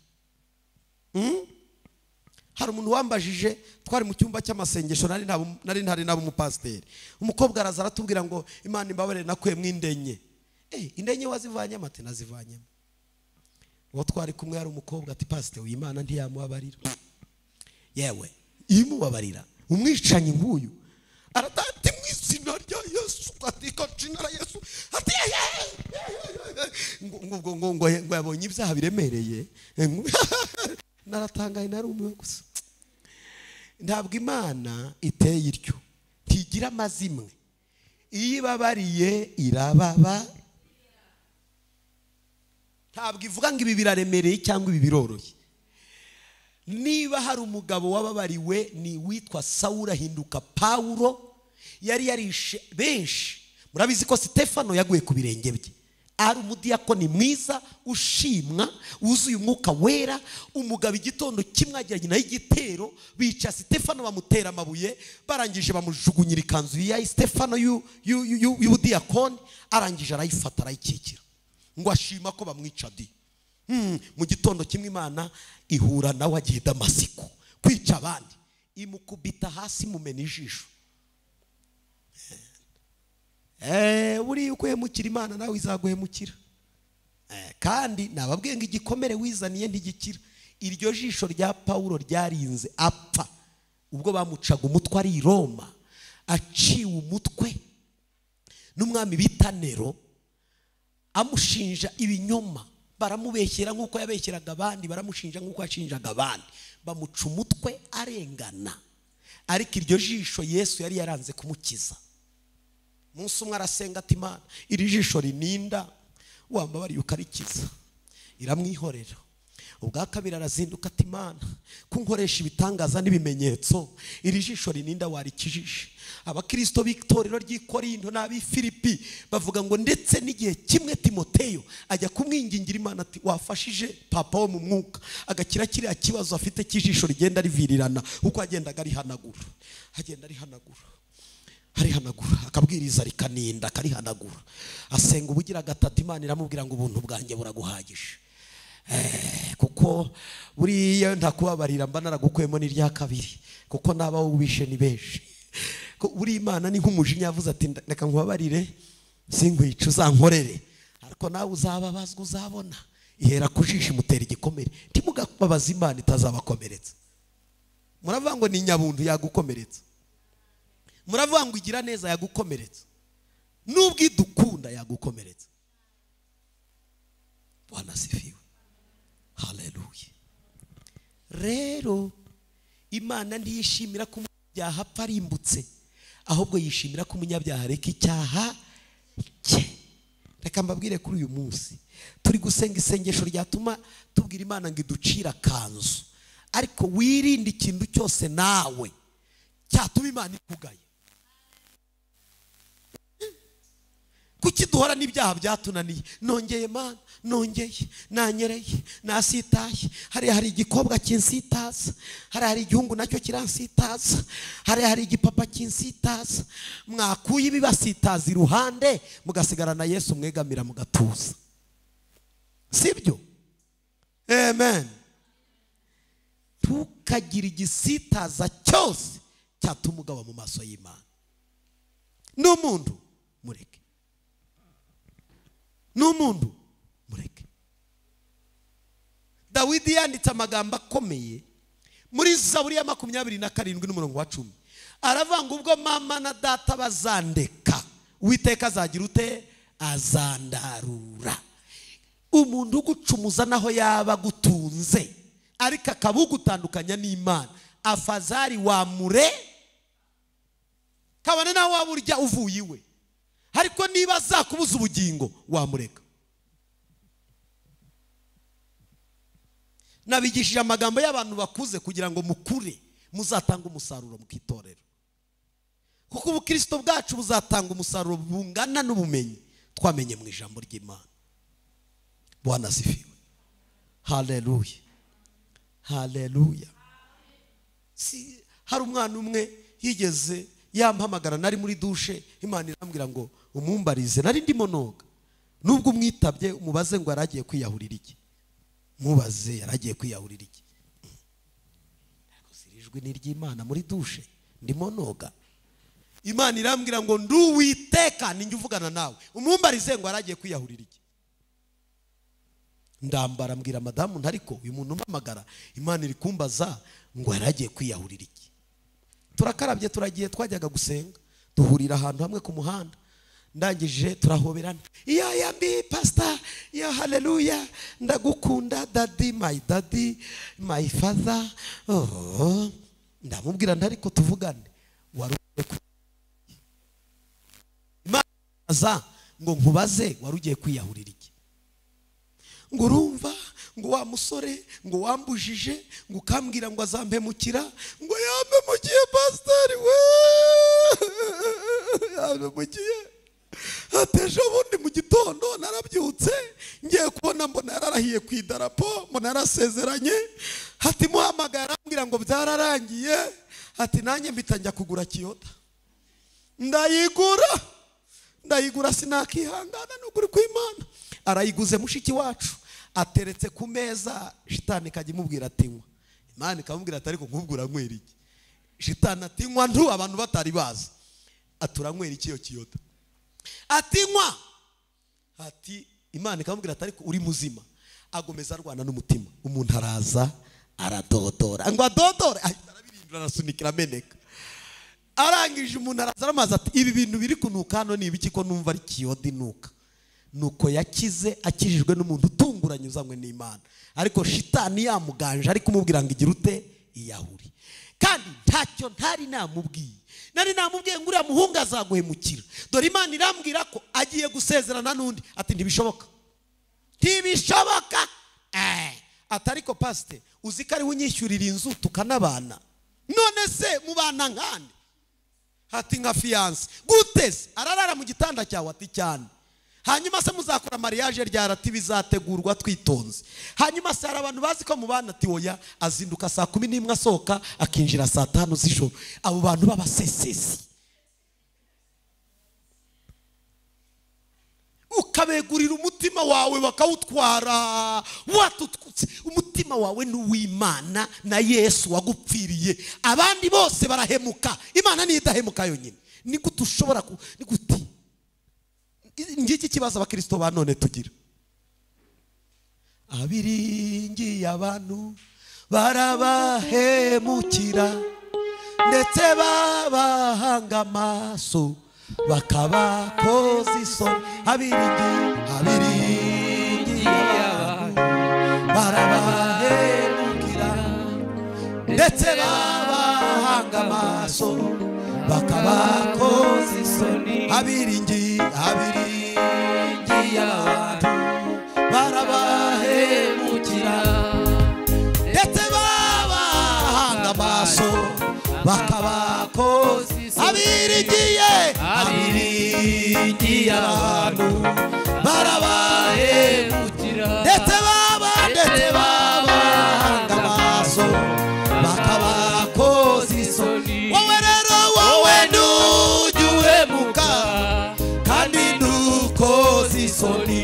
Hari umuntu wambajije, twari mu cyumba cy'amasengesho, nari ntari nabo umupasiteri. Umukobwa araza aratubwira ngo Imana imbabarire nakuyemo indenye. Indenye wazivanyemo? Ati nazivanyemo. Uwo twari kumwe hari umukobwa ati pasiteri Imana ntiyamubabarira. Yewe imubabarira umwicanyi nk'uyu? Aratati mu izina rya Yesu, katika jina la Yesu, ati ngo ngo ngo ngo yabonye ibyaha biremereye. Naratangaye, narumiwe gusa. Ntabwo Imana iteye ityo, ntigira amazimwe. Iyo ibabariye irababa. Ntabwo ivuga ngo ibi biraremereye cyangwa ibi biroroshye. Niba hari umugabo wababariwe ni witwa Sawuli ahinduka Pawulo, yari yarishe benshi. Murabizi ko Stefano yaguye ku birenge bye, ari umudiyakoni mwiza ushimwa wuzuye umwuka wera. Umugabo igitondo kimwe agiranye nayo igitero, bica Stefano bamutera amabuye, barangije bamujugunyira ikanzu ya Stefano y'ubudiyakoni, arangije arayifata arayikikira ngo ashima ko bamwica di. Mu gitondo kimwe Imana ihura nawe agiye Damasiko kwica abandi, imukubita hasi mumena ijisho. Buriya ukwemukira Imana nawe izaguhemukira. Kandi nababwiye ngo igikomere wizaniye ntigikira. Iryo jisho rya Pawulo ryarinze apfa ubwo bamucaga umutwe ari i Roma, aciwe umutwe n'umwami bita Nero, amushinja ibinyoma. Baramubeshyera nk'uko yabeshyeraga abandi, baramushinja nk'uko yashinjaga abandi, bamuca umutwe arengana. Ariko iryo jisho Yesu yari yaranze kumukiza. Umunsi umwe arasenga ati Imana iri jisho rininda wambabariye ukarikiza, iramwihorera. Ubwa kabiri arazinduka ati Imana kunkoresha ibitangaza n'ibimenyetso, iri jisho rininda warikijije. Abakristo b'itorero ry'i Korinto n'ab'i Filipi bavuga ngo ndetse n'igihe kimwe Timoteyo ajya kumwingingira Imana ati wafashije papa wo mu mwuka agakira kiriya kibazo afite cy'ijisho rigenda rivirirana, uko agendaga arihanagura, agenda arihanagura, arihanagura, akabwiriza rikaninda akarihanagura. Asenga ubugira gatatu, Imana iramubwira ngo ubuntu bwanjye buraguhagije. Kuko buriya ntakubabarira mba naragukuyemo n'irya kabiri, kuko naba ubishe ni benshi. Buri Imana ni nk'umujinya, yavuze ati reka nkubabarire sinkwica uzankorere, ariko nawe uzababazwa uzabona. Ihera kujisha imutera igikomere. Ntimugababaze Imana itazabakomeretsa. Muravuga ngo ni nyabuntu yagukomeretsa. Muravuga ngo igira neza yagukomeretsa, nubwo idukunda yagukomeretsa. Bwana asifiwe, haleluya. Rero Imana ntiyishimira ko umunyabyaha apfa arimbutse, ahubwo yishimira ko umunyabyaha areka icyaha cye. Reka mbabwire kuri uyu munsi turi gusenga isengesho ryatuma tubwira Imana ngo iducira akanzu, ariko wirinde ikintu cyose nawe cyatuma Imana ikugaye. Kuki duhora n'ibyaha byatunaniye? Nongeye Mana, nongeye, nanyereye, nasitaye. Hari igikobwa kinsitaza, hari igihungu nacyo kiransitaza, hari igipapa kinsitaza. Mwakuye ibibasitaza iruhande mugasigarana Yesu mwegamira mugatuza, sibyo? Amen. Tukagira igisitaza cyose cyatuma ugaba mu maso y'Imana. N'umuntu mureke, n'umuntu mureke. Dawidi yanditse amagambo akomeye muri Zaburi ya 27 n'umurongo wa 10. Aravuga ngo ubwo mama na data bazandeka, Uwiteka azagira ute? Azandarura. Umuntu ugucumuza naho yaba agutunze, ariko akabugutandukanya n'Imana, afazari wamure kabone naho waba urya uvuye iwe, ariko niba azakubuza ubugingo wamureka. Nabigishije amagambo y'abantu bakuze kugira ngo mukure muzatanga umusaruro mu itorero, kuko ubukristo bwacu buzatanga umusaruro bungana n'ubumenyi twamenye mu ijambo ry'Imana. Bwana asifiwe, haleluya, haleluya. Si hari umwana umwe yigeze yampamagara, nari muri dushe, Imana irambwira ngo umumbarize, nari ndimo noga. Nubwo umwitabye umubaze ngo yaragiye kwiyahurira iki, mubaze yaragiye kwiyahurira iki. Ariko sirijwi ni ry'Imana muri dushe ndimo noga. Imana irambwira ngo nduwiteka ninjye uvugana nawe, umumbarize ngo yaragiye kwiyahurira iki. Ndambara mbwira madamu ntariko uyu muntu umpamagara Imana iri kumbaza ngo yaragiye kwiyahurira iki. Turakarabye turagiye, twajyaga gusenga, duhurira ahantu hamwe ku muhanda. Ndangije turahoberana, iya yambi pastor, ya haleluya, ndagukunda daddy, my daddy, my father. Oh, ndamubwira ntariko tuvugane, wari Imana aza ngo nkubaze wari ugiye kwiyahurira iki. Ngo urumva ngo wa musore ngo wambujije ngo ukambwira ngo azampemukira, ngo yampemukiye pastor we, yampemukiye. Atejo bundi mu gitondo narabyutse ngiye kubona mbona yararahiye ku idarapo, mbona yarasezeranye. Ati muhamagara arambwira ngo byararangiye. Ati nanjye mpita njya kugura kiyoda, ndayigura sinakihangana n'ukuri kw'Imana. Arayiguze mushiki wacu ateretse ku meza, shitani kajya imubwira ati nywa. Imana ikamubwira ati ariko nkubwura nywera iki? Shitani ati nywa ntu abantu batari bazi. Aturanywera iki iyo kiyoda? Ati nywa. Ati Imana ikamubwira ati ariko uri muzima. Agomeza arwana n'umutima. Umuntu araza aradodora, ngo adodore ahita arabirindura arasunikira ameneka. Arangije umuntu araza aramaza ati ibi bintu biri kunuka hano ni ibiki ko numva ari kiyoda inuka? Nuko yakize akijijwe n'umuntu utunguranye uzanywe n'Imana, ariko shitani yamuganje ari kumubwira ngo igira ute? Iyahuri. Kandi ntacyo ntari namubwiye, nari namubwiye ngo uriya muhungu azaguhemukira. Dore Imana irambwira ko agiye gusezerana n'undi. Ati ntibishoboka, ntibishoboka. Ati ariko pastor uzi ko ariwe unyishyurira inzu tukanabana, none se mubana nkande? Ati nka fiance. Gute se? Ararara mu gitanda cyawe? Ati cyane. Hanyuma se muzakora mariage ryarati bizategurwa twitonze. Hanyuma se hari abantu bazi ko mubana? Ati oya, azinduka saa 11 asohoka akinjira saa 5 z'ijoro. Abo bantu babasesesi ukabegurira umutima wawe bakawutwara. Watututse umutima wawe n'uw'Imana na Yesu wagupfiriye. Abandi bose barahemuka, Imana niyo idahemuka yonyine. Ni gute ushobora ni gute? Ngiki kibazo abakristo ba none tugira. Abiringiye abantu barabahemukira, Ndetse babahanga amaso bakabakoza isoni. Abiringiye abantu barabahemukira. Ndetse babahanga amaso bakabakoza isoni. Abiringiye abantu barabahemukira. Ndetse babahanga amaso bakabakoza. Abiringiye abantu barabahemukira. Ndetse babahanga amaso bakabakoza isoni. Wowe rero wowe ntujya uhemuka kandi ntukoze isoni.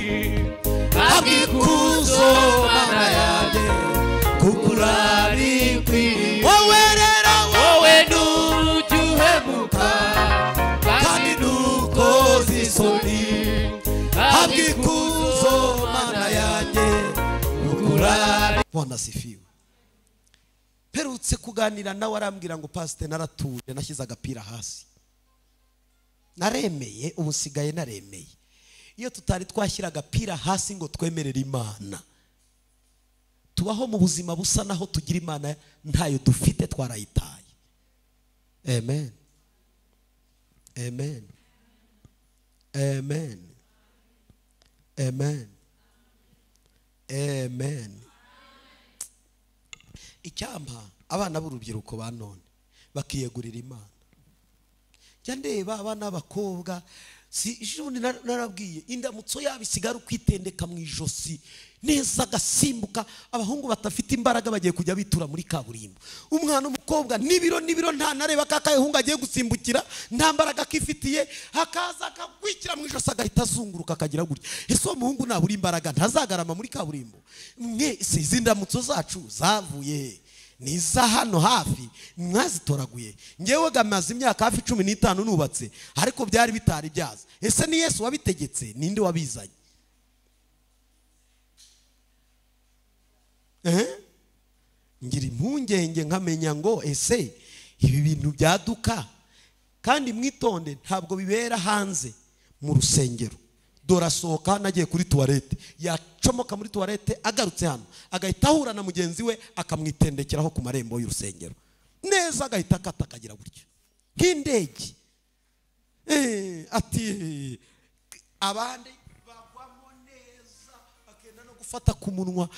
Abikuzo Mana yanjye kuko urabikwiriye. Wowe rero wowe ntujya uhemuka kandi ntukoze isoni. Abikuzo Mana yanjye kuko urabikwiriye. Bwana asifiwe. Perutse kuganira nawe arambwira ngo pastor naratuje nashyize agapira hasi. Naremeye ubu sigaye naremeye. Iyo tutari twashyira agapira hasi ngo twemerere Imana, tubaho mu buzima busa naho tugira Imana ntayo dufite, twarayitaye. Amen. Amen. Amen. Amen. Amen. Icyampa abana b'urubyiruko ba none bakiyegurira Imana. Njya ndeba abana b'abakobwa, si ejo narabwiye indamutso yabo isigara ukwitendeka mu ijosi neza agasimbuka. Abahungu batafite imbaraga bagiye kujya bitura muri kaburimbo. Umwana umukobwa nibiro nta nareba kakayihunga agiye gusimbukira nta mbaraga akifitiye, hakaza akakwikira mu ijosi agahita azunguruka akagira gutya. Ese uwo muhungu nabura imbaraga ntazagarama muri kaburimbo? Mwe si izi ndamutso zacu zavuye he? Niza hano hafi mwazitoraguye. Ngewe gamaze imyaka hafi 15 nubatse, ariko byari bitari byaza. Ese ni Yesu wabitegetse? Ninde wabizanye? Ngira impungenge nkamenya ngo ese ibi bintu byaduka. Kandi mwitonde, ntabwo bibera hanze mu rusengero. Dore asohoka nagiye kuri toilette, yacomoka muri toilette agarutse hano agahita ahura na mugenzi we akamwitendekeraho ku marembo y'urusengero neza, agahita akata akagira gutya nk'indege. Ati abandi bagwamo neza bakenda no gufata ku munwa.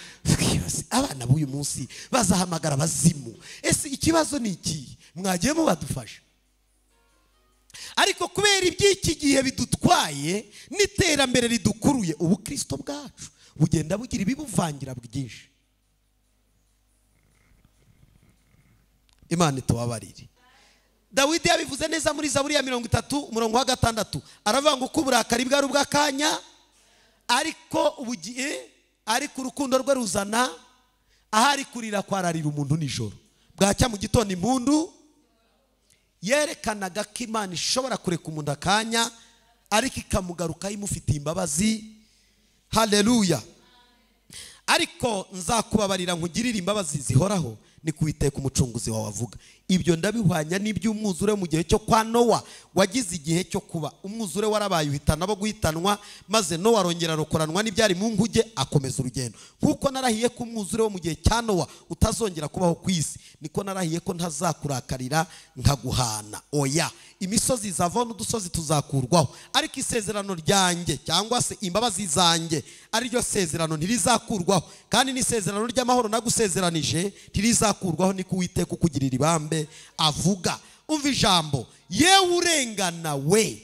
Abana b'uyu munsi bazahamagara abazimu. Ese ikibazo ni iki? Mwagiye mubadufasha. Ariko kubera iby'iki gihe bidutwaye n'iterambere ridukuruye, ubukristo bwacu bugenda bugira ibibuvangira bwinshi. Imana itubabarire. Dawidi yabivuze neza muri Zaburi ya 30 umurongo wa 6, aravuga ngo uko uburakari bwari ubw'akanya, ariko ubugiye, ariko urukundo rwe ruzana ahari kurira kwararira umuntu nijoro, bwacya mu gitondo impundu. Yerekanaga ko Imana ishobora kureka umuntu akanya ariko ikamugaruka imufitiye imbabazi. Haleluya. Ariko nzakubabarira nkugirire imbabazi zihoraho, ni kuwiteka umucunguzi wawe avuga. Ibyo ndabihwanya n'iby'umwuzure mu gihe cyo kwa Nowa wagize igihe cyo kuba. Umwuzure warabaye uhitana abo guhitanwa, maze Nowa arongera arokoranwa n'ibyari mu nkuge akomeza urugendo. Nkuko narahiye ko umwuzure wo mu gihe cya Nowa utazongera kubaho ku isi, niko narahiye ko ntazakurakarira nkaguhana. Oya, imisozi izavaho n'udusozi tuzakurwaho, ariko isezerano ryanjye cyangwa se imbabazi zanjye ariryo sezerano ntirizakurwaho, kandi n'isezerano ry'amahoro nagusezeranije ntirizakurwaho, niko Uwiteka ukugirira ibambe avuga. Umva ijambo, yewe urengana we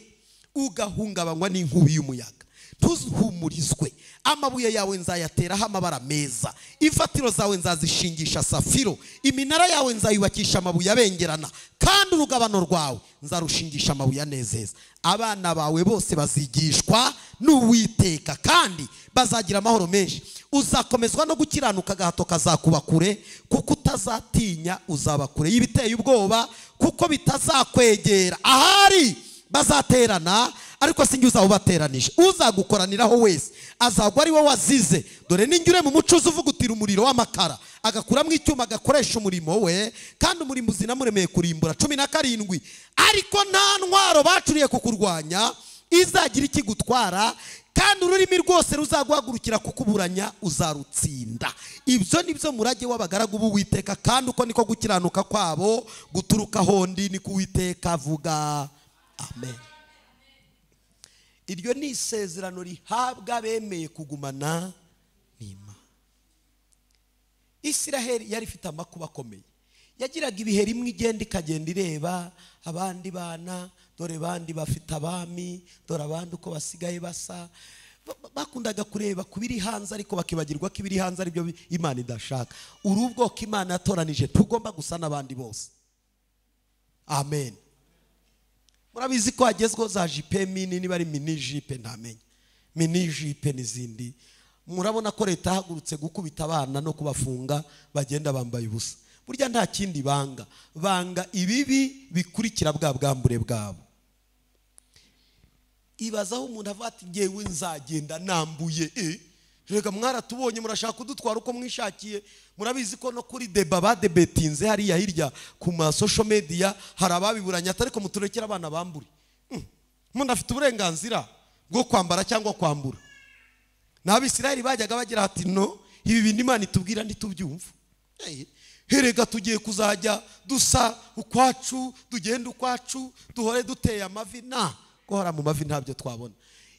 ugahungabanywa n'inkubi y'umuyaga, ntuzihumurizwe. Amabuye yawe nzayateraho amabara meza, imfatiro zawe nzazishingisha safiro, iminara yawe nzayubakisha amabuye abengerana, kandi urugabano rwawe nzarushingisha amabuye anezeza. Abana bawe bose bazigishwa n'Uwiteka, kandi bazagira amahoro menshi. Uzakomezwa no gukiranuka, agahato kazakuba kure, kuko utazatinya uzaba kure y'ibiteye ubwoba, kuko bitazakwegera. Ahari bazaterana, ariko sinjye uzawubateranije. Uzagukoraniraho wese azagwa ari we wazize. Dore ninjye mu mucuzi uvugutira umuriro w'amakara, agakuramo icyuma agakoresha umurimo we, kandi umurimbuzi namuremeye kurimbura. 17, ariko nta ntwaro bacuriye kukurwanya izagira ikigutwara, kandi ururimi rwose ruzaguhagurukira kukuburanya uzarutsinda. Ibyo nibyo murage w'abagaragu b'Uwiteka, kandi uko niko gukiranuka kwabo guturuka hondi, ni kuwiteka avuga. Amen. Iryo ni isezerano rihabwa bemeye kugumana n'Imana. Isiraheli yari ifite amakuba akomeye, yagiraga ibihe rimwe igenda ikagenda ireba abandi bana, dore bandi bafite abami, dore abandi uko basigaye basa. Bakundaga kureba kubiri hanze, ariko bakibagirwa ko ibiri hanze aribyo Imana idashaka. Urubwoko Imana yatoranije tugomba gusa n'abandi bose. Amen. Murabizi ko hagezweho za jipe mini, niba ari mini jipe ntamenye, mini jipe n'izindi. Murabona ko leta yahagurutse gukubita abana no kubafunga bagenda bambaye ubusa. Burya nta kindi banga, banga ibibi bikurikira bwa bwambure bwabo. Ibazaho umuntu avuga ati ngewe nzagenda nambuye. Reka mwaratubonye murashaka kudutwara uko mwishakiye. Murabizi ko no kuri deba badebetinze hariya hirya ku ma social media hari ababiburanye, ariko muturekera abana bambure. Umuntu afite uburenganzira bwo kwambara cyangwa kwambura. N'Abisirayeli bajyaga bagira ati no, ibi bintu Imana itubwira ntitubyumva. Herega tugiye kuzajya dusa ukwacu, tugenda ukwacu, duhore duteye amavi. Na guhora mu mavi ntabyo twabona.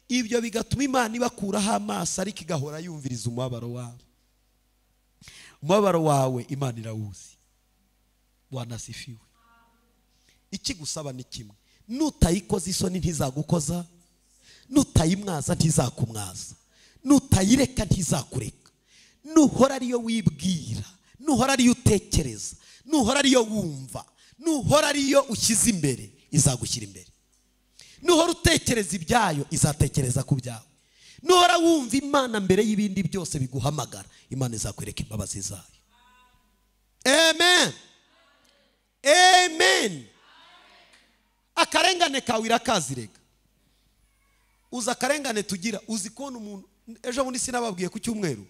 Ibyo bigatuma Imana ibakuraho amaso, ariko igahora yumviriza umubabaro wawe. Umubabaro wawe Imana irawuzi. Bwana asifiwe. Ikigusaba ni kimwe, nutayikoza isoni ntizagukoza, nutayimwaza ntizakumwaza, nutayireka ntizakureka. Nuhora ariyo wibwira, nuhora ariyo utekereza, nuhora ariyo wumva, nuhora ariyo ushyize imbere, izagushyira imbere. Nuhora utekereza ibyayo, izatekereza ku byawe. Nuhora wumva Imana mbere y'ibindi byose biguhamagara, Imana izakwereka imbabazi zayo. Amen. Amen. Akarengane kawe irakazirega. Uza akarengane tugira, uzi kubona umuntu. Ejo bundi sinababwiye ku cyumweru,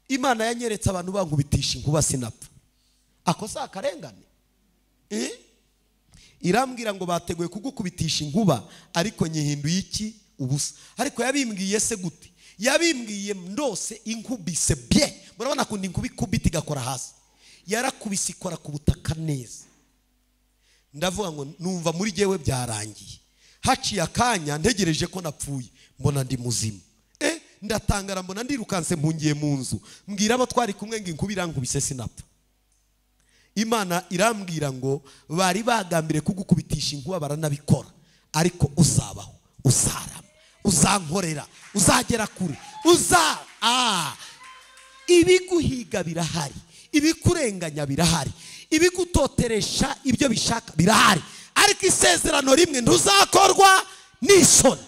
Imana yanyeretse abantu bankubitisha inkuba sinapfa. Ako si akarengane? Irambwira ngo bateguye kugukubitisha inkuba, ariko nyihinduye iki? Ubusa. Ariko yabimbwiye se gute? Yabimbwiye ndose inkubise bye. Murabona kundi inkuba ikubita igakora hasi. Yarakubise ikora ku butaka neza. Ndavuga ngo numva muri jewe byarangiye. Haciye akanya ntegereje ko napfuye, mbona ndi muzima. Ndatangara mbona ndirukanse mpungiye mu nzu. Mbwira abo twari kumwe ngo inkuba irankubise sinapfa. Imana irambwira ngo bari bagambire kugukubitisha inkuba baranabikora, ariko uzabaho, uzarama, uzankorera, uzagera kure, uza ibiguhiga birahari, ibikurenganya birahari, ibigutoteresha ibyo bishaka birahari, ariko isezerano rimwe ntuzakorwa n'isoni,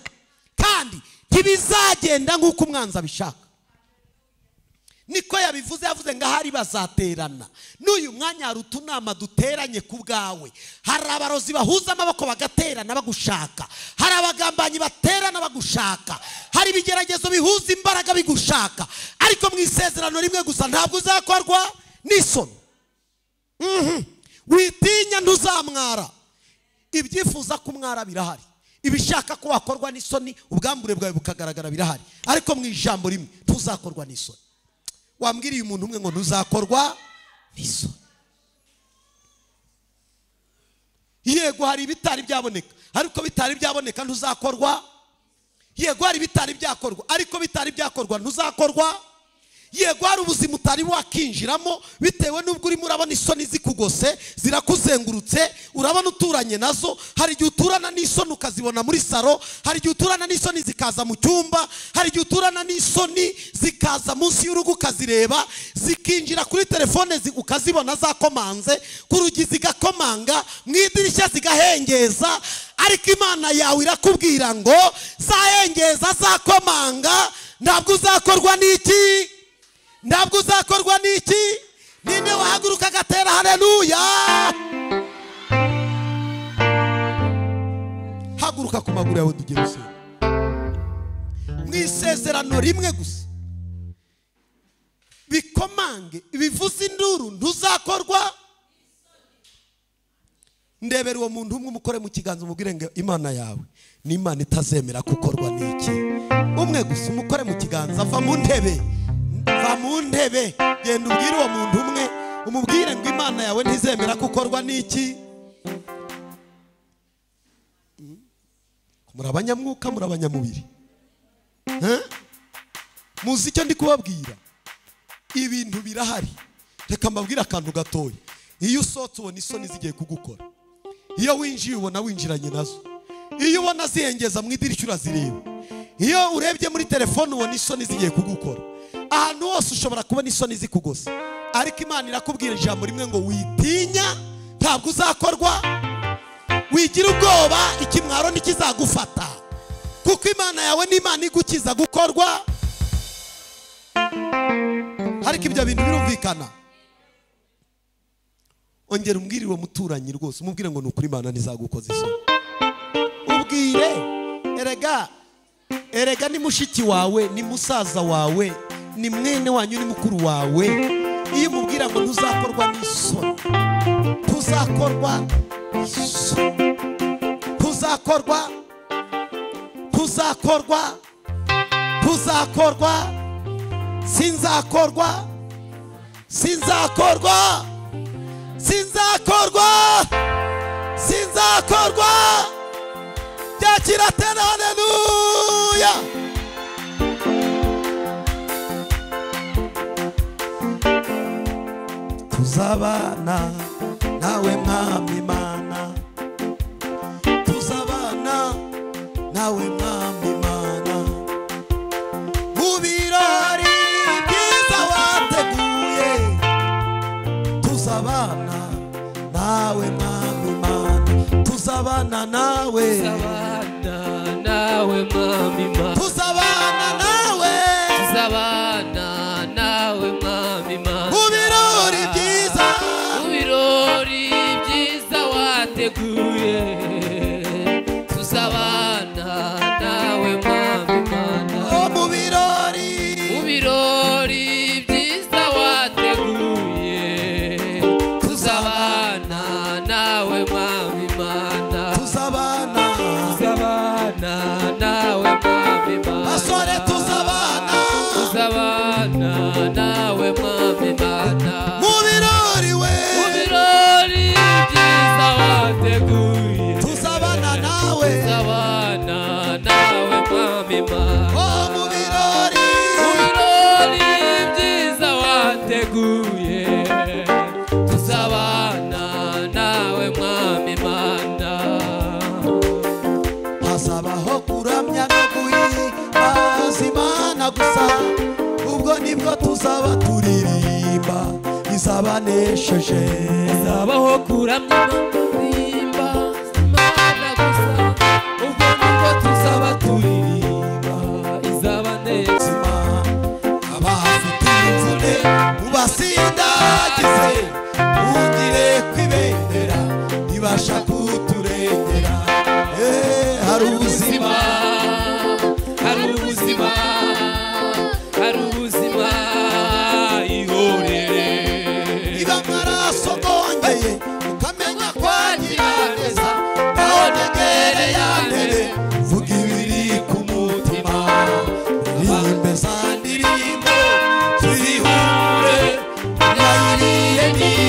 kandi ntibizagenda nk'uko umwanzi abishaka. Niko yabivuze, yavuze ngo ahari bazaterana. N'uyu mwanya hari utunama duteranye ku bwawe. Hari abarozi bahuza amaboko bagaterana bagushaka, hari abagambanyi baterana bagushaka, hari ibigeragezo bihuza imbaraga bigushaka, ariko mu isezerano rimwe gusa ntabwo uzakorwa n'isoni. Witinya ntuzamwara. Ibyifuza kumwara birahari, ibishaka ko wakorwa n'isoni ubwambure bwawe bukagaragara birahari, ariko mu ijambo rimwe tuzakorwa n'isoni. Wambwiriye umuntu umwe ngo ntuzakorwa n'isoni. Yego hari ibitari byaboneka, ariko bitari byaboneka ntuzakorwa. Yego hari ibitari byakorwa, ariko bitari byakorwa ntuzakorwa. Yego hari ubuzima utari wakinjiramo bitewe n'ubwo urimo urabona isoni zikugose, zirakuzengurutse, urabona uturanye nazo. Hari igihe uturana n'isoni ukazibona muri saro, hari igihe uturana n'isoni zikaza mu cyumba, hari igihe uturana n'isoni zikaza munsi y'urugo ukazireba, zikinjira kuri telefone ukazibona zakomanze, ku rugi zigakomanga, mu idirishya zigahengeza. Ariko Imana yawe irakubwira ngo zahengeza zakomanga, ntabwo uzakorwa n'iki? Ntabwo uzakorwa n'iki? Ninde wahaguruka agatera haleluya? Haguruka ku maguru yawe tugere gusenga. Mu isezerano rimwe gusa bikomanga Bikomange bivuze induru, ntuzakorwa. Ndebera uwo muntu umwe umukore mu kiganza umubwire ngo Imana yawe ni Imana itazemera gukorwa n'iki. Umwe gusa umukore mu kiganza, va mu ntebe, va mu ntebe, genda ubwire uwo muntu umwe umubwire ngo Imana yawe ntizemera gukorwa n'iki. Muri abanyamwuka, muri abanyamubiri, muzi icyo ndi kubabwira? Ibintu birahari. Reka mbabwire akantu gatoya. Iyo usohotse ubona isoni zigiye kugukora, iyo winjiye ubona winjiranye nazo, iyo ubona zihengeza mu idirishya urazireba, iyo urebye muri telefone ubona isoni zigiye kugukora. Ahantu hose ushobora kubona isoni zikugose, ariko Imana irakubwira ijambo rimwe ngo witinya, ntabwo uzakorwa. Wigira ubwoba, ikimwaro ntikizagufata, kuko Imana yawe ni Imana igukiza gukorwa. Ariko ibyo bintu birumvikana. Ongera umbwire uwo muturanyi rwose, umubwire ngo nukuri Imana ntizagukoza isoni. Ubwire, erega erega ni mushiki wawe, ni musaza wawe, ni mwene wanyu, ni mukuru wawe. Iyo umubwira ngo ntuzakorwa n'isoni, tuzakorwa isoni, tuzakorwa, tuzakorwa, tuzakorwa, sinzakorwa, sinzakorwa, sinzakorwa, sinzakorwa. Byakira tena, haleluya. Tuzabana nawe Mwami Mana, tuzabana nawe Mwami Mana, mu birori byiza wateguye, tuzabana nawe Mwami Mana, tuzabana nawe, tuzabana nawe Mwami Mana, tuzabana nawe, tuzabana nawe Mwami Mana, mu birori byiza, mu birori byiza wateguye, tuzabana nawe Mwami Mana, oh, mu birori, mu birori byiza wateguye, tuzabana nawe Mwami Mana, tuzabana, tuzabana nawe Mwami Mana, basore tuzabana, tuzabana nawe Mwami Mana, mu birori we, mu birori byiza wateguye, tuzabana nawe, tuzabana nawe Mwami Mana, oh, mu birori, mu birori byiza wateguye, tuzabana nawe Mwami Mana. Hazabaho kuramya no guhimbaza Imana gusa, ubwo nibwo tuzaba turirimba izabanesheje. Hazabaho kuramya no guhimbaza Imana gusa, ubwo nibwo tuzaba turirimba izabanesheje. Abafite imvune mubasindagize, ugire kwibendera ibasha kuturengera. Hari ubuzima, hari ubuzima, hari ubuzima, ihorere. Niba amaraso ngongeye ukamenya kwagira neza, naho negere ya ntebe, vuga ibiri ku mutima, ririmbe za ndirimbo zihure, nayiriye ni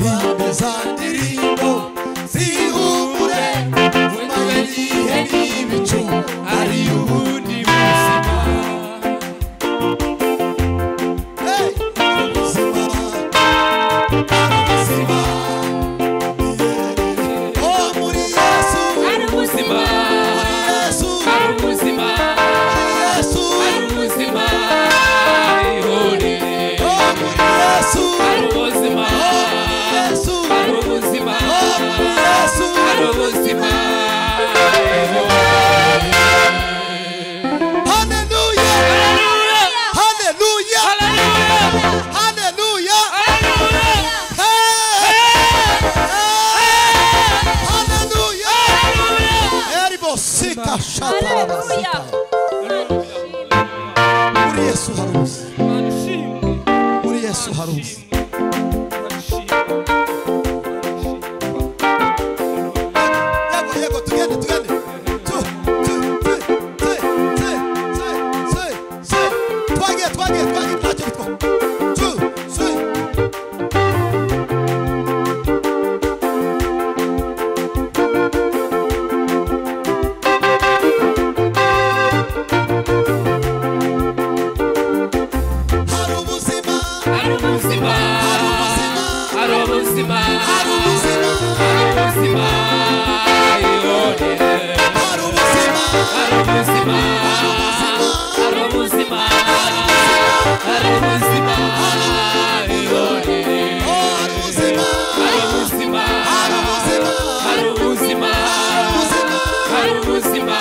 Himba ndirimbo zihumure nyuma y'igihe n'ibicu hari ubundi buzima. Hey! Ubuzima, ubuzima, oh muri Yesu, Hari ubuzima, muri Yesu, hari ubuzima, muri Yesu, hari ubuzima, ihorere. oh muri Yesu, Hari ubuzima, oh muri Yesu, hari ubuzima, oh muri Yesu. hari ubuzima, ihorere. Hallelujah! Hallelujah! Hallelujah! Hallelujah! Hallelujah! Hallelujah! Hey! Hey! Hallelujah! Eribosika shatarabasika. Muri Yesu hari ubuzima. Imana ishimwe. Muri Yesu hari ubuzima. Yego, yego, tugende, tugende. Tu, tu, tu, tu, tu, tu, tu, tu. Twagiye, twagiye, twagiye, ntacyo bitwaye. Tu, tu. Hari ubuzima, Hari ubuzima, hari ubuzima, hari ubuzima, hari ubuzima, hari ubuzima, ihorere. hari ubuzima, Hari ubuzima, hari ubuzima, hari ubuzima, ihorere. oh, hari ubuzima, Hari ubuzima, hari ubuzima, hari ubuzima, hari ubuzima, hari ubuzima,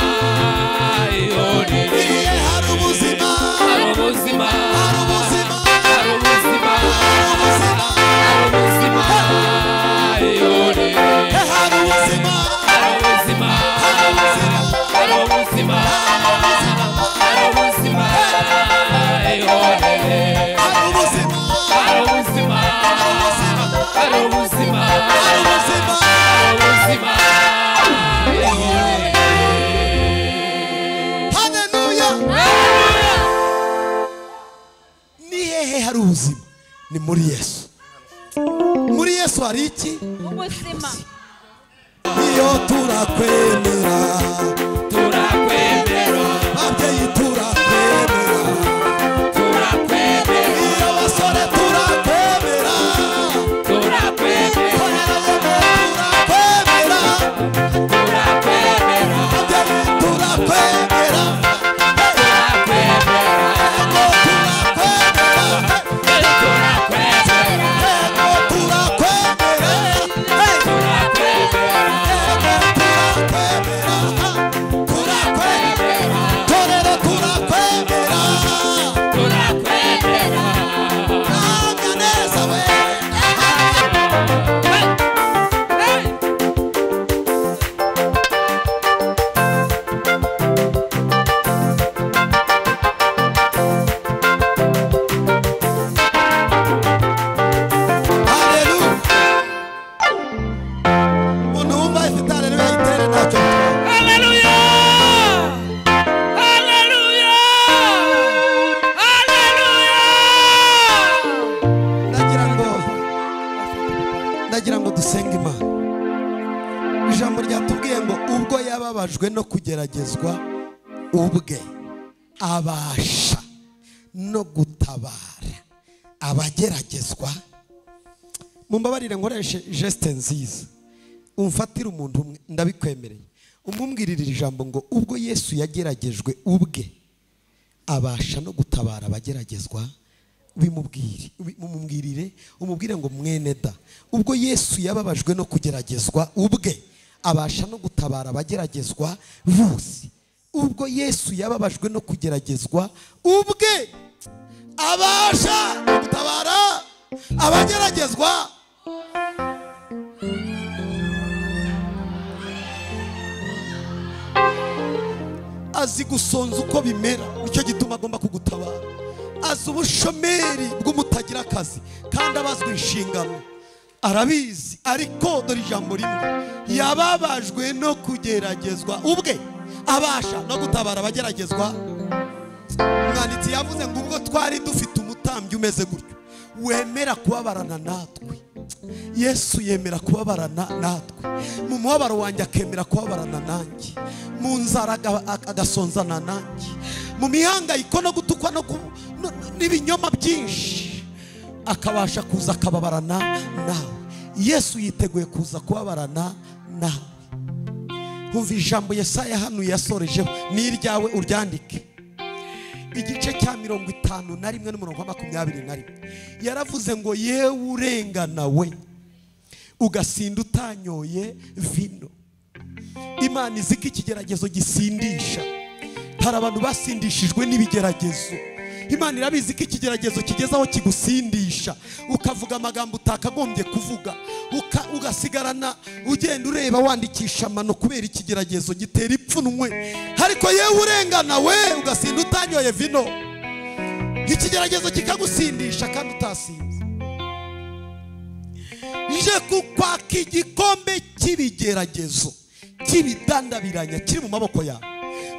ihorere. iye, hari ubuzima, Hari ubuzima, hari ubuzima, hari ubuzima, hari ubuzima, hari ubuzima, ihorere. eh, hari ubuzima, Hari ubuzima, hari ubuzima, hari ubuzima, hari ubuzima, hari ubuzima, ihorere. hari ubuzima, Hari ubuzima, hari ubuzima, hari ubuzima, hari ubuzima. hari ubuzima, ihorere. Haleluya! Ni hehe hari ubuzima? Ni muri Yesu. Muri Yesu hari iki? Ubuzima. Iyo turakwemera, Turakwemera, babyeyi turakwemera, turakwemera, iyo basore turakwemera, turakwemera, turakwemera, turakwemera, babyeyi turakwemera, turakwemera, yego turakwemera, turakwemera, yego turakwemera, hey! turakwemera, Yego turakwemera, turakwemera, torero turakwemera, turakwemera. namya neza we. Haleluya. Umuntu wumva ifite haleluya ayitere ntacyo bitwaye. Hallelujah! Hallelujah! Hallelujah! Ndagira ngo dusenge Imana. Ijambo ryatubwiye ngo ubwo yababajwe no kugeragezwa ubwe abasha no gutabara abageragezwa. Mumbabarire nkoreshe geste nziza, umfatire umuntu umwe ndabikwemereye, umumbwirire iri jambo ngo ubwo Yesu yageragejwe ubwe abasha no gutabara abageragezwa. Bimubwire, mumubwirire, umubwire ngo mwene da, ubwo Yesu yababajwe no kugeragezwa ubwe abasha no gutabara abageragezwa bose. Ubwo Yesu yababajwe no kugeragezwa ubwe abasha gutabara abageragezwa. Azi gusonza uko bimera, nicyo gituma agomba kugutabara. Azi ubushomeri bw'umutagira akazi kandi abazwa inshingano, arabizi. Ariko dore ijambo rimwe, yababajwe no kugeragezwa ubwe abasha no gutabara abageragezwa. Umwanditsi yavuze ngo ubwo twari dufite umutambyi umeze gutyo, Wemera kubabarana natwe. Yesu yemera kubabarana natwe. Mu mubabaro wanjye akemera kubabarana nanjye. Mu nzara agasonzana nanjye. Mu mihangayiko no gutukwa no n'ibinyoma byinshi akabasha kuza akababarana nawe. Yesu yiteguye kuza kubabarana nawe. Umva ijambo Yesaya hano yasorejeho, ni iryawe uryandike. Igice cya 51 n'umurongo wa 21 yaravuze ngo yewe urengana we ugasinda utanyoye vino. Imana izi ko ikigeragezo gisindisha. Hari abantu basindishijwe n'ibigeragezo. Imana irabizi ko ikigeragezo kigeze aho kigusindisha, ukavuga amagambo utakagombye kuvuga, ugasigarana ugenda ureba wandikisha amano kubera ikigeragezo gitera ipfunwe. Ariko yewe urengana we ugasinda utanyoye vino, ikigeragezo kikagusindisha kandi utasinze. Nje kukwaka igikombe cy'ibigeragezo cy'ibidandabiranya kiri mu maboko yawe,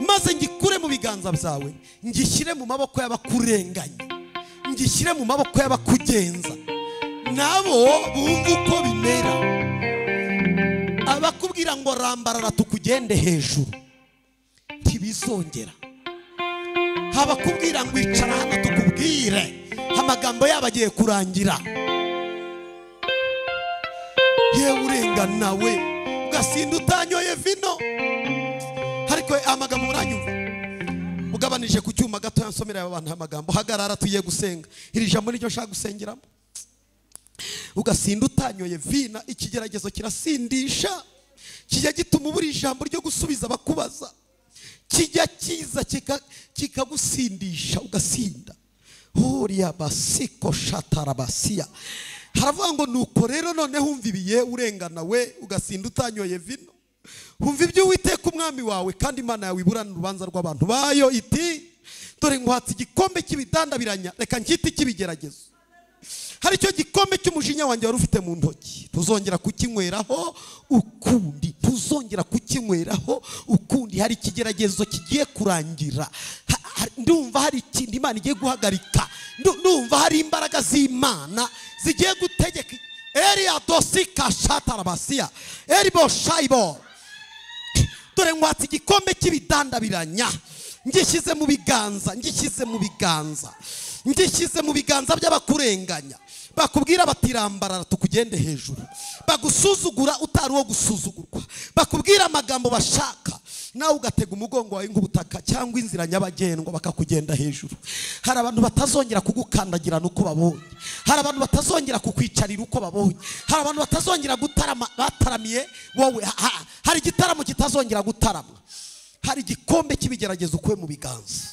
maze ngikure mu biganza byawe, ngishyire mu maboko y'abakurenganya, ngishyire mu maboko y'abakugenza, nabo bumva uko bimera. Abakubwira ngo rambarara tukugende hejuru, ntibizongera. Abakubwira ngo icara hano tukubwire, amagambo yabo agiye kurangira. Yewe urengana we ugasinda utanyoye vino. Ariko amagambo muranyumva, ugabanije ku cyuma gato yansomera abantu amagambo. Hagarara tugiye gusenga. Iri jambo niryo nshaka gusengeramo. Ugasinda utanyoye vina, ikigeragezo kirasindisha, kijya gituma ubura ijambo ryo gusubiza abakubaza, kijya kiza kikagusindisha ugasinda. Huriya basiko shatarabasia. Haravuga ngo nuko rero noneho umva ibiye urengana we ugasinda utanyoye vino, umva ibyo Uwiteka umwami wawe kandi Imana yawe iburana urubanza rw'abantu bayo iti dore nkwatse igikombe cy'ibidandabiranya, reka nkite cy'ibigeragezo. Hari icyo gikombe cy'umujinya wanjye wari ufite mu ntoki, tuzongera kukinyweraho ukundi, tuzongera kukinyweraho ukundi. Hari ikigeragezo kigiye kurangira. Ndumva hari ikindi Imana igiye guhagarika. Ndumva hari imbaraga z'Imana zigiye gutegeka. Eria dosika shatarabasia eribo shaibo. Dore nkwatse igikombe cy'ibidandabiranya, ngishyize mu biganza, ngishyize mu biganza, ngishyize mu biganza by'abakurenganya. Bakubwira batirambarara tukugende hejuru, bagusuzugura utari uwo gusuzugurwa, bakubwira amagambo bashaka, nawe ugatega umugongo wawe nk'ubutaka cyangwa inzira nyabagendwa bakakugenda hejuru. Hari abantu batazongera kugukandagira uko babonye, hari abantu batazongera kukwicarira uko babonye, hari abantu batazongera gutarama bataramiye wowe. Hari igitaramo kitazongera gutaramwa. Hari igikombe cy'ibigeragezo ukuwe mu biganza.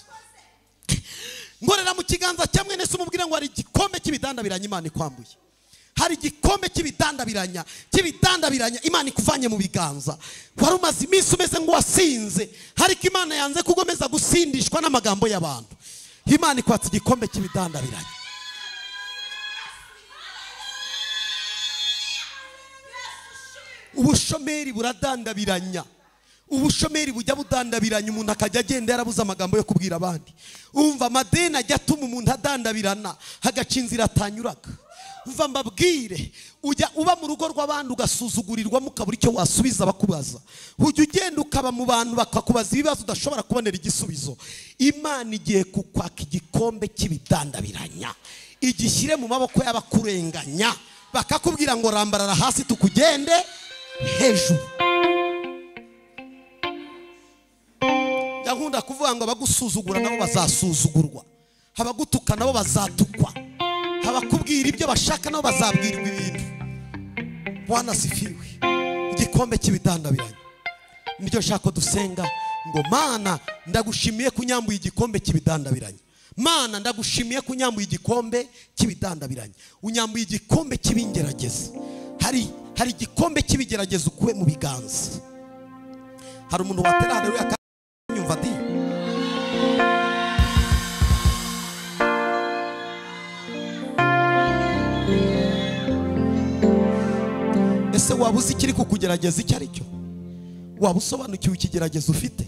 Ngorera mu kiganza cya mwene se umubwira ngo hari igikombe cy'ibidandabiranya Imana ikwambuye. Hari igikombe cy'ibidandabiranya, cy'ibidandabiranya Imana ikuvanye mu biganza. Wari umaze iminsi umeze ngo wasinze, ariko Imana yanze kugomeza gusindishwa n'amagambo y'abantu. Imana ikwatse igikombe cy'ibidandabiranya. Ubushomeri buradandabiranya. Ubushomeri bujya budandabiranya, umuntu akajya agenda yarabuze amagambo yo kubwira abandi. Umva amadeni ajya atuma umuntu adandabirana, hagaca inzira atanyuraga. Umva mbabwire, ujya uba mu rugo rw'abandi ugasuzugurirwamo ukabura icyo wasubiza bakubaza. Ujya ugenda ukaba mu bantu bakakubaza ibibazo udashobora kubonera igisubizo. Imana igiye kukwaka igikombe cy'ibidandabiranya, igishyire mu maboko y'abakurenganya, bakakubwira ngo rambarara hasi tukugende hejuru. Nkunda kuvuga ngo abagusuzugura nabo bazasuzugurwa, abagutuka nabo bazatukwa, abakubwira ibyo bashaka nabo bazabwirwa ibintu. Bwana sifiwe. Igikombe cy'ibidandabiranya niryo shako dusenga ngo Mana ndagushimiye kunyambuye igikombe cy'ibidandabiranya. Mana ndagushimiye kunyambuye igikombe cy'ibidandabiranya, unyambuye igikombe cy'ibingerageza. Hari igikombe cy'ibigeragezo ukuwe mu biganza. Hari umuntu watera haleluya nyumva di. Ese waba uzi ikiri kukugerageza icyo ari cyo? Waba usobanukiwe ikigeragezo ufite?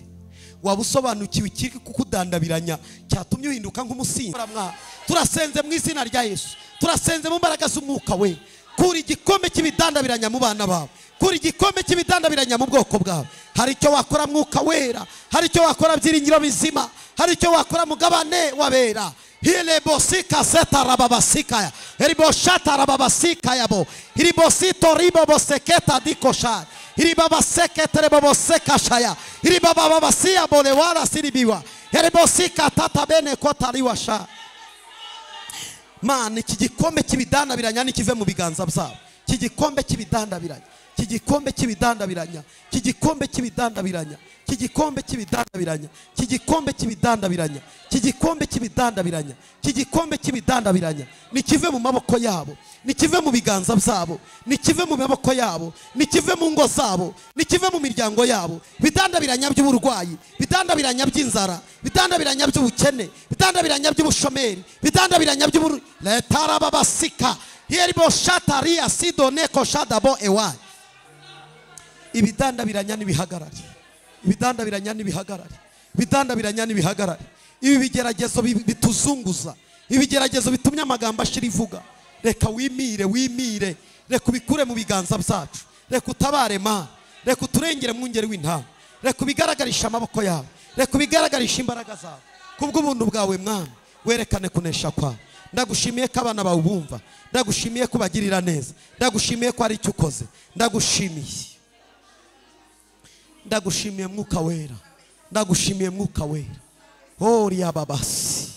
Waba usobanukiwe ikiri kukudandabiranya cyatumye uhinduka nk'umusinzi? Turasenze mu izina rya Yesu. Turasenze mu mbaraga z'umwuka we. Kuri igikombe cy'ibidandabiranya mu bana bawe, kuri igikombe cy'ibidandabiranya mu bwoko bwawe. Hari icyo wakora mwuka wera, hari icyo wakora byiringiro bizima, hari icyo wakora mugabane wabera. Hilebosika seta rababasikaya, eriboshata rababasikaya bo, hiribosito riboboseketa dikosha, hiribabasekete rebobosekashaya, hiribababasia bolewala siribiwa, eribosika tata bene kotariwasha. Mana, iki gikombe cy'ibidandabiranya nikive mu biganza byabo. Iki gikombe cy'ibidandabiranya, iki gikombe cy'ibidandabiranya, iki gikombe cy'ibidandabiranya, iki gikombe cy'ibidandabiranya, iki gikombe cy'ibidandabiranya, iki gikombe cy'ibidandabiranya, iki gikombe cy'ibidandabiranya nikive mu maboko yabo, nikive mu biganza byabo, nikive mu maboko yabo, nikive mu ngo zabo, nikive mu miryango yabo. Bidandabiranya by'uburwayi, bidandabiranya by'inzara, bidandabiranya by'ubukene, bidandabiranya by'ubushomeri, bidandabiranya by'uburu letarababasika heribo shataria sidoneko shadabo ewa. Ibidandabiranya nibihagarare, ibidandabiranya nibihagarare, ibidandabiranya nibihagarare. Ibi bigeragezo bituzunguza, ibigeragezo bitumye amagambo ashira ivuga. Reka wimire, wimire, reka ubikure mu biganza byacu, reka utabare Mana, reka uturengere mwungeri w'intama, reka ubigaragarisha amaboko yawe, reka ubigaragarisha imbaraga zawe. Kubw'ubuntu bwawe Mwami, werekane kunesha kwawe. Ndagushimiye ko abana bawe bumva, ndagushimiye ko ubagirira neza, ndagushimiye ko ari icyo ukoze, ndagushimiye. Ndagushimiye mwuka wera, ndagushimiye mwuka wera. Ori ababasi,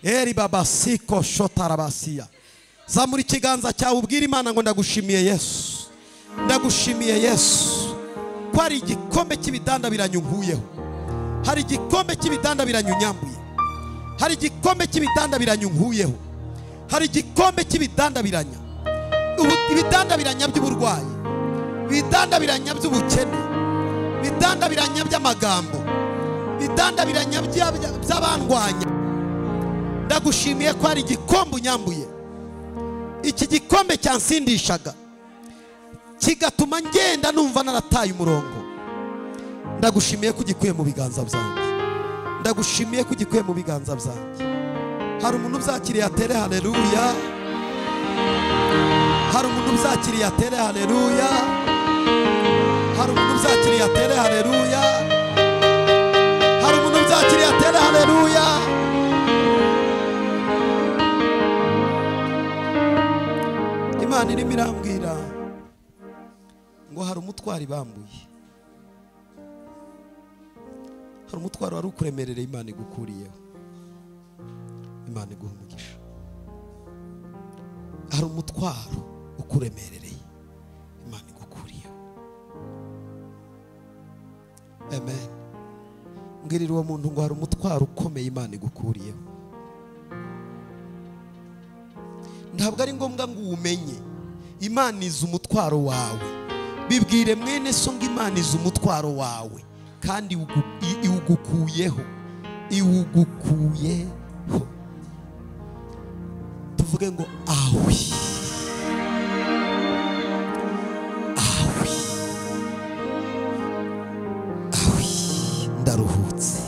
eri babasi ko shotarabasiya. Zamura ikiganza cyawe ubwire Imana ngo ndagushimiye Yesu, ndagushimiye Yesu ko ari igikombe cy'ibidandabiranya unkuyeho, hari igikombe cy'ibidandabiranya unyambuye, hari igikombe cy'ibidandabiranya unkuyeho, hari igikombe cy'ibidandabiranya, ibidandabiranya by'uburwayi, ibidandabiranya by'ubukene, bidandabiranya by'amagambo, bidandabiranya by'abandwanya. Ndagushimiye ko ari igikombe unyambuye. Iki gikombe cyansindishaga kigatuma ngenda numva narataye umurongo. Ndagushimiye ko ugikuye mu biganza byanjye, ndagushimiye ko ugikuye mu biganza byanjye. Hari umuntu uzakiriye atere haleluya, hari umuntu uzakiriye atere haleluya, hari umuntu uzakiriye atere haleluya, hari umuntu uzakiriye atere haleluya. Imana irimo irambwira ngo hari umutwaro bambuye, hari umutwaro wari ukuremerera, Imana igukuriyeho, Imana iguha umugisha. Hari umutwaro ukuremerereye, Imana igukuriyeho. Amen. Mbwirira uwo muntu ngo hari umutwaro ukomeye Imana igukuriyeho. Ntabwo ari ngombwa ngo uwumenye, Imana izi umutwaro wawe. Bibwire mwene so ngo Imana izi umutwaro wawe kandi iwugukuyeho, iwugukuyeho. Tuvuge ngo awi, awi, awi, ndaruhutse.